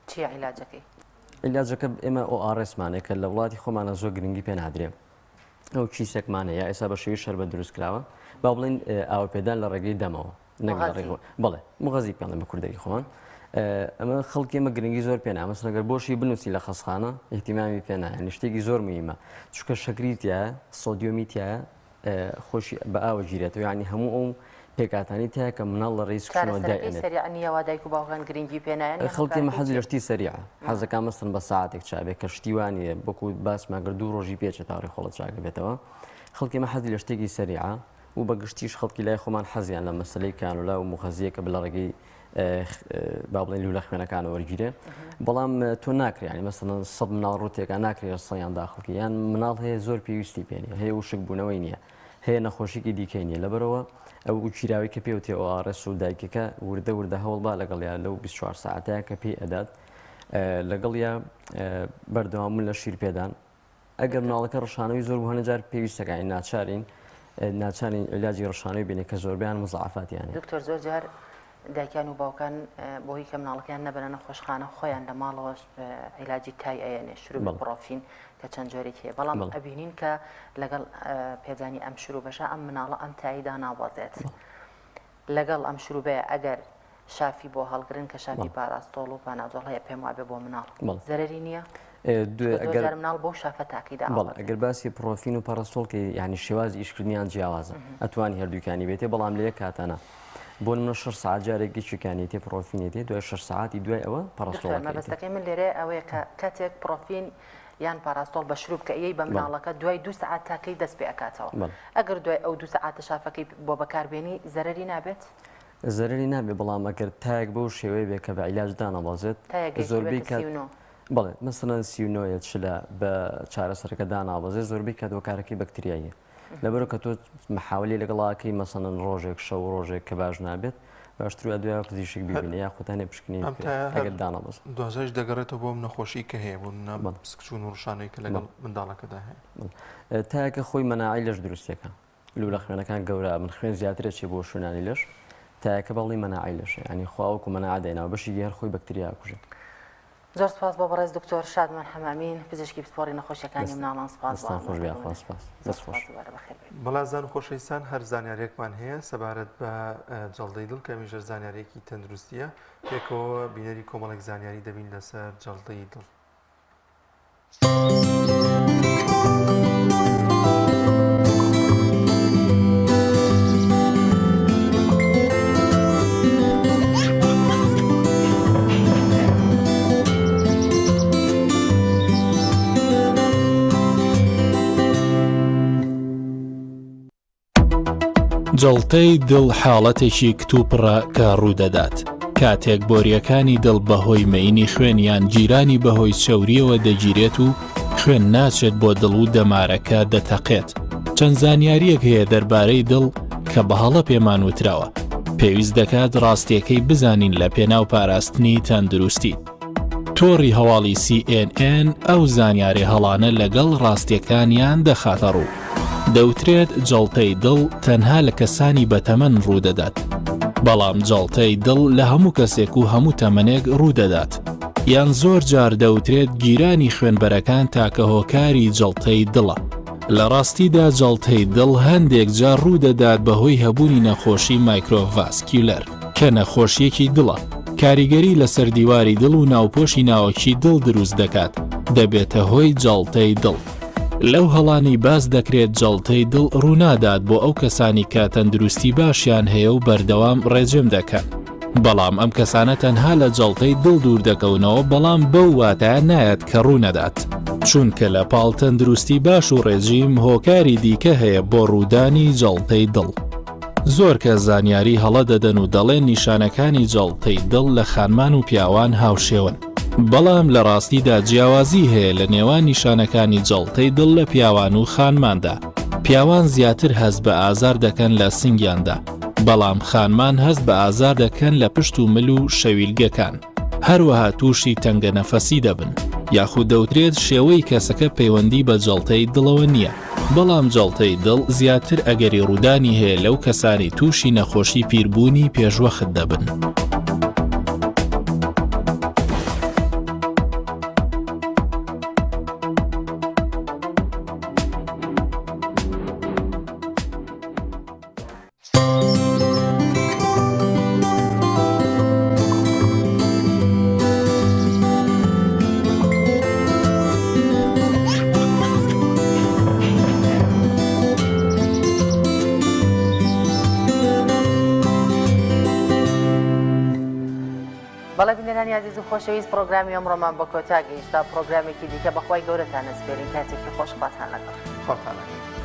چییە عیلاجەکەی؟ عیلاجەکە ئێمە ORS مانە کە لە وڵاتی خۆمانە زۆر گرنگی پێ نادرێ. ئەو کیسێکمان هەیە ئێستا بە شێوەی شەربەت دروست کراوە با بڵێین ئاوەپێدان لە ڕێگەی دەمەوە نەک لە ڕێگەی بەڵێ مغەزی پێڵێن بە کوردەکی خۆمان ئەمە خەڵکی ئێمە گرنگی زۆر پێ نا مەسەلەن گەر بۆشی بنووسی لە خەستخانە ئیهتیمامی پێ نایە شتێکی زۆر مهمە چونکە شەکری تایە سۆدیۆمی تایە خۆشی بە ئاوە گیرێتەوە یعنی هەموو ئەو پێکهاتانەی تایە کە مناڵ لە ڕێی سکچوونەوە چارەسەرەکەی دایئەنێت. سەریع نییە وا دایک و باوکان گرنگی پێ نایەن یان خەڵکی ئێمە هۆکارەکەی حەزی چییە؟ لە شتی سەریعە حەزەکا مەسەلەن بە سەعاتێک چا بێ کە شتی وا نییە وەکوو باسمان کرد دوو ڕۆژی پێ چێ تا ڕیخۆڵە چاک بێتەوە خەڵکی ئێمە حەزی لە شتێکی سەریعە و بە گشتیش خەڵکی لای خۆمان حەزیان لە مەسەلەی کانولا و موغەزییە کە لە ڕێگەی با بڵێین لوولە خوێنەکانەوە وەرگیرێ بەڵام تۆ ناکرێ یانی مەسەلەن سەد مناڵ ڕووتێکا ناکرێ سەیان داخڵکی یان مناڵ هەیە زۆر پێویستی پێ نییە هەیە وشک بوونەوەی نییە هەیە نەخۆشیکی دیکەی نییە لەبەرەوە ئەو گیراوەی کە پێوتێ ORS و دایکەکە وردە وردە هەوڵ با لەگەڵیا لەو 24 ساعتەیە کە پێی ئەدات لەگەڵیا بەردەوام لە شیر پێدان ئەگەر مناڵەکە ڕشانەوەی زۆر بوو هەنە جار پێویستەکانی ناچارین ناچارین علاجی ڕشانەوەی بینێ کە زۆربیان مزعفاتیان دکتۆر زۆر جار دایکان و باوکان بۆی کە مناڵەکەیان نەبەنە نەخۆشخانە خۆیان لە ماڵەوە عیلاجی تای ئەیەنێ شروبی پڕۆفین کە چەند جۆرێک هەیە بەڵام ئەبینین کە لەگەڵ پێدانی ئەم شروبەشە ئەم مناڵە ئەم تایی دانابەزێت لەگەڵ ئەم شروبەیە ئەگەر شافی بۆ هەڵگرن کە شافی پاراستۆڵ و پانادۆڵ هەیە پێم وابێ بۆ مناڵ زەرەری نییە ئەگەر مناڵ بۆ شافە تاقیدا ئەگەر باسی پرۆفین و پاراستۆڵ کە ینی شێوازی ئیشکردنیان جیاوازە ئەتوانی هەردووکانی بێتێ بەڵام لە یەک کاتانە بۆ نمونە شەش سەعات جارێک یەکێکیان یەتێ پرۆفین یەتێ دوای شەش سەعاتی دوای ئەوە دکتۆر پاراستۆڵەکە یەتێ. مەبەستەکەی من لێرەیە ئەوەیە کە کاتێک پرۆفین یان پاراستۆڵ بە شروب کە ئەیەی بە مناڵەکە دوای دوو سەعات تاکەی دەست پێ ئەکاتەوە ئەگەر دوای ئەو دوو سەعاتە شافەکەی بۆ بەکار بێنی زەرەری نابێت؟ زەرەری نابێت بەڵام ئەگەر تایەک بەو شێوەیە بێت کە بە عیلاج دانەبەزێت تایەک گەیشتبێتە زۆربەی کات 39. بەڵێ مەسەلەن 39 یە چلە بە چارەسەرەکە دانابەزێت زۆربەی کات هۆکارەکەی بەکتریاییە لەبەرئەوە کە تۆ محاولی لەگەڵا ئەکەی مەسەلەن ڕۆژێک شەو ڕۆژێک کە باش نابێت باشتر وایە دوای پزیشک بیبینی یاخود هەنێ پشکنین ئەم بکرێت تایە هەر ئەگەر دانەبەزێت. دواجاریش دەگەڕێتەوە بۆ ئەم نەخۆشی کە هەیە بۆ نمونە بەڵێ. سکچوون و ڕشانەوەی کە لەگەڵ بەڵێ. منداڵەکەدا هەیە. بەڵێ. تایەکە خۆی مەناعەی لەش دروستەکا. لوولە خوێنەکان گەورە ئەبن خوێن زیاتر ئەچێ بۆ شوێنانی لەش. تایەکە بەڵی مەناعەی لەشە. یانی خوا وەکوو مەناعە دایناوە بەشێکی هەر خۆی بەکتریا ئەکوژێت. زۆر سپاس بۆ بەڕێز دکتۆر شادمان حەمامین پزیشکی پسپۆڕی نەخۆشیەکانی مناڵان سپاس بۆ دەستان خۆش بێ یاخوا ئامادەبوونت. سپاس زۆر دەست خۆش. سپاس دووبارە بەخێر بێی. بەڵێ ئازیزان و خۆشەویستان هەر زانیاریەکمان هەیە سەبارەت بە جەڵدەی دڵ کە ئەمیش هەر زانیاریەکی تەندروستیە پێکەوە بینەری کۆمەڵێک زانیاری دەبین لەسەر جەڵدەی دڵ. جەڵتەی دڵ حاڵەتێکی کتوپڕە کە ڕوودەدات کاتێک بۆریەکانی دڵ بەهۆی مەینی خوێن یان گیرانی بەهۆی چەوریەوە دەگیرێت و خوێن ناچێت بۆ دڵ و دەمارەکە دەتەقێت چەند زانیاریەک هەیە دەربارەی دڵ کە بە هەڵە پێمان وتراوە پێویست دەکات ڕاستیەکەی بزانین لە پێناو پاراستنی تەندروستی تۆڕی هەواڵی سی ئێن ئێن ئەو زانیاری هەڵانە لەگەڵ ڕاستیەکانیان دەخاتە ڕوو. دەوترێت جەڵتەی دڵ تەنها لە کەسانی بەتەمەن ڕوودەدات، بەڵام جەڵتەی دڵ لە هەموو کەسێک و هەموو تەمەنێک ڕوودەدات. یان زۆر جار دەوترێت گیرانی خوێنبەرەکان تاکە هۆکاری جەڵتەی دڵە. لە ڕاستیدا جەڵتەی دڵ هەندێک جار ڕوودەدات بەهۆی هەبوونی نەخۆشی microvascular. کە نەخۆشییەکی دڵە، کاریگەری لەسەر دیواری دڵ و ناوپۆشی ناوەکی دڵ دروست دەکات، دەبێتە هۆی جەڵتەی دڵ. لەو هەڵانەی باس دەکرێت جەڵتەی دڵ ڕوونادات بۆ ئەو کەسانی کە تەندروستی باشیان هەیە و بەردەوام ڕێجێم دەکەن، بەڵام ئەم کەسانە تەنها لە جەڵتەی دڵ دوور دەکەونەوە بەڵام بەو واتایە نایەت کە ڕوونەدات، چونکە لە پاڵ تەندروستی باش و ڕێجیم هۆکاری دیکە هەیە بۆ ڕوودانی جەڵتەی دڵ. زۆر کەس زانیاری هەڵە دەدەن و دەڵێن نیشانەکانی جەڵتەی دڵ لە خانمان و پیاوان هاوشێوەن، بەڵام لە ڕاستیدا جیاوازی هەیە لە نێوان نیشانەکانی جەڵتەی دڵ لە پیاوان و خانماندا، پیاوان زیاتر هەست بە ئازار دەکەن لە سنگیاندا، بەڵام خانمان هەست بە ئازار دەکەن لە پشت و مل و شەویلگەکان، هەروەها تووشی تەنگەنەفەسی دەبن. یاخود دەوترێت شێوەی کەسەکە پەیوەندی بە جەڵتەی دڵەوە نییە، بەڵام جەڵتەی دڵ زیاتر ئەگەری ڕوودانی هەیە لەو کەسانەی تووشی نەخۆشی پیربوونی پێشوەخت دەبن. بەڵێ بینەرانی ئازیز و خۆشەویست پرۆگرامی ئەمڕۆمان بە کۆتا گەیشتا پرۆگرامێکی دیکە بەخوای گەورەتان ئەسپێرین کاتێکی خۆش خواتان لەگەڵ. خواتان لەگەڵ.